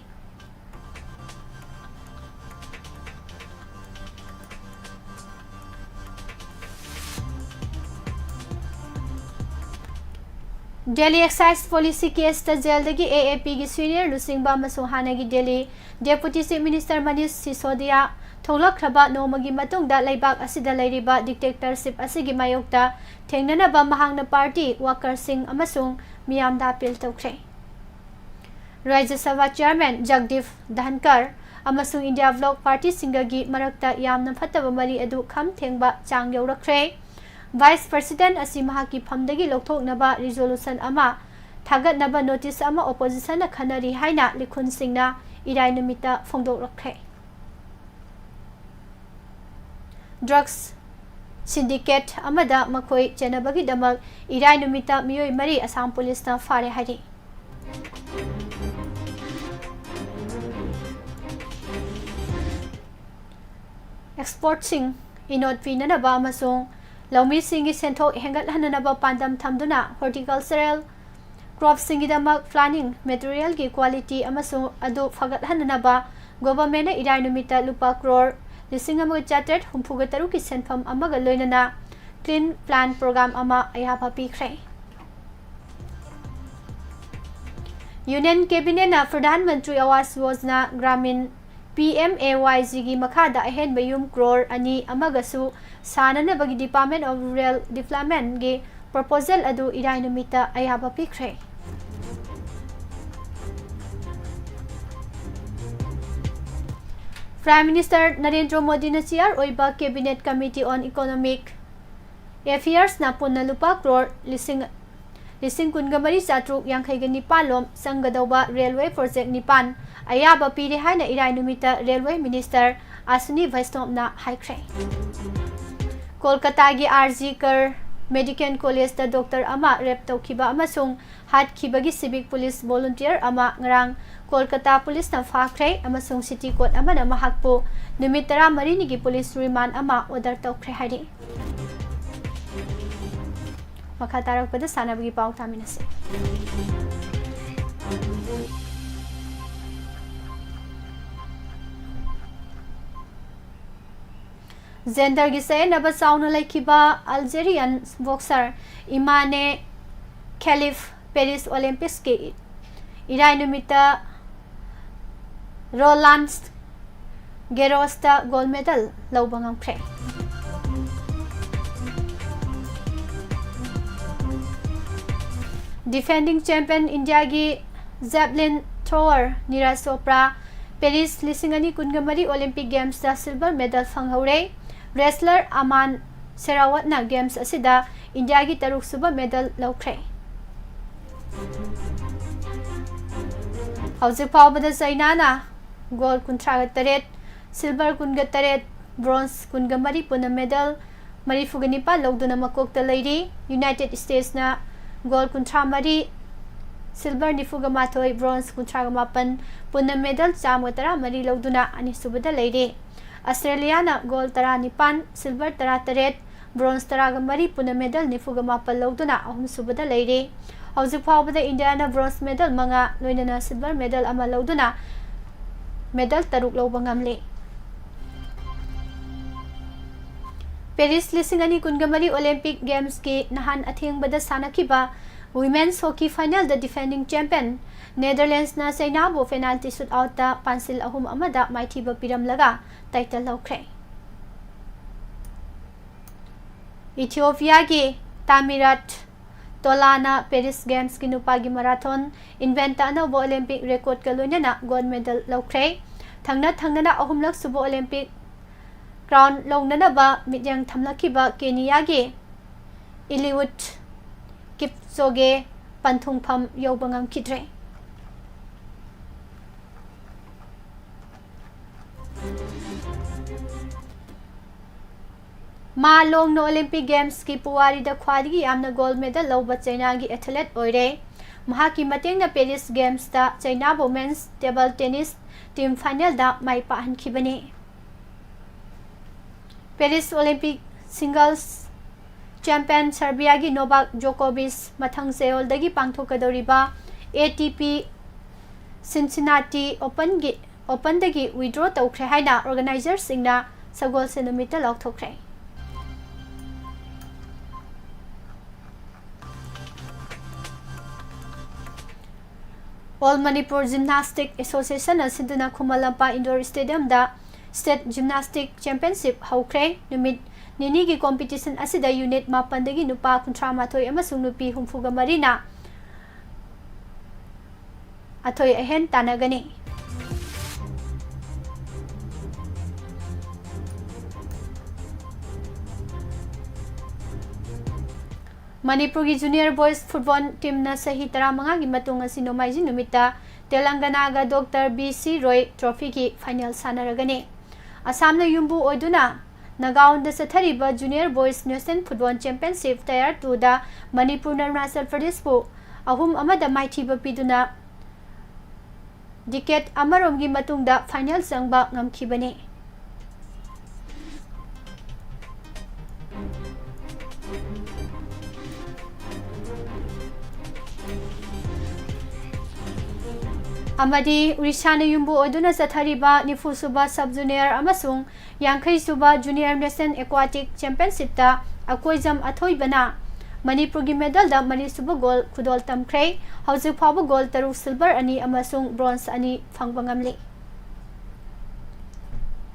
Delhi excise policy case ꯇ jail ꯗꯒꯤ A A P ꯒꯤ senior ꯂꯨꯆꯤꯡꯕ ꯑꯃꯁꯨꯡ ꯍꯥꯟꯅꯒꯤ Delhi Deputy Chief Minister Manish Sisodia ꯊꯣꯛꯂꯛꯈ꯭ꯔꯕ ꯅꯣꯡꯃꯒꯤ ꯃꯇꯨꯡꯗ ꯂꯩꯕꯥꯛ ꯑꯁꯤꯗ ꯂꯩꯔꯤꯕ dictatorship ꯑꯁꯤꯒꯤ ꯃꯥꯌꯣꯛꯇ ꯊꯦꯡꯅꯅꯕ ꯃꯍꯥꯛꯅ party worker ꯁꯤꯡ ꯑꯃꯁꯨꯡ ꯃꯤꯌꯥꯝꯗ appeal ꯇꯧꯈ꯭ꯔꯦ꯫ Rajya Sabha Chairman Jagdeep Dhankhar ꯑꯃꯁꯨꯡ India Bloc party ꯁꯤꯡꯒꯒꯤ ꯃꯔꯛꯇ ꯌꯥꯝꯅ ꯐꯠꯇꯕ ꯃꯔꯤ ꯑꯗꯨ ꯈꯝ ꯊꯦꯡꯕ ꯆꯥꯡ ꯌꯧꯔꯛꯈ꯭ꯔꯦ꯫ Vice President ꯑꯁꯤ ꯃꯍꯥꯛꯀꯤ ꯐꯝꯗꯒꯤ ꯂꯧꯊꯣꯛꯅꯕ resolution ꯑꯃ ꯊꯥꯒꯠꯅꯕ notice ꯑꯃ opposition ꯅ ꯈꯟꯅꯔꯤ ꯍꯥꯏꯅ ꯂꯤꯈꯨꯟꯁꯤꯡꯅ ꯏꯔꯥꯏ ꯅꯨꯃꯤꯠꯇ ꯐꯣꯡꯗꯣꯛꯂꯛꯈ꯭ꯔꯦ꯫ Drugs syndicate ꯑꯃꯗ ꯃꯈꯣꯏ ꯆꯦꯟꯅꯕꯒꯤꯗꯃꯛ ꯏꯔꯥꯏ ꯅꯨꯃꯤꯠꯇ ꯃꯤꯑꯣꯏ ꯃꯔꯤ ꯑꯁꯥꯝ ꯄꯨꯂꯤꯁꯅ ꯐꯥꯔꯦ ꯍꯥꯏꯔꯤ꯫ Export ꯁꯤꯡ ꯏꯅꯣꯠ ꯄꯤꯅꯅꯕ ꯑꯃꯁꯨꯡ ꯂꯧꯃꯤꯁꯤꯡꯒꯤ ꯁꯦꯟꯊꯣꯛ ꯍꯦꯟꯒꯠꯍꯟꯅꯅꯕ ꯄꯥꯟꯗꯝ ꯊꯝꯗꯨꯅ horticultural crop ꯁꯤꯡꯒꯤꯗꯃꯛ planting material ꯒꯤ quality ꯑꯃꯁꯨꯡ ꯑꯗꯨ ꯐꯒꯠꯍꯟꯅꯅꯕ government ꯅ ꯏꯔꯥꯏ ꯅꯨꯃꯤꯠꯇ ꯂꯨꯄꯥ crore ꯂꯤꯁꯤꯡ ꯑꯃꯒ ꯆꯥꯇ꯭ꯔꯦꯠ ꯍꯨꯝꯐꯨꯒ ꯇꯔꯨꯛ ꯀꯤ ꯁꯦꯟꯐꯝ ꯑꯃꯒ ꯂꯣꯏꯅꯅ Clean Plant program ꯑꯃ ꯑꯌꯥꯕ ꯄꯤꯈ꯭ꯔꯦ꯫ Union Cabinet ꯅ Pradhan Mantri Awas Yojana Gramin, P M A Y G ꯒꯤ ꯃꯈꯥꯗ ꯑꯍꯦꯟꯕ ꯌꯨꯝ crore ꯑꯅꯤ ꯑꯃꯒꯁꯨ ꯁꯥꯅꯅꯕꯒꯤ Department of Rural Development ꯒꯤ proposal ꯑꯗꯨ ꯏꯔꯥꯏ ꯅꯨꯃꯤꯠꯇ ꯑꯌꯥꯕ ꯄꯤꯈ꯭ꯔꯦ꯫ Prime Minister ꯅꯔꯦꯟꯗ꯭ꯔ ꯃꯣꯗꯤꯅ chair ꯑꯣꯏꯕ Cabinet Committee on Economic ꯑꯦꯐꯤꯌꯔꯁꯅ ꯄꯨꯟꯅ ꯂꯨꯄꯥ ꯀ꯭ꯔꯣꯔ ꯂꯤꯁꯤꯡ, ꯂꯤꯁꯤꯡ ꯀꯨꯟꯒ ꯃꯔꯤ ꯆꯥꯇ꯭ꯔꯨꯛ ꯌꯥꯡꯈꯩꯒ ꯅꯤꯄꯥꯟ ꯂꯣꯝ ꯆꯪꯒꯗꯧꯕ ꯔꯦꯜꯋꯦ ꯄ꯭ꯔꯣꯖꯦꯛ ꯅꯤꯄꯥꯟ ꯑꯌꯥꯕ ꯄꯤꯔꯦ ꯍꯥꯏꯅ ꯏꯔꯥꯏ ꯅꯨꯃꯤꯠꯇ ꯔꯦꯜꯋꯦ ꯃꯤꯅꯤꯁꯇꯔ ꯑꯁ꯭ꯋꯤꯅꯤ ꯚꯩꯁꯅꯣꯞꯅ ꯍꯥꯏꯈ꯭ꯔꯦ꯫ ꯀꯣꯜꯀꯇꯥꯒꯤ ꯑꯥꯔ ꯖꯤ ꯀꯔ ꯃꯦꯗꯤꯀꯦꯜ ꯀꯣꯂꯦꯖꯇ ꯗꯣꯛꯇꯔ ꯑꯃ ꯔꯦꯞ ꯇꯧꯈꯤꯕ ꯑꯃꯁꯨꯡ ꯍꯥꯠꯈꯤꯕꯒꯤ ꯁꯤꯚꯤꯛ ꯄꯨꯂꯤꯁ ꯚꯣꯂꯨꯟꯇꯤꯌꯔ ꯑꯃ ꯉꯔꯥꯡ ꯀꯣꯜꯀꯇꯥ ꯄꯨꯂꯤꯁꯅ ꯐꯥꯈ꯭ꯔꯦ ꯑꯃꯁꯨꯡ ꯁꯤꯇꯤ ꯀꯣꯔꯠ ꯑꯃꯅ ꯃꯍꯥꯛꯄꯨ ꯅꯨꯃꯤꯠ ꯇꯔꯥꯃꯔꯤꯅꯤꯒꯤ ꯄꯨꯂꯤꯁ ꯔꯤꯃꯥꯟ ꯑꯃ ꯑꯣꯔꯗꯔ ꯇꯧꯈ꯭ꯔꯦ ꯍꯥꯏꯔꯤ꯫ ꯃꯈꯥ ꯇꯥꯔꯛꯄꯗ ꯁꯥꯟꯅꯕꯒꯤ ꯄꯥꯎ ꯇꯥꯃꯤꯟꯅꯁꯤ꯫ ꯖꯦꯟꯗꯔꯒꯤ ꯆꯌꯦꯠꯅꯕ ꯆꯥꯎꯅ ꯂꯩꯈꯤꯕ ꯑꯜꯖꯦꯔꯤꯌꯟ ꯕꯣꯛꯁꯔ ꯏꯃꯥꯅꯦ ꯈꯦꯂꯤꯐ ꯄꯦꯔꯤꯁ ꯑꯣꯂꯦꯝꯄꯤꯛꯁꯀꯤ ꯏꯔꯥꯏ ꯅꯨꯃꯤꯠꯇ ꯔꯣꯂꯥꯟ ꯒꯦꯔꯣꯁꯇ ꯒꯣꯜ ꯃꯦꯗꯜ ꯂꯧꯕ ꯉꯝꯈ꯭ꯔꯦ꯫ Defending champion ꯏꯟꯗꯤꯌꯥꯒꯤ ꯖꯦꯕꯂꯤꯟ ꯊ꯭ꯔꯣꯋꯔ ꯅꯤꯔꯖ ꯆꯣꯄ꯭ꯔꯥ ꯄꯦꯔꯤꯁ ꯂꯤꯁꯤꯡ ꯑꯅꯤ ꯀꯨꯟꯒ ꯃꯔꯤ ꯑꯣꯂꯦꯝꯄꯤꯛ ꯒꯦꯝꯁꯇ ꯁꯤꯜꯚꯔ ꯃꯦꯗꯜ ꯐꯪꯍꯧꯔꯦ꯫ ꯔꯦꯁꯂꯔ ꯑꯃꯥꯟ ꯁꯦꯔꯥꯋꯠꯅ ꯒꯦꯝꯁ ꯑꯁꯤꯗ ꯏꯟꯗꯤꯌꯥꯒꯤ ꯇꯔꯨꯛꯁꯨꯕ ꯃꯦꯗꯜ ꯂꯧꯈ꯭ꯔꯦ꯫ ꯍꯧꯖꯤꯛ ꯐꯥꯎꯕꯗ ꯆꯩꯅꯥꯅ ꯒꯣꯜ ꯀꯨꯟꯊ꯭ꯔꯥꯒ ꯇꯔꯦꯠ, ꯁꯤꯜꯚꯔ ꯀꯨꯟꯒ ꯇꯔꯦꯠ, ꯕ꯭ꯔꯣꯟꯖ ꯀꯨꯟꯒ ꯃꯔꯤ, ꯄꯨꯟꯅ ꯃꯦꯗꯜ ꯃꯔꯤꯐꯨꯒ ꯅꯤꯄꯥꯟ ꯂꯧꯗꯨꯅ ꯃꯀꯣꯛꯇ ꯂꯩꯔꯤ꯫ ꯌꯨꯅꯥꯏꯇꯦꯗ ꯁ꯭ꯇꯦꯠꯁꯅ ꯒꯣꯜ ꯀꯨꯟꯊ꯭ꯔꯥ ꯃꯔꯤ, ꯁꯤꯜꯚꯔ ꯅꯤꯐꯨꯒ ꯃꯥꯊꯣꯏ, ꯕ꯭ꯔꯣꯟꯖ ꯀꯨꯟꯊ꯭ꯔꯥꯒ ꯃꯥꯄꯟ, ꯄꯨꯟꯅ ꯃꯦꯗꯜ ꯆꯥꯝꯃꯒ ꯇꯔꯥ ꯃꯔꯤ ꯂꯧꯗꯨꯅ ꯑꯅꯤꯁꯨꯕꯗ ꯂꯩꯔꯤ꯫ ꯑꯁꯇ꯭ꯔꯦꯂꯤꯌꯥꯅ ꯒꯣꯜ ꯇꯔꯥꯅꯤꯄꯥꯟ, ꯁꯤꯜꯚꯔ ꯇꯔꯥꯇꯔꯦꯠ, ꯕ꯭ꯔꯣꯟꯖ ꯇꯔꯥꯒ ꯃꯔꯤ, ꯄꯨꯟꯅ ꯃꯦꯗꯜ ꯅꯤꯐꯨꯒ ꯃꯥꯄꯟ ꯂꯧꯗꯨꯅ ꯑꯍꯨꯝꯁꯨꯕꯗ ꯂꯩꯔꯤ꯫ ꯍꯧꯖꯤꯛ ꯐꯥꯎꯕꯗ ꯏꯟꯗꯤꯌꯥꯅ ꯕ꯭ꯔꯣꯟꯖ ꯃꯦꯗꯜ ꯃꯉꯥ, ꯂꯣꯏꯅꯅ ꯁꯤꯜꯚꯔ ꯃꯦꯗꯜ ꯑꯃ ꯂꯧꯗꯨꯅ ꯃꯦꯗꯜ ꯇꯔꯨꯛ ꯂꯧꯕ ꯉꯝꯂꯤ꯫ ꯄꯦꯔꯤꯁ ꯂꯤꯁꯤꯡ ꯑꯅꯤ ꯀꯨꯟꯒ ꯃꯔꯤ ꯑꯣꯂꯦꯝꯄꯤꯛ ꯒꯦꯝꯁꯀꯤ ꯅꯍꯥꯟ ꯑꯊꯦꯡꯕꯗ ꯁꯥꯟꯅꯈꯤꯕ ꯋꯤꯃꯦꯟꯁ ꯍꯣꯀꯤ ꯐꯥꯏꯅꯦꯜꯗ ꯗꯤꯐꯦꯟꯗꯤꯡ ꯆꯦꯝꯄꯤꯌꯟ ꯅꯦꯗꯔꯂꯦꯟꯁꯅ ꯆꯩꯅꯥꯕꯨ ꯄꯦꯅꯥꯜꯇꯤ ꯁꯨꯠ ꯑꯥꯎꯠꯇ ꯄꯥꯟꯁꯤꯜ ꯑꯍꯨꯝ ꯑꯃꯗ ꯃꯥꯏꯊꯤꯕ ꯄꯤꯔꯝꯂꯒ ꯇꯥꯏꯇꯜ ꯂꯧꯈ꯭ꯔꯦ꯫ ꯏꯊꯤꯑꯣꯄꯤꯌꯥꯒꯤ ꯇꯥꯃꯤꯔꯥꯠ ꯇꯣꯂꯥꯅ ꯄꯦꯔꯤꯁ ꯒꯦꯝꯁꯀꯤ ꯅꯨꯄꯥꯒꯤ ꯃꯔꯥꯊꯣꯟ ꯏꯚꯦꯟꯠꯇ ꯑꯅꯧꯕ ꯑꯣꯂꯦꯝꯄꯤꯛ ꯔꯦꯀꯣꯔꯗꯀ ꯂꯣꯏꯅꯅ ꯒꯣꯜꯗ ꯃꯦꯗꯜ ꯂꯧꯈ꯭ꯔꯦ꯫ ꯊꯪꯅ ꯊꯪꯅꯅ ꯑꯍꯨꯝꯂꯛ ꯁꯨꯕ ꯑꯣꯂꯦꯝꯄꯤꯛ ꯀ꯭ꯔꯥꯎꯟ ꯂꯧꯅꯅꯕ ꯃꯤꯠꯌꯦꯡ ꯊꯝꯂꯛꯈꯤꯕ ꯀꯦꯅꯤꯌꯥꯒꯤ ꯏꯂꯤꯎꯗ ꯀꯤꯞꯆꯣꯒꯦ ꯄꯟꯊꯨꯡꯐꯝ ꯌꯧꯕ ꯉꯝꯈꯤꯗ꯭ꯔꯦ꯫ ꯃꯥ ꯂꯣꯡꯅ ꯑꯣꯂꯤꯝꯄꯤꯛ ꯒꯦꯝꯁꯀꯤ ꯄꯨꯋꯥꯔꯤꯗ ꯈ꯭ꯋꯥꯏꯗꯒꯤ ꯌꯥꯝꯅ ꯒꯣꯜꯗ ꯃꯦꯗꯜ ꯂꯧꯕ ꯆꯩꯅꯥꯒꯤ ꯑꯦꯊꯂꯦꯠ ꯑꯣꯏꯔꯦ꯫ ꯃꯍꯥꯛꯀꯤ ꯃꯇꯦꯡꯅ ꯄꯦꯔꯤꯁ ꯒꯦꯝꯁꯇ ꯆꯩꯅꯥꯕꯨ ꯃꯦꯟꯁ ꯇꯦꯕꯜ ꯇꯦꯅꯤꯁ ꯇꯤꯝ ꯐꯥꯏꯅꯦꯜꯗ ꯃꯥꯏ ꯄꯥꯛꯍꯟꯈꯤꯕꯅꯤ꯫ ꯄꯦꯔꯤꯁ ꯑꯣꯂꯤꯝꯄꯤꯛ ꯁꯤꯡꯒꯜꯁ ꯆꯦꯝꯄꯤꯌꯟ ꯁꯔꯕꯤꯌꯥꯒꯤ ꯅꯣꯚꯥꯛ ꯖꯣꯀꯣꯚꯤꯆ ꯃꯊꯪ ꯆꯌꯣꯜꯗꯒꯤ ꯄꯥꯡꯊꯣꯛꯀꯗꯧꯔꯤꯕ ꯑꯦ ꯇꯤ ꯄꯤ ꯁꯤꯟꯁꯤꯅꯥꯇꯤ ꯑꯣꯄꯟꯒꯤ, ꯑꯣꯄꯟꯗꯒꯤ ꯋꯤꯗ꯭ꯔꯣ ꯇꯧꯈ꯭ꯔꯦ ꯍꯥꯏꯅ ꯑꯣꯔꯒꯅꯥꯏꯖꯔꯁꯤꯡꯅ ꯁꯒꯣꯜꯁꯦꯟ ꯅꯨꯃꯤꯠꯇ ꯂꯥꯎꯊꯣꯛꯈ꯭ꯔꯦ꯫ All Manipur Gymnastic Association ꯅ ꯁꯤꯟꯗꯨꯅ Khuman Lampak Indore ꯁ꯭ꯇꯦꯗꯤꯌꯝꯗ state gymnastic championship ꯍꯧꯈ꯭ꯔꯦ꯫ ꯅꯨꯃꯤꯠ ꯅꯤꯅꯤꯒꯤ ꯀꯣꯝꯄꯤꯇꯤꯁꯟ ꯑꯁꯤꯗ ꯌꯨꯅꯤꯠ ꯃꯥꯄꯟꯗꯒꯤ ꯅꯨꯄꯥ ꯀꯨꯟꯊ꯭ꯔꯥ ꯃꯥꯊꯣꯏ ꯑꯃꯁꯨꯡ ꯅꯨꯄꯤ ꯍꯨꯝꯐꯨꯒ ꯃꯔꯤꯅ ꯑꯊꯣꯏ ꯑꯍꯦꯟ ꯇꯥꯟꯅꯒꯅꯤ꯫ ꯃꯅꯤꯄꯨꯔꯒꯤ ꯖꯨꯅꯤꯌꯔ ꯕꯣꯏꯁ ꯐꯨꯠꯕꯣꯜ ꯇꯤꯝꯅ ꯆꯍꯤ ꯇꯔꯥꯃꯉꯥꯒꯤ ꯃꯇꯨꯡ ꯉꯁꯤ ꯅꯣꯡꯃꯥꯏꯖꯤꯡ ꯅꯨꯃꯤꯠꯇ ꯇꯦꯂꯪꯒꯅꯥꯒ ꯗꯣꯛꯇꯔ ꯕꯤ ꯁꯤ ꯔꯣꯏ ꯇ꯭ꯔꯣꯐꯤꯒꯤ ꯐꯥꯏꯅꯦꯜ ꯁꯥꯟꯅꯔꯒꯅꯤ꯫ ꯑꯁꯥꯝꯅ ꯌꯨꯝꯕꯨ ꯑꯣꯏꯗꯨꯅ ꯅꯥꯒꯥꯎꯟꯗ ꯆꯠꯊꯔꯤꯕ junior boys national football championship tier ꯇꯨꯗ ꯃꯅꯤꯄꯨꯔꯅ ꯑꯔꯨꯅꯥꯆꯜ ꯄ꯭ꯔꯗꯦꯁꯄꯨ ꯑꯍꯨꯝ ꯑꯃꯗ ꯃꯥꯏꯊꯤꯕ ꯄꯤꯗꯨꯅ ꯗꯤꯀꯦꯠ ꯑꯃꯔꯣꯝꯒꯤ ꯃꯇꯨꯡꯗ ꯐꯥꯏꯅꯦꯜ ꯆꯪꯕ ꯉꯝꯈꯤꯕꯅꯤ꯫ ꯑꯃꯗꯤ ꯎꯔꯤꯁꯥꯅ ꯌꯨꯝꯕꯨ ꯑꯣꯏꯗꯨꯅ ꯆꯠꯊꯔꯤꯕ ꯅꯤꯐꯨ ꯁꯨꯕ ꯁꯕ ꯖꯨꯅꯤꯌꯔ ꯑꯃꯁꯨꯡ ꯌꯥꯡꯈꯩ ꯁꯨꯕ ꯖꯨꯅꯤꯌꯔ ꯅꯦꯁꯅꯦꯜ ꯑꯦꯀ꯭ꯋꯥꯇꯤꯛ ꯆꯦꯝꯄꯤꯌꯟꯁꯤꯞꯇ ꯑꯀꯣꯏꯖꯝ ꯑꯊꯣꯏꯕꯅ ꯃꯅꯤꯄꯨꯔꯒꯤ ꯃꯦꯗꯜꯗ ꯃꯔꯤꯁꯨꯕ ꯒꯣꯜ ꯈꯨꯗꯣꯜ ꯇꯝꯈ꯭ꯔꯦ꯫ ꯍꯧꯖꯤꯛ ꯐꯥꯎꯕ ꯒꯣꯜ ꯇꯔꯨꯛ ꯁꯤꯜꯚꯔ ꯑꯅꯤ ꯑꯃꯁꯨꯡ ꯕ꯭ꯔꯣꯟꯖ ꯑꯅꯤ ꯐꯪꯕ ꯉꯝꯂꯤ꯫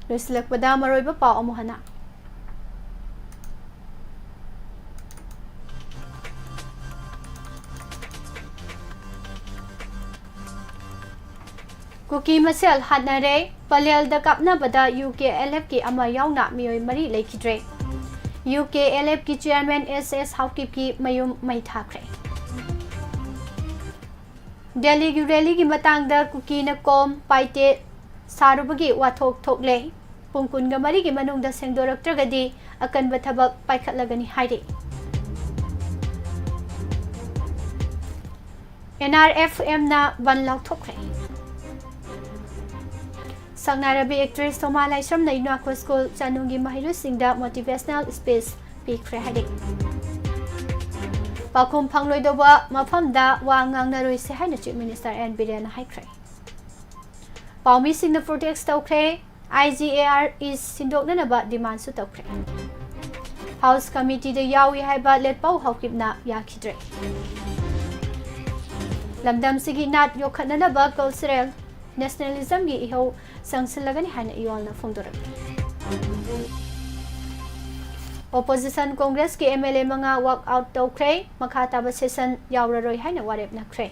ꯂꯣꯏꯁꯤꯜꯂꯛꯄꯗ ꯃꯔꯨꯑꯣꯏꯕ ꯄꯥꯎ ꯑꯃꯨꯛ ꯍꯟꯅ꯫ ꯀꯨꯀꯤ ꯃꯁꯦꯜ ꯍꯥꯠꯅꯔꯦ꯫ ꯄꯂꯦꯜꯗ ꯀꯥꯞꯅꯕꯗ ꯌꯨ ꯀꯦ ꯑꯦꯜ ꯑꯦꯐꯀꯤ ꯑꯃ ꯌꯥꯎꯅ ꯃꯤꯑꯣꯏ ꯃꯔꯤ ꯂꯩꯈꯤꯗ꯭ꯔꯦ꯫ ꯌꯨ ꯀꯦ ꯑꯦꯜ ꯑꯦꯐꯀꯤ ꯆꯤꯌꯔꯃꯦꯟ ꯑꯦꯁ ꯑꯦꯁ ꯍꯥꯎꯀꯤꯞꯀꯤ ꯃꯌꯨꯝ ꯃꯩ ꯊꯥꯈ꯭ꯔꯦ꯫ ꯗꯦꯜꯂꯤꯒꯤ ꯔꯦꯂꯤꯒꯤ ꯃꯇꯥꯡꯗ ꯀꯨꯀꯤꯅ ꯀꯣꯝ ꯄꯥꯏꯇꯦ ꯁꯥꯔꯨꯕꯒꯤ ꯋꯥꯊꯣꯛ ꯊꯣꯛꯂꯦ꯫ ꯄꯨꯡ ꯀꯨꯟꯒ ꯃꯔꯤꯒꯤ ꯃꯅꯨꯡꯗ ꯁꯦꯡꯗꯣꯔꯛꯇ꯭ꯔꯒꯗꯤ ꯑꯀꯟꯕ ꯊꯕꯛ ꯄꯥꯏꯈꯠꯂꯒꯅꯤ ꯍꯥꯏꯔꯤ꯫ ꯑꯦꯟ ꯑꯥꯔ ꯑꯦꯐ ꯑꯦꯝꯅ ꯕꯟ ꯂꯥꯎꯊꯣꯛꯈ꯭ꯔꯦ꯫ ꯁꯛꯅꯥꯏꯔꯕꯤ ꯑꯦꯛꯇ꯭ꯔꯦꯁ ꯁꯣꯃꯥ ꯂꯥꯏꯁ꯭ꯔꯝꯅ ꯌꯨꯅꯥꯀꯣ ꯁ꯭ꯀꯨꯜ ꯆꯅꯨꯒꯤ ꯃꯍꯩꯔꯣꯏꯁꯤꯡꯗ ꯃꯣꯇꯤꯚꯦꯁꯅꯦꯜ ꯁ꯭ꯄꯤꯆ ꯄꯤꯈ꯭ꯔꯦ ꯍꯥꯏꯔꯤ꯫ ꯄꯥꯎꯈꯨꯝ ꯐꯪꯂꯣꯏꯗꯧꯕ ꯃꯐꯝꯗ ꯋꯥ ꯉꯥꯡꯅꯔꯣꯏꯁꯦ ꯍꯥꯏꯅ ꯆꯤꯐ ꯃꯤꯅꯤꯁꯇꯔ ꯑꯦꯟ ꯕꯤꯔꯦꯟꯅ ꯍꯥꯏꯈ꯭ꯔꯦ꯫ ꯄꯥꯎꯃꯤꯁꯤꯡꯅ ꯄ꯭ꯔꯣꯇꯦꯁ ꯇꯧꯈ꯭ꯔꯦ꯫ ꯑꯥꯏ ꯖꯤ ꯑꯦ ꯑꯥꯔ ꯏꯁ ꯁꯤꯟꯗꯣꯛꯅꯅꯕ ꯗꯤꯃꯥꯟꯁꯨ ꯇꯧꯈ꯭ꯔꯦ꯫ ꯍꯥꯎꯁ ꯀꯃꯤꯇꯤꯗ ꯌꯥꯎꯏ ꯍꯥꯏꯕ ꯂꯦꯠꯄꯥꯎ ꯍꯥꯎꯀꯤꯞꯅ ꯌꯥꯈꯤꯗ꯭ꯔꯦ꯫ ꯂꯝꯗꯝꯁꯤꯒꯤ ꯅꯥꯠ ꯌꯣꯛꯈꯠꯅꯅꯕ ꯀꯜꯆꯔꯦꯜ ꯅꯦꯁꯅꯦꯂꯤꯖꯝꯒꯤ ꯏꯍꯧ ꯆꯪꯁꯤꯜꯂꯒꯅꯤ ꯍꯥꯏꯅ ꯏꯌꯣꯜꯅ ꯐꯣꯡꯗꯣꯔꯛꯂꯤ꯫ ꯑꯣꯄꯣꯖꯤꯁꯟ ꯀꯣꯡꯒ꯭ꯔꯦꯁꯀꯤ ꯑꯦꯝ ꯑꯦꯜ ꯑꯦ ꯃꯉꯥ ꯋꯥꯛ ꯑꯥꯎꯠ ꯇꯧꯈ꯭ꯔꯦ꯫ ꯃꯈꯥ ꯇꯥꯕ ꯁꯦꯁꯟ ꯌꯥꯎꯔꯔꯣꯏ ꯍꯥꯏꯅ ꯋꯥꯔꯦꯞꯅꯈ꯭ꯔꯦ꯫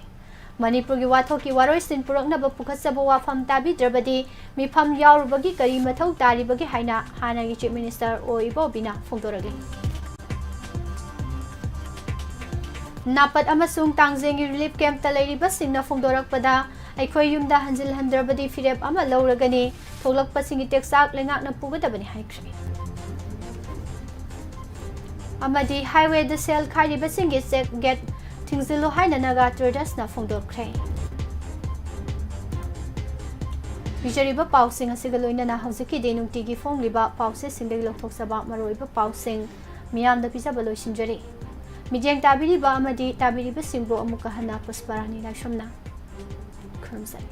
ꯃꯅꯤꯄꯨꯔꯒꯤ ꯋꯥꯊꯣꯛꯀꯤ ꯋꯥꯔꯣꯏꯁꯤꯟ ꯄꯨꯔꯛꯅꯕ ꯄꯨꯈꯠꯆꯕ ꯋꯥꯐꯝ ꯇꯥꯕꯤꯗ꯭ꯔꯕꯗꯤ ꯃꯤꯐꯝ ꯌꯥꯎꯔꯨꯕꯒꯤ ꯀꯔꯤ ꯃꯊꯧ ꯇꯥꯔꯤꯕꯒꯦ ꯍꯥꯏꯅ ꯍꯥꯟꯅꯒꯤ ꯆꯤꯐ ꯃꯤꯅꯤꯁꯇꯔ ꯑꯣ ꯏꯕꯣꯕꯤꯅ ꯐꯣꯡꯗꯣꯔꯛꯂꯤ꯫ ꯅꯥꯄꯠ ꯑꯃꯁꯨꯡ ꯇꯥꯡꯖꯦꯡꯒꯤ ꯔꯤꯂꯤꯐ ꯀꯦꯝꯞꯇ ꯂꯩꯔꯤꯕꯁꯤꯡꯅ ꯐꯣꯡꯗꯣꯔꯛꯄꯗ, ꯑꯩꯈꯣꯏ ꯌꯨꯝꯗ ꯍꯟꯖꯤꯜꯍꯟꯗ꯭ꯔꯕꯗꯤ ꯐꯤꯔꯦꯞ ꯑꯃ ꯂꯧꯔꯒꯅꯤ, ꯊꯣꯛꯂꯛꯄꯁꯤꯡꯒꯤ ꯇꯦꯛꯆꯥꯛ ꯂꯩꯉꯥꯛꯅ ꯄꯨꯒꯗꯕꯅꯤ ꯍꯥꯏꯈ꯭ꯔꯦ꯫ ꯑꯃꯗꯤ ꯍꯥꯏꯋꯦꯗ ꯁꯦꯜ ꯈꯥꯏꯔꯤꯕꯁꯤꯡꯒꯤ ꯆꯦꯛ ꯒꯦꯠ ꯊꯤꯡꯖꯤꯜꯂꯨ ꯍꯥꯏꯅ ꯅꯥꯒꯥ ꯇ꯭ꯔꯦꯗꯔꯁꯅ ꯐꯣꯡꯗꯣꯛꯈ꯭ꯔꯦ꯫ ꯄꯤꯖꯔꯤꯕ ꯄꯥꯎꯁꯤꯡ ꯑꯁꯤꯒ ꯂꯣꯏꯅꯅ ꯍꯧꯖꯤꯛꯀꯤꯗꯤ ꯅꯨꯡꯇꯤꯒꯤ ꯐꯣꯡꯂꯤꯕ ꯄꯥꯎꯆꯦꯁꯤꯡꯗꯒꯤ ꯂꯧꯊꯣꯛꯆꯕ ꯃꯔꯨꯑꯣꯏꯕ ꯄꯥꯎꯁꯤꯡ ꯃꯤꯌꯥꯝꯗ ꯄꯤꯖꯕ ꯂꯣꯏꯁꯤꯟꯖꯔꯤ꯫ ꯃꯤꯠꯌꯦꯡ ꯇꯥꯕꯤꯔꯤꯕ ꯑꯃꯗꯤ ꯇꯥꯕꯤꯔꯤꯕꯁꯤꯡꯕꯨ ꯑꯃꯨꯛꯀ ꯍꯟꯅ ꯄꯨꯁꯄꯥꯔꯥꯅꯤ ꯂꯥꯏꯁ꯭ꯔꯝꯅ ꯈꯨꯔꯨꯝꯖꯔꯤ꯫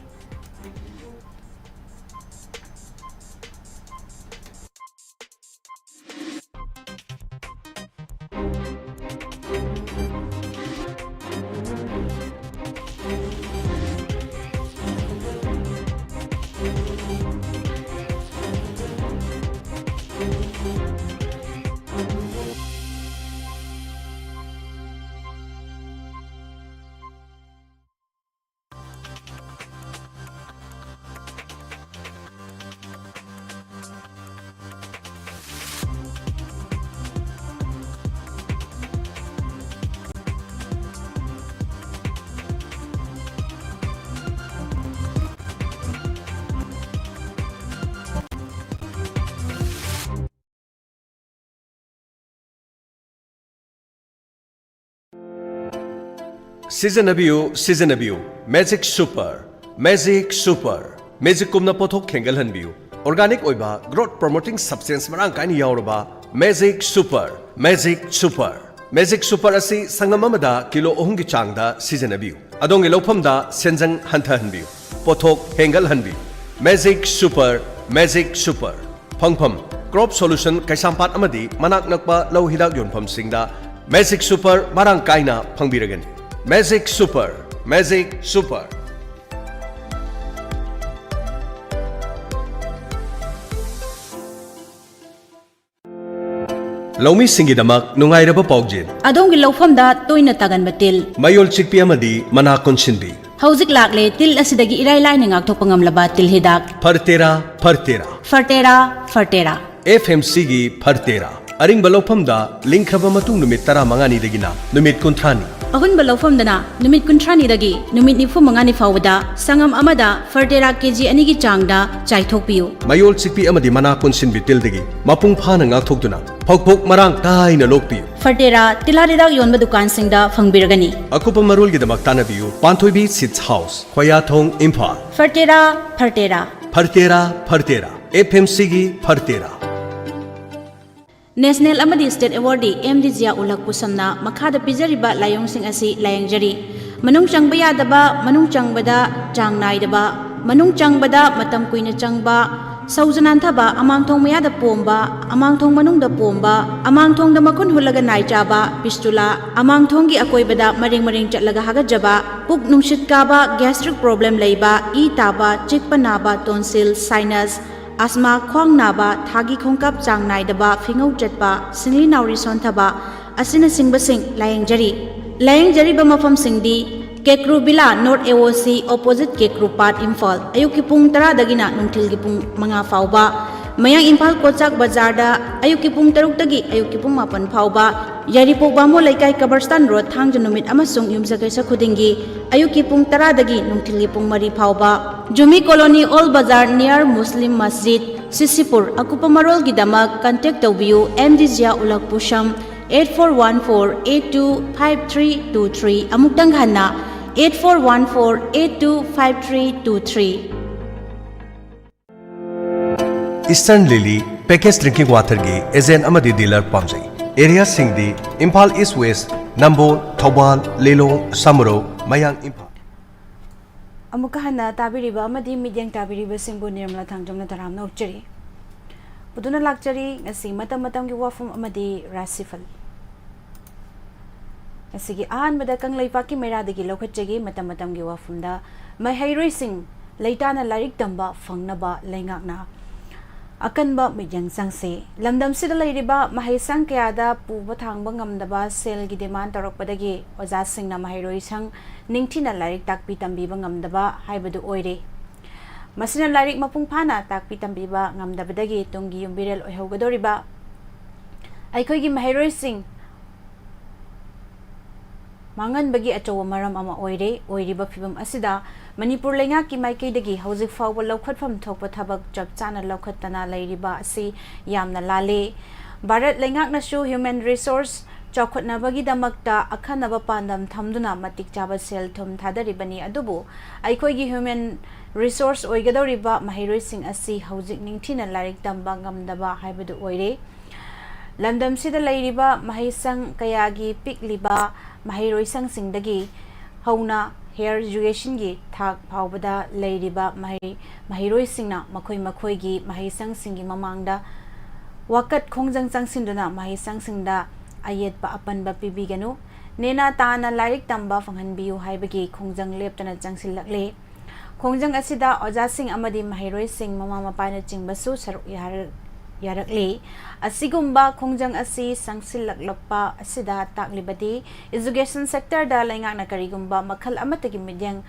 ꯁꯤꯖꯤꯟꯅꯕꯤꯌꯨ, ꯁꯤꯖꯤꯟꯅꯕꯤꯌꯨ꯫ Magic super, magic super. ꯃꯦꯖꯤꯛꯀꯨꯝꯅ ꯄꯣꯠꯊꯣꯛ ꯍꯦꯟꯒꯠꯍꯟꯕꯤꯌꯨ꯫ ꯑꯣꯔꯒꯥꯅꯤꯛ ꯑꯣꯏꯕ, ꯒ꯭ꯔꯣꯠ ꯄ꯭ꯔꯣꯃꯣꯇꯤꯡ ꯁꯕꯁꯇꯦꯟꯁ ꯃꯔꯥꯡ ꯀꯥꯏꯅ ꯌꯥꯎꯔꯕ magic super, magic super. Magic super ꯑꯁꯤ ꯁꯪꯒꯝ ꯑꯃꯗ ꯀꯤꯂꯣ ꯑꯍꯨꯝꯒꯤ ꯆꯥꯡꯗ ꯁꯤꯖꯤꯟꯅꯕꯤꯌꯨ꯫ ꯑꯗꯣꯝꯒꯤ ꯂꯧꯐꯝꯗ ꯁꯦꯟꯖꯪ ꯍꯟꯊꯍꯟꯕꯤꯌꯨ, ꯄꯣꯠꯊꯣꯛ ꯍꯦꯟꯒꯠꯍꯟꯕꯤꯌꯨ꯫ Magic super, magic super. ꯐꯪꯐꯝ: ꯀ꯭ꯔꯣꯞ ꯁꯣꯂꯨꯁꯟ ꯀꯩꯁꯥꯝꯄꯥꯠ ꯑꯃꯗꯤ ꯃꯅꯥꯛ ꯅꯛꯄ ꯂꯧ ꯍꯤꯗꯥꯛ ꯌꯣꯟꯐꯝꯁꯤꯡꯗ ꯃꯦꯖꯤꯛ ꯁꯨꯄꯔ ꯃꯔꯥꯡ ꯀꯥꯏꯅ ꯐꯪꯕꯤꯔꯒꯅꯤ꯫ Magic super, magic super. ꯂꯧꯃꯤꯁꯤꯡꯒꯤꯗꯃꯛ ꯅꯨꯡꯉꯥꯏꯔꯕ ꯄꯥꯎꯖꯦꯜ꯫ ꯑꯗꯣꯝꯒꯤ ꯂꯧꯐꯝꯗ ꯇꯣꯏꯅ ꯇꯥꯒꯟꯕ ꯇꯤꯜ꯫ ꯃꯌꯣꯜ ꯆꯤꯛꯄꯤ ꯑꯃꯗꯤ ꯃꯅꯥ ꯀꯣꯟꯁꯤꯟꯕꯤ꯫ ꯍꯧꯖꯤꯛ ꯂꯥꯛꯂꯦ ꯇꯤꯜ ꯑꯁꯤꯗꯒꯤ ꯏꯔꯥꯏ ꯂꯥꯏꯅ ꯉꯥꯛꯊꯣꯛꯄ ꯉꯝꯂꯕ ꯇꯤꯜ ꯍꯤꯗꯥꯛ꯫ ꯐꯔꯇꯦꯔꯥ, ꯐꯔꯇꯦꯔꯥ꯫ ꯐꯔꯇꯦꯔꯥ, ꯐꯔꯇꯦꯔꯥ꯫ ꯑꯦꯐ ꯑꯦꯝ ꯁꯤꯒꯤ ꯐꯔꯇꯦꯔꯥ꯫ ꯑꯔꯤꯡꯕ ꯂꯧꯐꯝꯗ ꯂꯤꯡꯈ꯭ꯔꯕ ꯃꯇꯨꯡ ꯅꯨꯃꯤꯠ ꯇꯔꯥꯃꯉꯥꯅꯤꯗꯒꯤꯅ ꯅꯨꯃꯤꯠ ꯀꯨꯟꯊ꯭ꯔꯥꯅꯤ꯫ ꯑꯍꯨꯟꯕ ꯂꯧꯐꯝꯗꯅ ꯅꯨꯃꯤꯠ ꯀꯨꯟꯊ꯭ꯔꯥꯅꯤꯗꯒꯤ ꯅꯨꯃꯤꯠ ꯅꯤꯐꯨ ꯃꯉꯥꯅꯤ ꯐꯥꯎꯕꯗ ꯁꯪꯒꯝ ꯑꯃꯗ ꯐꯔꯇꯦꯔꯥ ꯀꯦꯖꯤ ꯑꯅꯤꯒꯤ ꯆꯥꯡꯗ ꯆꯥꯏꯊꯣꯛꯄꯤꯌꯨ꯫ ꯃꯌꯣꯜ ꯆꯤꯛꯄꯤ ꯑꯃꯗꯤ ꯃꯅꯥ ꯀꯣꯟꯁꯤꯟꯕꯤ ꯇꯤꯜꯗꯒꯤ ꯃꯄꯨꯡ ꯐꯥꯅ ꯉꯥꯛꯊꯣꯛꯇꯨꯅ ꯐꯧꯊꯣꯛ ꯃꯔꯥꯡ ꯀꯥꯏꯅ ꯂꯣꯛꯄꯤꯌꯨ꯫ ꯐꯔꯇꯦꯔꯥ ꯇꯤꯜꯍꯥꯠ ꯍꯤꯗꯥꯛ ꯌꯣꯟꯕ ꯗꯨꯀꯥꯟꯁꯤꯡꯗ ꯐꯪꯕꯤꯔꯒꯅꯤ꯫ ꯑꯀꯨꯞꯄ ꯃꯔꯣꯜꯒꯤꯗꯃꯛ ꯇꯥꯟꯅꯕꯤꯌꯨ ꯄꯥꯟꯊꯣꯏꯕꯤ ꯁꯤꯗ꯭ꯁ ꯍꯥꯎꯁ, ꯈꯣꯌꯥꯊꯣꯡ, ꯏꯝꯐꯥꯜ꯫ ꯐꯔꯇꯦꯔꯥ, ꯐꯔꯇꯦꯔꯥ꯫ ꯐꯔꯇꯦꯔꯥ, ꯐꯔꯇꯦꯔꯥ꯫ ꯑꯦꯐ ꯑꯦꯝ ꯁꯤꯒꯤ ꯐꯔꯇꯦꯔꯥ꯫ ꯅꯦꯁꯅꯦꯜ ꯑꯃꯗꯤ ꯁ꯭ꯇꯦꯠ ꯑꯦꯋꯥꯔꯗꯤ ꯑꯦꯝ ꯗꯤ ꯖꯤꯌꯥ ꯎꯜ ꯍꯛ ꯄꯨꯁꯝꯅ ꯃꯈꯥꯗ ꯄꯤꯖꯔꯤꯕ ꯂꯥꯏꯑꯣꯡꯁꯤꯡ ꯑꯁꯤ ꯂꯥꯌꯦꯡꯖꯔꯤ꯫ ꯃꯅꯨꯡ ꯆꯪꯕ ꯌꯥꯗꯕ, ꯃꯅꯨꯡ ꯆꯪꯕꯗ ꯆꯥꯡ ꯅꯥꯏꯗꯕ, ꯃꯅꯨꯡ ꯆꯪꯕꯗ ꯃꯇꯝ ꯀꯨꯏꯅ ꯆꯪꯕ, ꯁꯧꯖ ꯅꯥꯟꯊꯕ, ꯑꯃꯥꯡꯊꯣꯡ ꯃꯌꯥꯗ ꯄꯣꯝꯕ, ꯑꯃꯥꯡꯊꯣꯡ ꯃꯅꯨꯡꯗ ꯄꯣꯝꯕ, ꯑꯃꯥꯡꯊꯣꯡꯗ ꯃꯈꯨꯟ ꯍꯨꯠꯂꯒ ꯅꯥꯏ ꯆꯥꯕ, ꯄꯤꯁꯇꯨꯂꯥ, ꯑꯃꯥꯡꯊꯣꯡꯒꯤ ꯑꯀꯣꯏꯕꯗ ꯃꯔꯦꯡ ꯃꯔꯦꯡ ꯆꯠꯂꯒ ꯍꯥꯒꯠꯆꯕ, ꯄꯨꯛ ꯅꯨꯡꯁꯤꯠ ꯀꯥꯕ, ꯒ꯭ꯌꯥꯁꯇ꯭ꯔꯤꯛ ꯄ꯭ꯔꯣꯕ꯭ꯂꯦꯝ ꯂꯩꯕ, ꯏ ꯇꯥꯕ, ꯆꯤꯛꯄ ꯅꯥꯕ, ꯇꯣꯟꯁꯤꯜ, ꯁꯥꯏꯅꯁ, ꯑꯁꯃꯥ, ꯈ꯭ꯋꯥꯡ ꯅꯥꯕ, ꯊꯥꯒꯤ ꯈꯣꯡꯀꯥꯞ ꯆꯥꯡ ꯅꯥꯏꯗꯕ, ꯐꯤꯉꯧ ꯆꯠꯄ, ꯁꯤꯡꯂꯤ ꯅꯥꯎꯔꯤ ꯁꯣꯟꯊꯕ ꯑꯁꯤꯅꯆꯤꯡꯕꯁꯤꯡ ꯂꯥꯌꯦꯡꯖꯔꯤ꯫ ꯂꯥꯌꯦꯡꯖꯔꯤꯕ ꯃꯐꯝꯁꯤꯡꯗꯤ ꯀꯦꯀ꯭ꯔꯨ ꯕꯤꯂꯥ, ꯅꯣꯔꯠ ꯑꯦ ꯑꯣ ꯁꯤ, ꯑꯣꯄꯣꯖꯤꯠ ꯀꯦꯀ꯭ꯔꯨ ꯄꯥꯠ, ꯏꯝꯐꯥꯜ꯫ ꯑꯌꯨꯛꯀꯤ ꯄꯨꯡ ꯇꯔꯥꯗꯒꯤꯅ ꯅꯨꯡꯊꯤꯜꯒꯤ ꯄꯨꯡ ꯃꯉꯥ ꯐꯥꯎꯕ꯫ ꯃꯌꯥꯡ ꯏꯝꯐꯥꯜ ꯀꯣꯆꯥꯛ ꯕꯖꯥꯔꯗ ꯑꯌꯨꯛꯀꯤ ꯄꯨꯡ ꯇꯔꯨꯛꯇꯒꯤ ꯑꯌꯨꯛꯀꯤ ꯄꯨꯡ ꯃꯥꯄꯟ ꯐꯥꯎꯕ꯫ ꯌꯥꯏꯔꯤꯄꯣꯛ ꯕꯥꯃꯣꯟ ꯂꯩꯀꯥꯏ, ꯀꯕꯔꯁꯇꯥꯟ ꯔꯣꯗ, ꯊꯥꯡꯖ ꯅꯨꯃꯤꯠ ꯑꯃꯁꯨꯡ ꯌꯨꯝꯁꯀꯩꯁ ꯈꯨꯗꯤꯡꯒꯤ ꯑꯌꯨꯛꯀꯤ ꯄꯨꯡ ꯇꯔꯥꯗꯒꯤ ꯅꯨꯡꯊꯤꯜꯒꯤ ꯄꯨꯡ ꯃꯔꯤ ꯐꯥꯎꯕ꯫ ꯖꯨꯃꯤ ꯀꯣꯂꯣꯅꯤ, ꯑꯣꯜ ꯕꯖꯥꯔ, near ꯃꯨꯁꯂꯤꯝ ꯃꯁꯖꯤꯗ, ꯁꯤꯁꯤꯄꯨꯔ꯫ ꯑꯀꯨꯞꯄ ꯃꯔꯣꯜꯒꯤꯗꯃꯛ contact ꯇꯧꯕꯤꯌꯨ ꯑꯦꯝ ꯗꯤ ꯖꯤꯌꯥ ꯎꯜ ꯍꯛ ꯄꯨꯁꯝ, eight four one four eight two five three two three, ꯑꯃꯨꯛꯇꯪ ꯍꯟꯅ, eight four one four eight two five three two three. Eastern Lily Packaged Drinking Waterꯒꯤ agent ꯑꯃꯗꯤ dealer ꯄꯥꯝꯖꯩ꯫ Areaꯁꯤꯡꯗꯤ Imphal East West, ꯅꯝꯕꯣꯜ, ꯊꯧꯕꯥꯜ, ꯂꯤꯂꯣꯡ, ꯁꯃꯨꯔꯧ, ꯃꯌꯥꯡ ꯏꯝꯐꯥꯜ꯫ ꯑꯃꯨꯛꯀ ꯍꯟꯅ ꯇꯥꯕꯤꯔꯤꯕ ꯑꯃꯗꯤ ꯃꯤꯠꯌꯦꯡ ꯇꯥꯕꯤꯔꯤꯕꯁꯤꯡꯕꯨ ꯅꯤꯔꯃꯂꯥ ꯊꯥꯡꯖꯝꯅ ꯇꯔꯥꯝꯅ ꯑꯣꯛꯆꯔꯤ꯫ ꯄꯨꯗꯨꯅ ꯂꯥꯛꯆꯔꯤ ꯉꯁꯤ ꯃꯇꯝ ꯃꯇꯝꯒꯤ ꯋꯥꯐꯝ ꯑꯃꯗꯤ ꯔꯥꯁꯤꯐꯜ꯫ ꯉꯁꯤꯒꯤ ꯑꯍꯥꯟꯕꯗ ꯀꯪꯂꯩꯄꯥꯛꯀꯤ ꯃꯩꯔꯥꯗꯒꯤ ꯂꯧꯈꯠꯆꯒꯦ꯫ ꯃꯇꯝ ꯃꯇꯝꯒꯤ ꯋꯥꯐꯝꯗ ꯃꯍꯩꯔꯣꯏꯁꯤꯡ ꯂꯩꯇꯥꯅ ꯂꯥꯏꯔꯤꯛ ꯇꯝꯕ ꯐꯪꯅꯕ ꯂꯩꯉꯥꯛꯅ ꯑꯀꯟꯕ ꯃꯤꯠꯌꯦꯡ ꯆꯪꯁꯤ꯫ ꯂꯝꯗꯝꯁꯤꯗ ꯂꯩꯔꯤꯕ ꯃꯍꯩꯁꯪ ꯀꯌꯥꯗ ꯄꯨꯕ ꯊꯥꯡꯕ ꯉꯝꯗꯕ ꯁꯦꯜꯒꯤ demand ꯇꯧꯔꯛꯄꯗꯒꯤ ꯑꯣꯖꯥꯁꯤꯡꯅ ꯃꯍꯩꯔꯣꯏꯁꯪ ꯅꯤꯡꯊꯤꯅ ꯂꯥꯏꯔꯤꯛ ꯇꯥꯛꯄꯤ ꯇꯝꯕꯤꯕ ꯉꯝꯗꯕ ꯍꯥꯏꯕꯗꯨ ꯑꯣꯏꯔꯦ꯫ ꯃꯁꯤꯅ ꯂꯥꯏꯔꯤꯛ ꯃꯄꯨꯡ ꯐꯥꯅ ꯇꯥꯛꯄꯤ ꯇꯝꯕꯤꯕ ꯉꯝꯗꯕꯗꯒꯤ ꯇꯨꯡꯒꯤ ꯌꯨꯝꯕꯤꯔꯦꯜ ꯑꯣꯏꯍꯧꯒꯗꯧꯔꯤꯕ ꯑꯩꯈꯣꯏꯒꯤ ꯃꯍꯩꯔꯣꯏꯁꯤꯡ ꯃꯥꯡꯍꯟꯕꯒꯤ ꯑꯆꯧꯕ ꯃꯔꯝ ꯑꯃ ꯑꯣꯏꯔꯦ꯫ ꯑꯣꯏꯔꯤꯕ ꯐꯤꯚꯝ ꯑꯁꯤꯗ ꯃꯅꯤꯄꯨꯔ ꯂꯩꯉꯥꯛꯀꯤ ꯃꯥꯏꯀꯩꯗꯒꯤ ꯍꯧꯖꯤꯛ ꯐꯥꯎꯕ ꯂꯧꯈꯠꯐꯝ ꯊꯣꯛꯄ ꯊꯕꯛ ꯆꯞ ꯆꯥꯅ ꯂꯧꯈꯠꯇꯅ ꯂꯩꯔꯤꯕ ꯑꯁꯤ ꯌꯥꯝꯅ ꯂꯥꯜꯂꯦ꯫ ꯚꯥꯔꯠ ꯂꯩꯉꯥꯛꯅꯁꯨ human resource ꯆꯥꯎꯈꯠꯅꯕꯒꯤꯗꯃꯛꯇ ꯑꯈꯟꯅꯕ ꯄꯥꯟꯗꯝ ꯊꯝꯗꯨꯅ ꯃꯇꯤꯛ ꯆꯥꯕ ꯁꯦꯜ ꯊꯨꯝ ꯊꯥꯗꯔꯤꯕꯅꯤ, ꯑꯗꯨꯕꯨ ꯑꯩꯈꯣꯏꯒꯤ human resource ꯑꯣꯏꯒꯗꯧꯔꯤꯕ ꯃꯍꯩꯔꯣꯏꯁꯤꯡ ꯑꯁꯤ ꯍꯧꯖꯤꯛ ꯅꯤꯡꯊꯤꯅ ꯂꯥꯏꯔꯤꯛ ꯇꯝꯕ ꯉꯝꯗꯕ ꯍꯥꯏꯕꯗꯨ ꯑꯣꯏꯔꯦ꯫ ꯂꯝꯗꯝꯁꯤꯗ ꯂꯩꯔꯤꯕ ꯃꯍꯩꯁꯪ ꯀꯌꯥꯒꯤ ꯄꯤꯛꯂꯤꯕ ꯃꯍꯩꯔꯣꯏꯁꯪꯁꯤꯡꯗꯒꯤ ꯍꯧꯅ higher educationꯒꯤ ꯊꯥꯛ ꯐꯥꯎꯕꯗ ꯂꯩꯔꯤꯕ ꯃꯍꯩ ꯃꯍꯩꯔꯣꯏꯁꯤꯡꯅ ꯃꯈꯣꯏ ꯃꯈꯣꯏꯒꯤ ꯃꯍꯩꯁꯪꯁꯤꯡꯒꯤ ꯃꯃꯥꯡꯗ ꯋꯥꯀꯠ ꯈꯣꯡꯖꯪ ꯆꯪꯁꯤꯟꯗꯨꯅ ꯃꯍꯩꯁꯪꯁꯤꯡꯗ ꯑꯌꯦꯠꯄ ꯑꯄꯟꯕ ꯄꯤꯕꯤꯒꯅꯨ, ꯅꯦꯅꯥ ꯇꯥꯅ ꯂꯥꯏꯔꯤꯛ ꯇꯝꯕ ꯐꯪꯍꯟꯕꯤꯌꯨ ꯍꯥꯏꯕꯒꯤ ꯈꯣꯡꯖꯪ ꯂꯦꯞꯇꯅ ꯆꯪꯁꯤꯜꯂꯛꯂꯦ꯫ ꯈꯣꯡꯖꯪ ꯑꯁꯤꯗ ꯑꯣꯖꯥꯁꯤꯡ ꯑꯃꯗꯤ ꯃꯍꯩꯔꯣꯏꯁꯤꯡ, ꯃꯃꯥ ꯃꯄꯥꯅꯆꯤꯡꯕꯁꯨ ꯁꯔꯨꯛ ꯌꯥꯔ- ꯌꯥꯔꯛꯂꯤ꯫ ꯑꯁꯤꯒꯨꯝꯕ ꯈꯣꯡꯖꯪ ꯑꯁꯤ ꯆꯪꯁꯤꯜꯂꯛꯂꯛꯄ ꯑꯁꯤꯗ ꯇꯥꯛꯂꯤꯕꯗꯤ education sectorꯗ ꯂꯩꯉꯥꯛꯅ ꯀꯔꯤꯒꯨꯝꯕ ꯃꯈꯜ ꯑꯃꯠꯇꯒꯤ ꯃꯤꯠꯌꯦꯡ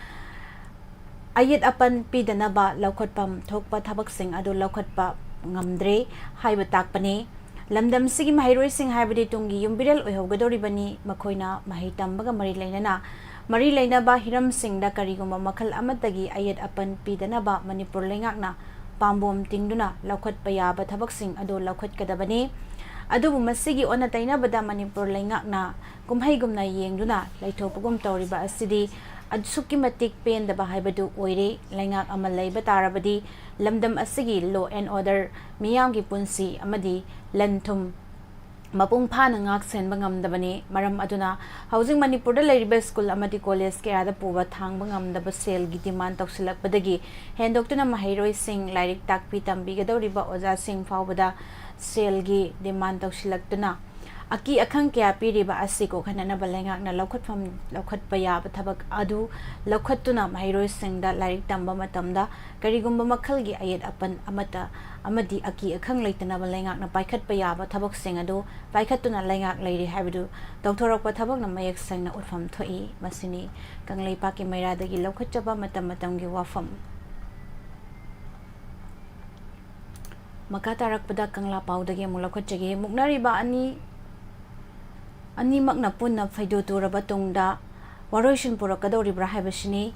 ꯑꯌꯦꯠ ꯑꯄꯟ ꯄꯤꯗꯅꯕ ꯂꯧꯈꯠꯐꯝ ꯊꯣꯛꯄ ꯊꯕꯛꯁꯤꯡ ꯑꯗꯨ ꯂꯧꯈꯠꯄ ꯉꯝꯗ꯭ꯔꯦ ꯍꯥꯏꯕ ꯇꯥꯛꯄꯅꯤ꯫ ꯂꯝꯗꯝꯁꯤꯒꯤ ꯃꯍꯩꯔꯣꯏꯁꯤꯡ ꯍꯥꯏꯕꯗꯤ ꯇꯨꯡꯒꯤ ꯌꯨꯝꯕꯤꯔꯦꯜ ꯑꯣꯏꯍꯧꯒꯗꯧꯔꯤꯕꯅꯤ꯫ ꯃꯈꯣꯏꯅ ꯃꯍꯩ ꯇꯝꯕꯒ ꯃꯔꯤ ꯂꯩꯅꯅ ꯃꯔꯤ ꯂꯩꯅꯕ ꯍꯤꯔꯝꯁꯤꯡꯗ ꯀꯔꯤꯒꯨꯝꯕ ꯃꯈꯜ ꯑꯃꯠꯇꯒꯤ ꯑꯌꯦꯠ ꯑꯄꯟ ꯄꯤꯗꯅꯕ ꯃꯅꯤꯄꯨꯔ ꯂꯩꯉꯥꯛꯅ ꯄꯥꯝꯕꯣꯝ ꯇꯤꯡꯗꯨꯅ ꯂꯧꯈꯠꯄ ꯌꯥꯕ ꯊꯕꯛꯁꯤꯡ ꯑꯗꯨ ꯂꯧꯈꯠꯀꯗꯕꯅꯤ꯫ ꯑꯗꯨꯕꯨ ꯃꯁꯤꯒꯤ ꯑꯣꯟꯅ ꯇꯩꯅꯕꯗ ꯃꯅꯤꯄꯨꯔ ꯂꯩꯉꯥꯛꯅ ꯀꯨꯝꯍꯩꯒꯨꯝꯅ ꯌꯦꯡꯗꯨꯅ ꯂꯩꯊꯣꯛꯄꯒꯨꯝ ꯇꯧꯔꯤꯕ ꯑꯁꯤꯗꯤ ꯑꯁꯨꯛꯀꯤ ꯃꯇꯤꯛ ꯄꯦꯟꯗꯕ ꯍꯥꯏꯕꯗꯨ ꯑꯣꯏꯔꯦ꯫ ꯂꯩꯉꯥꯛ ꯑꯃ ꯂꯩꯕ ꯇꯥꯔꯕꯗꯤ ꯂꯝꯗꯝ ꯑꯁꯤꯒꯤ law and order, ꯃꯤꯌꯥꯝꯒꯤ ꯄꯨꯟꯁꯤ ꯑꯃꯗꯤ ꯂꯟ ꯊꯨꯝ ꯃꯄꯨꯡ ꯐꯥꯅ ꯉꯥꯛ ꯁꯦꯟꯕ ꯉꯝꯗꯕꯅꯤ꯫ ꯃꯔꯝ ꯑꯗꯨꯅ ꯍꯧꯖꯤꯛ ꯃꯅꯤꯄꯨꯔꯗ ꯂꯩꯔꯤꯕ ꯁ꯭ꯀꯨꯜ ꯑꯃꯗꯤ ꯀꯣꯂꯦꯖ ꯀꯌꯥꯗ ꯄꯨꯕ ꯊꯥꯡꯕ ꯉꯝꯗꯕ ꯁꯦꯜꯒꯤ demand ꯇꯧꯁꯤꯜꯂꯛꯄꯗꯒꯤ ꯍꯦꯟꯗꯣꯛꯇꯨꯅ ꯃꯍꯩꯔꯣꯏꯁꯤꯡ, ꯂꯥꯏꯔꯤꯛ ꯇꯥꯛꯄꯤ ꯇꯝꯕꯤꯒꯗꯧꯔꯤꯕ ꯑꯣꯖꯥꯁꯤꯡ ꯐꯥꯎꯕꯗ ꯁꯦꯜꯒꯤ demand ꯇꯧꯁꯤꯜꯂꯛꯇꯨꯅ ꯑꯀꯤ ꯑꯈꯪ ꯀꯌꯥ ꯄꯤꯔꯤꯕ ꯑꯁꯤ ꯀꯣꯛꯍꯟꯅꯅꯕ ꯂꯩꯉꯥꯛꯅ ꯂꯧꯈꯠꯐꯝ, ꯂꯧꯈꯠꯄ ꯌꯥꯕ ꯊꯕꯛ ꯑꯗꯨ ꯂꯧꯈꯠꯇꯨꯅ ꯃꯍꯩꯔꯣꯏꯁꯤꯡꯗ ꯂꯥꯏꯔꯤꯛ ꯇꯝꯕ ꯃꯇꯝꯗ ꯀꯔꯤꯒꯨꯝꯕ ꯃꯈꯜꯒꯤ ꯑꯌꯦꯠ ꯑꯄꯟ ꯑꯃꯠꯇ ꯑꯃꯗꯤ ꯑꯀꯤ ꯑꯈꯪ ꯂꯩꯇꯅꯕ ꯂꯩꯉꯥꯛꯅ ꯄꯥꯏꯈꯠꯄ ꯌꯥꯕ ꯊꯕꯛꯁꯤꯡ ꯑꯗꯨ ꯄꯥꯏꯈꯠꯇꯨꯅ ꯂꯩꯉꯥꯛ ꯂꯩꯔꯤ ꯍꯥꯏꯕꯗꯨ ꯇꯧꯊꯣꯔꯛꯄ ꯊꯕꯛꯅ ꯃꯌꯦꯛ ꯁꯦꯡꯅ ꯎꯠꯐꯝ ꯊꯣꯛꯏ꯫ ꯃꯁꯤꯅꯤ ꯀꯪꯂꯩꯄꯥꯛꯀꯤ ꯃꯩꯔꯥꯗꯒꯤ ꯂꯧꯈꯠꯆꯕ ꯃꯇꯝ ꯃꯇꯝꯒꯤ ꯋꯥꯐꯝ꯫ ꯃꯈꯥ ꯇꯥꯔꯛꯄꯗ ꯀꯪꯂꯥ ꯄꯥꯎꯗꯒꯤ ꯑꯃꯨꯛ ꯂꯧꯈꯠꯆꯒꯦ꯫ ꯃꯨꯛꯅꯔꯤꯕ ꯑꯅꯤ, ꯑꯅꯤꯃꯛꯅ ꯄꯨꯟꯅ ꯐꯩꯗꯣ ꯇꯨꯔꯕ ꯇꯨꯡꯗ ꯋꯥꯔꯣꯏꯁꯤꯟ ꯄꯨꯔꯛꯀꯗꯧꯔꯤꯕ꯭ꯔꯥ ꯍꯥꯏꯕꯁꯤꯅꯤ꯫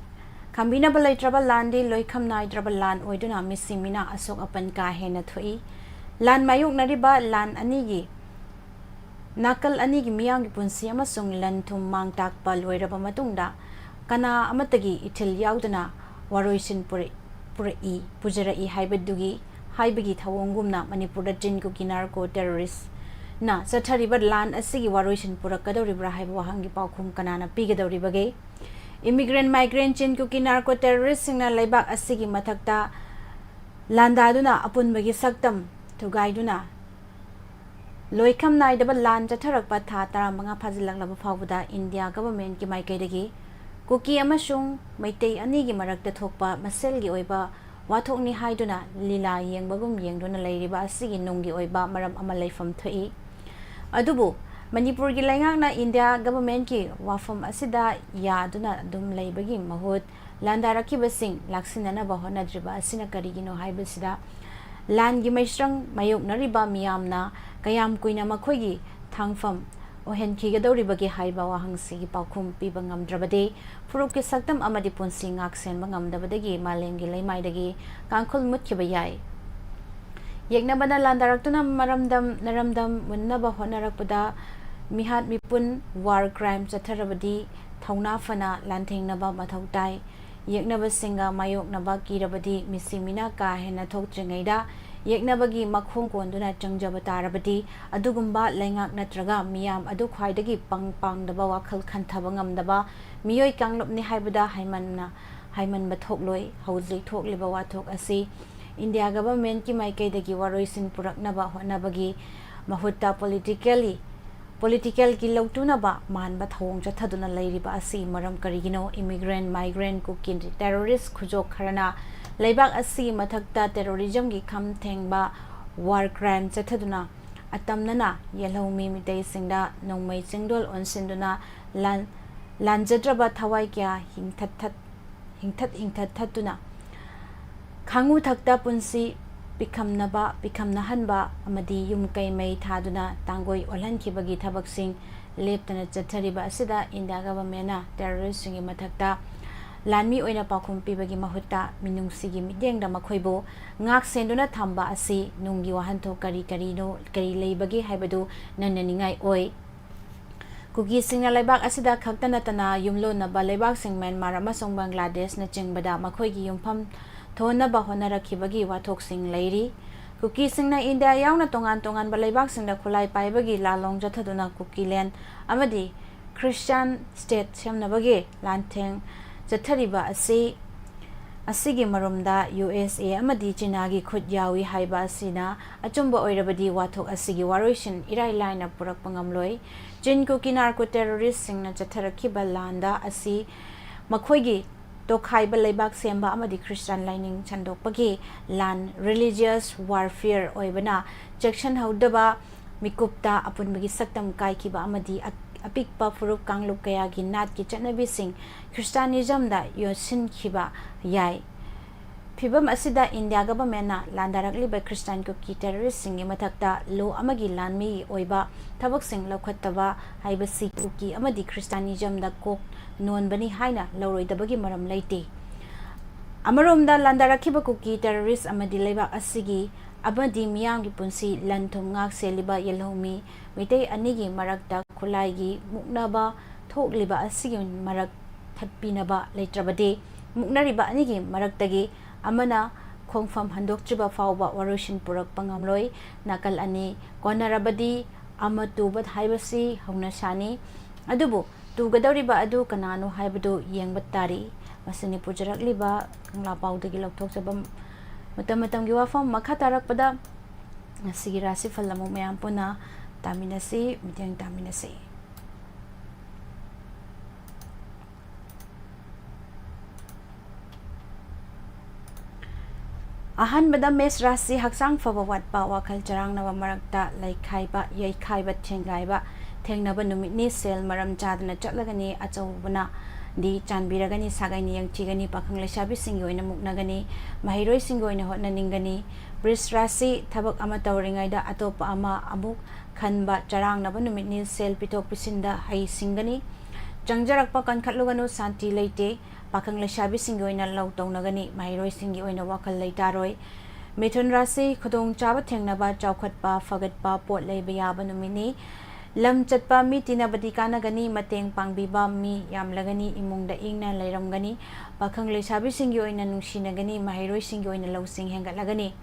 ꯈꯥꯝꯕꯤꯅꯕ ꯂꯩꯇ꯭ꯔꯕ ꯂꯥꯟꯗꯤ ꯂꯣꯏꯈꯝ ꯅꯥꯏꯗ꯭ꯔꯕ ꯂꯥꯟ ꯑꯣꯏꯗꯨꯅ ꯃꯤꯁꯤ ꯃꯤꯅꯥ ꯑꯁꯣꯛ ꯑꯄꯟ ꯀꯥ ꯍꯦꯟꯅ ꯊꯣꯛꯏ꯫ ꯂꯥꯟ ꯃꯥꯌꯣꯛꯅꯔꯤꯕ ꯂꯥꯟ ꯑꯅꯤꯒꯤ ꯅꯥꯀꯜ ꯑꯅꯤꯒꯤ ꯃꯤꯌꯥꯝꯒꯤ ꯄꯨꯟꯁꯤ ꯑꯃꯁꯨꯡ ꯂꯟ ꯊꯨꯝ ꯃꯥꯡ ꯇꯥꯛꯄ ꯂꯣꯏꯔꯕ ꯃꯇꯨꯡꯗ ꯀꯅꯥ ꯑꯃꯠꯇꯒꯤ ꯏꯊꯤꯜ ꯌꯥꯎꯗꯅ ꯋꯥꯔꯣꯏꯁꯤꯟ ꯄꯨꯔꯛ-, ꯄꯨꯔꯛꯏ, ꯄꯨꯖꯔꯛꯏ ꯍꯥꯏꯕꯗꯨꯒꯤ, ꯍꯥꯏꯕꯒꯤ ꯊꯧꯑꯣꯡꯒꯨꯝꯅ ꯃꯅꯤꯄꯨꯔꯗ ꯆꯤꯟ ꯀꯨꯀꯤ ꯅꯥꯔꯀꯣ ꯇꯦꯔꯣꯔꯤꯁꯅ ꯆꯠꯊꯔꯤꯕ ꯂꯥꯟ ꯑꯁꯤꯒꯤ ꯋꯥꯔꯣꯏꯁꯤꯟ ꯄꯨꯔꯛꯀꯗꯧꯔꯤꯕ꯭ꯔꯥ ꯍꯥꯏꯕ ꯋꯥꯍꯪꯒꯤ ꯄꯥꯎꯈꯨꯝ ꯀꯅꯥꯅ ꯄꯤꯒꯗꯧꯔꯤꯕꯒꯦ? Immigrant, migrant, ꯆꯤꯟ ꯀꯨꯀꯤ ꯅꯥꯔꯀꯣ ꯇꯦꯔꯣꯔꯤꯁꯁꯤꯡꯅ ꯂꯩꯕꯥꯛ ꯑꯁꯤꯒꯤ ꯃꯊꯛꯇ ꯂꯥꯟꯗꯥꯗꯨꯅ ꯑꯄꯨꯟꯕꯒꯤ ꯁꯛꯇꯝ ꯊꯨꯒꯥꯏꯗꯨꯅ ꯂꯣꯏꯈꯝ ꯅꯥꯏꯗꯕ ꯂꯥꯟ ꯆꯠꯊꯔꯛꯄ ꯊꯥ ꯇꯔꯥꯃꯉꯥ ꯐꯥꯖꯤꯜꯂꯛꯂꯕ ꯐꯥꯎꯕꯗ ꯏꯟꯗꯤꯌꯥ ꯒꯚꯔꯟꯃꯦꯟꯠꯀꯤ ꯃꯥꯏꯀꯩꯗꯒꯤ ꯀꯨꯀꯤ ꯑꯃꯁꯨꯡ ꯃꯩꯇꯩ ꯑꯅꯤꯒꯤ ꯃꯔꯛꯇ ꯊꯣꯛꯄ ꯃꯁꯦꯜꯒꯤ ꯑꯣꯏꯕ ꯋꯥꯊꯣꯛꯅꯤ ꯍꯥꯏꯗꯨꯅ ꯂꯤꯂꯥ ꯌꯦꯡꯕꯒꯨꯝ ꯌꯦꯡꯗꯨꯅ ꯂꯩꯔꯤꯕ ꯑꯁꯤꯒꯤ ꯅꯨꯡꯒꯤ ꯑꯣꯏꯕ ꯃꯔꯝ ꯑꯃ ꯂꯩꯐꯝ ꯊꯣꯛꯏ꯫ ꯑꯗꯨꯕꯨ ꯃꯅꯤꯄꯨꯔꯒꯤ ꯂꯩꯉꯥꯛꯅ ꯏꯟꯗꯤꯌꯥ ꯒꯚꯔꯟꯃꯦꯟꯠꯀꯤ ꯋꯥꯐꯝ ꯑꯁꯤꯗ ꯌꯥꯗꯨꯅ ꯑꯗꯨꯝ ꯂꯩꯕꯒꯤ ꯃꯍꯨꯠ ꯂꯥꯟꯗꯥꯔꯛꯈꯤꯕꯁꯤꯡ ꯂꯥꯛꯁꯤꯟꯅꯅꯕ ꯍꯣꯠꯅꯗ꯭ꯔꯤꯕ ꯑꯁꯤꯅ ꯀꯔꯤꯒꯤꯅꯣ ꯍꯥꯏꯕꯁꯤꯗ ꯂꯥꯟꯒꯤ ꯃꯩꯁ꯭ꯔꯪ ꯃꯥꯌꯣꯛꯅꯔꯤꯕ ꯃꯤꯌꯥꯝꯅ ꯀꯌꯥꯝ ꯀꯨꯏꯅ ꯃꯈꯣꯏꯒꯤ ꯊꯥꯡꯐꯝ ꯑꯣꯏꯍꯟꯈꯤꯒꯗꯧꯔꯤꯕꯒꯦ ꯍꯥꯏꯕ ꯋꯥꯍꯪꯁꯤꯒꯤ ꯄꯥꯎꯈꯨꯝ ꯄꯤꯕ ꯉꯝꯗ꯭ꯔꯕꯗꯤ ꯐꯨꯔꯨꯞꯀꯤ ꯁꯛꯇꯝ ꯑꯃꯗꯤ ꯄꯨꯟꯁꯤ ꯉꯥꯛ ꯁꯦꯟꯕ ꯉꯝꯗꯕꯗꯒꯤ ꯃꯥꯂꯦꯝꯒꯤ ꯂꯩꯃꯥꯏꯗꯒꯤ ꯀꯥꯡꯈꯨꯜ ꯃꯨꯠꯈꯤꯕ ꯌꯥꯏ꯫ ꯌꯦꯛꯅꯕꯅ ꯂꯥꯟꯗꯥꯔꯛꯇꯨꯅ ꯃꯔꯝꯗꯝ ꯅꯔꯝꯗꯝ ꯃꯨꯟꯅꯕ ꯍꯣꯠꯅꯔꯛꯄꯗ ꯃꯤꯍꯥꯠ ꯃꯤꯄꯨꯟ, war crime ꯆꯠꯊꯔꯕꯗꯤ ꯊꯧꯅꯥ ꯐꯅ ꯂꯥꯟꯊꯦꯡꯅꯕ ꯃꯊꯧ ꯇꯥꯏ꯫ ꯌꯦꯛꯅꯕꯁꯤꯡꯒ ꯃꯥꯌꯣꯛꯅꯕ ꯀꯤꯔꯕꯗꯤ ꯃꯤꯁꯤ ꯃꯤꯅꯥ ꯀꯥ ꯍꯦꯟꯅ ꯊꯣꯛꯇ꯭ꯔꯤꯉꯩꯗ ꯌꯦꯛꯅꯕꯒꯤ ꯃꯈꯣꯡ ꯀꯣꯟꯗꯨꯅ ꯆꯪꯖꯕ ꯇꯥꯔꯕꯗꯤ ꯑꯗꯨꯒꯨꯝꯕ ꯂꯩꯉꯥꯛ ꯅꯠꯇ꯭ꯔꯒ ꯃꯤꯌꯥꯝ ꯑꯗꯨ ꯈ꯭ꯋꯥꯏꯗꯒꯤ ꯄꯪ ꯄꯥꯡꯗꯕ ꯋꯥꯈꯜ ꯈꯟꯊꯕ ꯉꯝꯗꯕ ꯃꯤꯑꯣꯏ ꯀꯥꯡꯂꯨꯞꯅꯤ ꯍꯥꯏꯕꯗ ꯍꯥꯏꯃꯟꯅ ꯍꯥꯏꯃꯟꯕ ꯊꯣꯛꯂꯣꯏ꯫ ꯍꯧꯖꯤꯛ ꯊꯣꯛꯂꯤꯕ ꯋꯥꯊꯣꯛ ꯑꯁꯤ ꯏꯟꯗꯤꯌꯥ ꯒꯚꯔꯟꯃꯦꯟꯠꯀꯤ ꯃꯥꯏꯀꯩꯗꯒꯤ ꯋꯥꯔꯣꯏꯁꯤꯟ ꯄꯨꯔꯛꯅꯕ ꯍꯣꯠꯅꯕꯒꯤ ꯃꯍꯨꯠꯇ politically political ꯒꯤ ꯂꯧꯇꯨꯅꯕ ꯃꯥꯟꯕ ꯊꯧꯑꯣꯡ ꯆꯠꯊꯗꯨꯅ ꯂꯩꯔꯤꯕ ꯑꯁꯤ ꯃꯔꯝ ꯀꯔꯤꯒꯤꯅꯣ? Immigrant, migrant, ꯀꯨꯀꯤ terrorist ꯈꯨꯖꯣꯛ ꯈꯔꯅ ꯂꯩꯕꯥꯛ ꯑꯁꯤꯒꯤ ꯃꯊꯛꯇ terrorism ꯒꯤ ꯈꯝ ꯊꯦꯡꯕ war crime ꯆꯠꯊꯗꯨꯅ ꯑꯇꯝꯅꯅ ꯌꯦꯜꯍꯧꯃꯤ ꯃꯤꯇꯩꯁꯤꯡꯗ ꯅꯣꯡꯃꯩ ꯆꯤꯡꯗꯣꯜ ꯑꯣꯟꯁꯤꯟꯗꯨꯅ ꯂꯥꯟ-, ꯂꯥꯟꯖꯗ꯭ꯔꯕ ꯊꯋꯥꯏ ꯀꯌꯥ ꯍꯤꯡꯊꯠꯊꯠ-, ꯍꯤꯡꯊꯠ ꯍꯤꯡꯊꯠꯊꯠꯇꯨꯅ ꯈꯥꯉꯨ ꯊꯛꯇ ꯄꯨꯟꯁꯤ ꯄꯤꯈꯝꯅꯕ, ꯄꯤꯈꯝꯅꯍꯟꯕ ꯑꯃꯗꯤ ꯌꯨꯝ ꯀꯩ ꯃꯩ ꯊꯥꯗꯨꯅ ꯇꯥꯡꯒꯣꯏ ꯑꯣꯜꯍꯟꯈꯤꯕꯒꯤ ꯊꯕꯛꯁꯤꯡ ꯂꯦꯞꯇꯅ ꯆꯠꯊꯔꯤꯕ ꯑꯁꯤꯗ ꯏꯟꯗꯤꯌꯥ ꯒꯚꯔꯟꯃꯦꯟꯠꯅ terrorist ꯁꯤꯡꯒꯤ ꯃꯊꯛꯇ ꯂꯥꯟꯃꯤ ꯑꯣꯏꯅ ꯄꯥꯎꯈꯨꯝ ꯄꯤꯕꯒꯤ ꯃꯍꯨꯠꯇ ꯃꯤꯅꯨꯡꯁꯤꯒꯤ ꯃꯤꯠꯌꯦꯡꯗ ꯃꯈꯣꯏꯕꯨ ꯉꯥꯛ ꯁꯦꯟꯗꯨꯅ ꯊꯝꯕ ꯑꯁꯤ ꯅꯨꯡꯒꯤ ꯋꯥꯍꯟꯊꯣꯛ ꯀꯔꯤ ꯀꯔꯤꯅꯣ, ꯀꯔꯤ ꯂꯩꯕꯒꯦ ꯍꯥꯏꯕꯗꯨ ꯅꯩꯅꯅꯤꯡꯉꯥꯏ ꯑꯣꯏ꯫ ꯀꯨꯀꯤꯁꯤꯡꯅ ꯂꯩꯕꯥꯛ ꯑꯁꯤꯗ ꯈꯛꯇ ꯅꯠꯇꯅ ꯌꯨꯝꯂꯣꯟꯅꯕ ꯂꯩꯕꯥꯛꯁꯤꯡ ꯃ꯭ꯌꯥꯟꯃꯥꯔ ꯑꯃꯁꯨꯡ ꯕꯪꯒ꯭ꯂꯥꯗꯦꯁꯅꯆꯤꯡꯕꯗ ꯃꯈꯣꯏꯒꯤ ꯌꯨꯝꯐꯝ ꯊꯣꯟꯅꯕ ꯍꯣꯠꯅꯔꯛꯈꯤꯕꯒꯤ ꯋꯥꯊꯣꯛꯁꯤꯡ ꯂꯩꯔꯤ꯫ ꯀꯨꯀꯤꯁꯤꯡꯅ ꯏꯟꯗꯤꯌꯥ ꯌꯥꯎꯅ ꯇꯣꯉꯥꯟ ꯇꯣꯉꯥꯟꯕ ꯂꯩꯕꯥꯛꯁꯤꯡꯗ ꯈꯨꯠꯂꯥꯏ ꯄꯥꯏꯕꯒꯤ ꯂꯥꯂꯣꯡ ꯆꯠꯊꯗꯨꯅ ꯀꯨꯀꯤꯂꯦꯟ ꯑꯃꯗꯤ Christian state ꯁꯦꯝꯅꯕꯒꯤ ꯂꯥꯟꯊꯦꯡ ꯆꯠꯊꯔꯤꯕ ꯑꯁꯤ, ꯑꯁꯤꯒꯤ ꯃꯔꯨꯝꯗ ꯌꯨ ꯑꯦꯁ ꯑꯦ ꯑꯃꯗꯤ ꯆꯤꯅꯥꯒꯤ ꯈꯨꯠ ꯌꯥꯎꯏ ꯍꯥꯏꯕ ꯑꯁꯤꯅ ꯑꯆꯨꯝꯕ ꯑꯣꯏꯔꯕꯗꯤ ꯋꯥꯊꯣꯛ ꯑꯁꯤꯒꯤ ꯋꯥꯔꯣꯏꯁꯤꯟ ꯏꯔꯥꯏ ꯂꯥꯏꯅ ꯄꯨꯔꯛꯄ ꯉꯝꯂꯣꯏ꯫ ꯆꯤꯟ ꯀꯨꯀꯤ narco terrorist ꯁꯤꯡꯅ ꯆꯠꯊꯔꯛꯈꯤꯕ ꯂꯥꯟꯗ ꯑꯁꯤ ꯃꯈꯣꯏꯒꯤ ꯇꯣꯈꯥꯏꯕ ꯂꯩꯕꯥꯛ ꯁꯦꯝꯕ ꯑꯃꯗꯤ Christian ꯂꯥꯏꯅꯤꯡ ꯁꯟꯗꯣꯛꯄꯒꯤ ꯂꯥꯟ, religious warfare ꯑꯣꯏꯕꯅ ꯆꯦꯛꯁꯤꯟꯍꯧꯗꯕ ꯃꯤꯀꯨꯞꯇ ꯑꯄꯨꯟꯕꯒꯤ ꯁꯛꯇꯝ ꯀꯥꯏꯈꯤꯕ ꯑꯃꯗꯤ ꯑ-, ꯑꯄꯤꯛꯄ ꯐꯨꯔꯨꯞ ꯀꯥꯡꯂꯨꯞ ꯀꯌꯥꯒꯤ ꯅꯥꯠꯀꯤ ꯆꯠꯅꯕꯤꯁꯤꯡ Christianism ꯗ ꯌꯣꯠꯁꯤꯟꯈꯤꯕ ꯌꯥꯏ꯫ ꯐꯤꯚꯝ ꯑꯁꯤꯗ ꯏꯟꯗꯤꯌꯥ ꯒꯚꯔꯟꯃꯦꯟꯠꯅ ꯂꯥꯟꯗꯥꯔꯛꯂꯤꯕ Christian ꯀꯨꯀꯤ terrorist ꯁꯤꯡꯒꯤ ꯃꯊꯛꯇ law ꯑꯃꯒꯤ ꯂꯥꯟꯃꯤꯒꯤ ꯑꯣꯏꯕ ꯊꯕꯛꯁꯤꯡ ꯂꯧꯈꯠꯇꯕ ꯍꯥꯏꯕꯁꯤ ꯀꯨꯀꯤ ꯑꯃꯗꯤ Christianism ꯗ ꯀꯣꯛ ꯅꯣꯟꯕꯅꯤ ꯍꯥꯏꯅ ꯂꯧꯔꯣꯏꯗꯕꯒꯤ ꯃꯔꯝ ꯂꯩꯇꯦ꯫ ꯑꯃꯔꯣꯝꯗ ꯂꯥꯟꯗꯥꯔꯛꯈꯤꯕ ꯀꯨꯀꯤ terrorist ꯑꯃꯗꯤ ꯂꯩꯕꯥꯛ ꯑꯁꯤꯒꯤ ꯑꯃꯗꯤ ꯃꯤꯌꯥꯝꯒꯤ ꯄꯨꯟꯁꯤ ꯂꯟ ꯊꯨꯝ ꯉꯥꯛ ꯁꯦꯜꯂꯤꯕ ꯌꯦꯜꯍꯧꯃꯤ ꯃꯤꯇꯩ ꯑꯅꯤꯒꯤ ꯃꯔꯛꯇ ꯈꯨꯠꯂꯥꯏꯒꯤ ꯃꯨꯛꯅꯕ ꯊꯣꯛꯂꯤꯕ ꯑꯁꯤꯒꯤ ꯃꯔꯛ ꯊꯠꯄꯤꯅꯕ ꯂꯩꯇ꯭ꯔꯕꯗꯤ, ꯃꯨꯛꯅꯔꯤꯕ ꯑꯅꯤꯒꯤ ꯃꯔꯛꯇꯒꯤ ꯑꯃꯅ ꯈꯣꯡꯐꯝ ꯍꯟꯗꯣꯛꯇ꯭ꯔꯤꯕ ꯐꯥꯎꯕ ꯋꯥꯔꯣꯏꯁꯤꯟ ꯄꯨꯔꯛꯄ ꯉꯝꯂꯣꯏ꯫ ꯅꯥꯀꯜ ꯑꯅꯤ ꯀꯣꯟꯅꯔꯕꯗꯤ ꯑꯃ ꯇꯨꯕ ꯍꯥꯏꯕꯁꯤ ꯍꯧꯅꯁꯥꯅꯤ꯫ ꯑꯗꯨꯕꯨ ꯇꯨꯒꯗꯧꯔꯤꯕ ꯑꯗꯨ ꯀꯅꯥꯅꯣ ꯍꯥꯏꯕꯗꯨ ꯌꯦꯡꯕ ꯇꯥꯔꯤ꯫ ꯃꯁꯤꯅꯤ ꯄꯨꯖꯔꯛꯂꯤꯕ ꯀꯪꯂꯥ ꯄꯥꯎꯗꯒꯤ ꯂꯧꯊꯣꯛꯆꯕ ꯃꯇꯝ ꯃꯇꯝꯒꯤ ꯋꯥꯐꯝ꯫ ꯃꯈꯥ ꯇꯥꯔꯛꯄꯗ ꯉꯁꯤꯒꯤ ꯔꯥꯁꯤꯐꯜ ꯑꯃꯨꯛ ꯃꯌꯥꯝ ꯄꯨꯟꯅ ꯇꯥꯃꯤꯟꯅꯁꯤ, ꯃꯤꯠꯌꯦꯡ ꯇꯥꯃꯤꯟꯅꯁꯤ꯫ ꯑꯍꯥꯟꯕꯗ ꯃꯦꯁ ꯔꯥꯁꯤ, ꯍꯛꯆꯥꯡ ꯐꯕ ꯋꯥꯠꯄ, ꯋꯥꯈꯜ ꯆꯔꯥꯡꯅꯕ ꯃꯔꯛꯇ ꯂꯩꯈꯥꯏꯕ, ꯌꯩꯈꯥꯏꯕ, ꯊꯦꯡꯒꯥꯏꯕ ꯊꯦꯡꯅꯕ ꯅꯨꯃꯤꯠꯅꯤ꯫ ꯁꯦꯜ ꯃꯔꯝ ꯆꯥꯗꯅ ꯆꯠꯂꯒꯅꯤ꯫ ꯑꯆꯧꯕꯅꯗꯤ ꯆꯥꯟꯕꯤꯔꯒꯅꯤ꯫ ꯁꯥꯒꯩꯅ ꯌꯦꯡꯊꯤꯒꯅꯤ꯫ ꯄꯥꯈꯪ ꯂꯩꯁꯥꯕꯤꯁꯤꯡꯒꯤ ꯑꯣꯏꯅ ꯃꯨꯛꯅꯒꯅꯤ꯫ ꯃꯍꯩꯔꯣꯏꯁꯤꯡꯒꯤ ꯑꯣꯏꯅ ꯍꯣꯠꯅꯅꯤꯡꯒꯅꯤ꯫ ꯕ꯭ꯔꯤꯖ ꯔꯥꯁꯤ, ꯊꯕꯛ ꯑꯃ ꯇꯧꯔꯤꯉꯩꯗ ꯑꯇꯣꯞꯄ ꯑꯃ ꯑꯃꯨꯛ ꯈꯟꯕ ꯆꯔꯥꯡꯅꯕ ꯅꯨꯃꯤꯠꯅꯤ꯫ ꯁꯦꯜ ꯄꯤꯊꯣꯛ ꯄꯤꯁꯤꯟꯗ ꯍꯩ ꯁꯤꯡꯒꯅꯤ꯫ ꯆꯪꯖꯔꯛꯄ ꯀꯟꯈꯠꯂꯨꯒꯅꯨ, ꯁꯥꯟꯇꯤ ꯂꯩꯇꯦ꯫ ꯄꯥꯈꯪ ꯂꯩꯁꯥꯕꯤꯁꯤꯡꯒꯤ ꯑꯣꯏꯅ ꯂꯧ ꯇꯧꯅꯒꯅꯤ꯫ ꯃꯍꯩꯔꯣꯏꯁꯤꯡꯒꯤ ꯑꯣꯏꯅ ꯋꯥꯈꯜ ꯂꯩꯇꯥꯔꯣꯏ꯫ ꯃꯤꯊꯨꯟ ꯔꯥꯁꯤ, ꯈꯨꯗꯣꯡꯆꯥꯕ ꯊꯦꯡꯅꯕ, ꯆꯥꯎꯈꯠꯄ, ꯐꯒꯠꯄ, ꯄꯣꯠ ꯂꯩꯕ ꯌꯥꯕ ꯅꯨꯃꯤꯠꯅꯤ꯫ ꯂꯝ ꯆꯠꯄ ꯃꯤ ꯇꯤꯟꯅꯕꯗꯤ ꯀꯥꯟꯅꯒꯅꯤ꯫ ꯃꯇꯦꯡ ꯄꯥꯡꯕꯤꯕ ꯃꯤ ꯌꯥꯝꯂꯒꯅꯤ꯫ ꯏꯃꯨꯡꯗ ꯏꯪꯅ ꯂꯩꯔꯝꯒꯅꯤ꯫ ꯄꯥꯈꯪ ꯂꯩꯁꯥꯕꯤꯁꯤꯡꯒꯤ ꯑꯣꯏꯅ ꯅꯨꯡꯁꯤꯅꯒꯅꯤ꯫ ꯃꯍꯩꯔꯣꯏꯁꯤꯡꯒꯤ ꯑꯣꯏꯅ ꯂꯧꯁꯤꯡ ꯍꯦꯟꯒꯠꯂꯒꯅꯤ꯫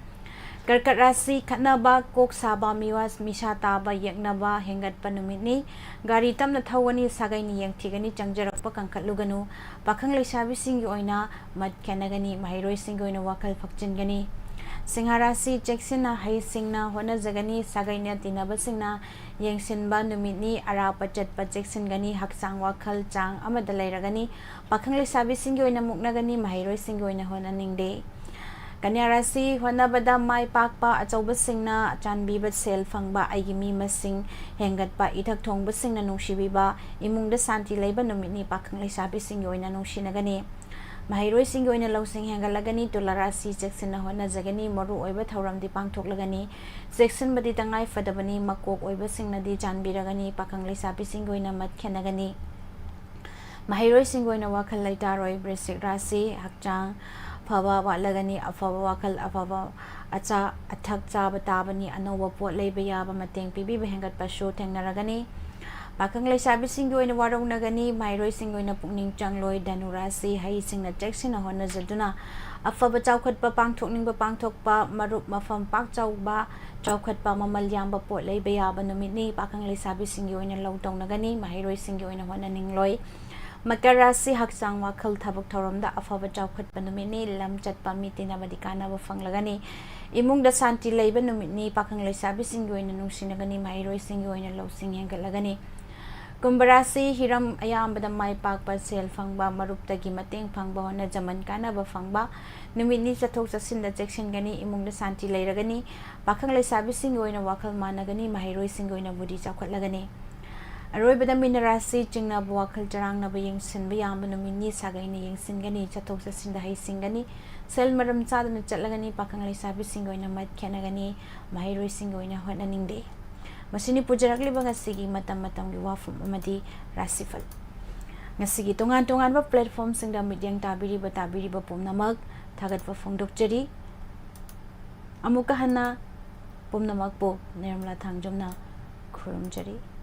ꯀꯔꯀꯠ ꯔꯥꯁꯤ, ꯈꯠꯅꯕ, ꯀꯣꯛ ꯁꯥꯕ, ꯃꯤꯋꯥ ꯃꯤꯁꯥ ꯇꯥꯕ, ꯌꯦꯛꯅꯕ ꯍꯦꯟꯒꯠꯄ ꯅꯨꯃꯤꯠꯅꯤ꯫ ꯒꯥꯔꯤ ꯇꯞꯅ ꯊꯧꯒꯅꯤ꯫ ꯁꯥꯒꯩꯅ ꯌꯦꯡꯊꯤꯒꯅꯤ꯫ ꯆꯪꯖꯔꯛꯄ ꯀꯟꯈꯠꯂꯨꯒꯅꯨ꯫ ꯄꯥꯈꯪ ꯂꯩꯁꯥꯕꯤꯁꯤꯡꯒꯤ ꯑꯣꯏꯅ ꯃꯠ ꯈꯦꯟꯅꯒꯅꯤ꯫ ꯃꯍꯩꯔꯣꯏꯁꯤꯡꯒꯤ ꯑꯣꯏꯅ ꯋꯥꯈꯜ ꯐꯛꯆꯤꯟꯒꯅꯤ꯫ ꯁꯤꯡꯍ ꯔꯥꯁꯤ, ꯆꯦꯛꯁꯤꯟꯅ ꯍꯩꯁꯤꯡꯅ ꯍꯣꯠꯅꯖꯒꯅꯤ꯫ ꯁꯥꯒꯩꯅ ꯇꯤꯟꯅꯕꯁꯤꯡꯅ ꯌꯦꯡꯁꯤꯟꯕ ꯅꯨꯃꯤꯠꯅꯤ꯫ ꯑꯔꯥꯞꯄ ꯆꯠꯄ ꯆꯦꯛꯁꯤꯟꯒꯅꯤ꯫ ꯍꯛꯆꯥꯡ ꯋꯥꯈꯜ ꯆꯥꯡ ꯑꯃꯗ ꯂꯩꯔꯒꯅꯤ꯫ ꯄꯥꯈꯪ ꯂꯩꯁꯥꯕꯤꯁꯤꯡꯒꯤ ꯑꯣꯏꯅ ꯃꯨꯛꯅꯒꯅꯤ꯫ ꯃꯍꯩꯔꯣꯏꯁꯤꯡꯒꯤ ꯑꯣꯏꯅ ꯍꯣꯠꯅꯅꯤꯡꯗꯦ꯫ ꯀꯟꯌꯥ ꯔꯥꯁꯤ, ꯍꯣꯠꯅꯕꯗ ꯃꯥꯏ ꯄꯥꯛꯄ, ꯑꯆꯧꯕꯁꯤꯡꯅ ꯆꯥꯟꯕꯤꯕ, ꯁꯦꯜ ꯐꯪꯕ, ꯑꯩꯒꯤ ꯃꯤ ꯃꯁꯤꯡ ꯍꯦꯟꯒꯠꯄ, ꯏꯊꯛ ꯊꯣꯡꯕꯁꯤꯡꯅ ꯅꯨꯡꯁꯤꯕꯤꯕ, ꯏꯃꯨꯡꯗ ꯁꯥꯟꯇꯤ ꯂꯩꯕ ꯅꯨꯃꯤꯠꯅꯤ꯫ ꯄꯥꯈꯪ ꯂꯩꯁꯥꯕꯤꯁꯤꯡꯒꯤ ꯑꯣꯏꯅ ꯅꯨꯡꯁꯤꯅꯒꯅꯤ꯫ ꯃꯍꯩꯔꯣꯏꯁꯤꯡꯒꯤ ꯑꯣꯏꯅ ꯂꯧꯁꯤꯡ ꯍꯦꯟꯒꯠꯂꯒꯅꯤ꯫ ꯇꯨꯂꯥ ꯔꯥꯁꯤ, ꯆꯦꯛꯁꯤꯟꯅ ꯍꯣꯠꯅꯖꯒꯅꯤ꯫ ꯃꯔꯨ ꯑꯣꯏꯕ ꯊꯧꯔꯝꯗꯤ ꯄꯥꯡꯊꯣꯛꯂꯒꯅꯤ꯫ ꯆꯦꯛꯁꯤꯟꯕꯗꯤ ꯇꯉꯥꯏ ꯐꯗꯕꯅꯤ꯫ ꯃꯀꯣꯛ ꯑꯣꯏꯕꯁꯤꯡꯅꯗꯤ ꯆꯥꯟꯕꯤꯔꯒꯅꯤ꯫ ꯄꯥꯈꯪ ꯂꯩꯁꯥꯕꯤꯁꯤꯡꯒꯤ ꯑꯣꯏꯅ ꯃꯠ ꯈꯦꯟꯅꯒꯅꯤ꯫ ꯃꯍꯩꯔꯣꯏꯁꯤꯡꯒꯤ ꯑꯣꯏꯅ ꯋꯥꯈꯜ ꯂꯩꯇꯥꯔꯣꯏ꯫ ꯕ꯭ꯔꯤꯁꯤꯛ ꯔꯥꯁꯤ, ꯍꯛꯆꯥꯡ ꯑꯐꯕ ꯋꯥꯠꯂꯒꯅꯤ꯫ ꯑꯐꯕ ꯋꯥꯈꯜ, ꯑꯐꯕ ꯑꯆꯥ ꯑꯊꯛ ꯆꯥꯕ ꯇꯥꯕꯅꯤ꯫ ꯑꯅꯧꯕ ꯄꯣꯠ ꯂꯩꯕ ꯌꯥꯕ, ꯃꯇꯦꯡ ꯄꯤꯕꯤꯕ ꯍꯦꯟꯒꯠꯄꯁꯨ ꯊꯦꯡꯅꯔꯒꯅꯤ꯫ ꯄꯥꯈꯪ ꯂꯩꯁꯥꯕꯤꯁꯤꯡꯒꯤ ꯑꯣꯏꯅ ꯋꯥꯔꯧꯅꯒꯅꯤ꯫ ꯃꯍꯩꯔꯣꯏꯁꯤꯡꯒꯤ ꯑꯣꯏꯅ ꯄꯨꯛꯅꯤꯡ ꯆꯪꯂꯣꯏ꯫ ꯙꯅꯨ ꯔꯥꯁꯤ, ꯍꯩꯁꯤꯡꯅ ꯆꯦꯛꯁꯤꯟꯅ ꯍꯣꯠꯅꯖꯗꯨꯅ ꯑꯐꯕ ꯆꯥꯎꯈꯠꯄ ꯄꯥꯡꯊꯣꯛꯅꯤꯡꯕ ꯄꯥꯡꯊꯣꯛꯄ, ꯃꯔꯨꯞ ꯃꯐꯝ ꯄꯥꯛ ꯆꯥꯎꯕ, ꯆꯥꯎꯈꯠꯄ, ꯃꯃꯜ ꯌꯥꯝꯕ ꯄꯣꯠ ꯂꯩꯕ ꯌꯥꯕ ꯅꯨꯃꯤꯠꯅꯤ꯫ ꯄꯥꯈꯪ ꯂꯩꯁꯥꯕꯤꯁꯤꯡꯒꯤ ꯑꯣꯏꯅ ꯂꯧ ꯇꯧꯅꯒꯅꯤ꯫ ꯃꯍꯩꯔꯣꯏꯁꯤꯡꯒꯤ ꯑꯣꯏꯅ ꯍꯣꯠꯅꯅꯤꯡꯂꯣꯏ꯫ ꯃꯀꯔ ꯔꯥꯁꯤ, ꯍꯛꯆꯥꯡ ꯋꯥꯈꯜ ꯊꯕꯛ ꯊꯧꯔꯝꯗ ꯑꯐꯕ ꯆꯥꯎꯈꯠꯄ ꯅꯨꯃꯤꯠꯅꯤ꯫ ꯂꯝ ꯆꯠꯄ, ꯃꯤ ꯇꯤꯟꯅꯕꯗꯤ ꯀꯥꯟꯅꯕ ꯐꯪꯂꯒꯅꯤ꯫ ꯏꯃꯨꯡꯗ ꯁꯥꯟꯇꯤ ꯂꯩꯕ ꯅꯨꯃꯤꯠꯅꯤ꯫ ꯄꯥꯈꯪ ꯂꯩꯁꯥꯕꯤꯁꯤꯡꯒꯤ ꯑꯣꯏꯅ ꯅꯨꯡꯁꯤꯅꯒꯅꯤ꯫ ꯃꯍꯩꯔꯣꯏꯁꯤꯡꯒꯤ ꯑꯣꯏꯅ ꯂꯧꯁꯤꯡ ꯍꯦꯟꯒꯠꯂꯒꯅꯤ꯫ ꯀꯨꯝꯚ ꯔꯥꯁꯤ, ꯍꯤꯔꯝ ꯑꯌꯥꯝꯕꯗ ꯃꯥꯏ ꯄꯥꯛꯄ, ꯁꯦꯜ ꯐꯪꯕ, ꯃꯔꯨꯞꯇꯒꯤ ꯃꯇꯦꯡ ꯐꯪꯕ, ꯍꯣꯠꯅꯖꯃꯟ ꯀꯥꯟꯅꯕ ꯐꯪꯕ ꯅꯨꯃꯤꯠꯅꯤ꯫ ꯆꯠꯊꯣꯛ ꯆꯠꯁꯤꯟꯗ ꯆꯦꯛꯁꯤꯟꯒꯅꯤ꯫ ꯏꯃꯨꯡꯗ ꯁꯥꯟꯇꯤ ꯂꯩꯔꯒꯅꯤ꯫ ꯄꯥꯈꯪ ꯂꯩꯁꯥꯕꯤꯁꯤꯡꯒꯤ ꯑꯣꯏꯅ ꯋꯥꯈꯜ ꯃꯥꯟꯅꯒꯅꯤ꯫ ꯃꯍꯩꯔꯣꯏꯁꯤꯡꯒꯤ ꯑꯣꯏꯅ ꯕꯨꯙꯤ ꯆꯥꯎꯈꯠꯂꯒꯅꯤ꯫ ꯑꯔꯣꯏꯕꯗ ꯃꯤꯅ ꯔꯥꯁꯤ, ꯆꯤꯡꯅꯕ ꯋꯥꯈꯜ, ꯆꯔꯥꯡꯅꯕ ꯌꯦꯡꯁꯤꯟꯕ ꯌꯥꯕ ꯅꯨꯃꯤꯠꯅꯤ꯫ ꯁꯥꯒꯩꯅ ꯌꯦꯡꯁꯤꯟꯒꯅꯤ꯫ ꯆꯠꯊꯣꯛ ꯆꯠꯁꯤꯟꯗ ꯍꯩꯁꯤꯡꯒꯅꯤ꯫ ꯁꯦꯜ ꯃꯔꯝ ꯆꯥꯗꯅ ꯆꯠꯂꯒꯅꯤ꯫ ꯄꯥꯈꯪ ꯂꯩꯁꯥꯕꯤꯁꯤꯡꯒꯤ ꯑꯣꯏꯅ ꯃꯥꯏ ꯈꯦꯠꯅꯒꯅꯤ꯫ ꯃꯍꯩꯔꯣꯏꯁꯤꯡꯒꯤ ꯑꯣꯏꯅ ꯍꯣꯠꯅꯅꯤꯡꯗꯦ꯫ ꯃꯁꯤꯅꯤ ꯄꯨꯖꯔꯛꯂꯤꯕ ꯉꯁꯤꯒꯤ ꯃꯇꯝ ꯃꯇꯝꯒꯤ ꯋꯥꯐꯝ ꯑꯃꯗꯤ ꯔꯥꯁꯤꯐꯜ꯫ ꯉꯁꯤꯒꯤ ꯇꯣꯉꯥꯟ ꯇꯣꯉꯥꯟꯕ platformꯁꯤꯡꯗ ꯃꯤꯠꯌꯦꯡ ꯇꯥꯕꯤꯔꯤꯕ, ꯇꯥꯕꯤꯔꯤꯕ ꯄꯨꯝꯅꯃꯛ ꯊꯥꯒꯠꯄ ꯐꯣꯡꯗꯣꯛꯆꯔꯤ꯫ ꯑꯃꯨꯛꯀ ꯍꯟꯅ ꯄꯨꯝꯅꯃꯛꯄꯨ ꯅꯤꯔꯃꯂꯥ ꯊꯥꯡꯖꯝꯅ ꯈꯨꯔꯨꯝꯖꯔꯤ꯫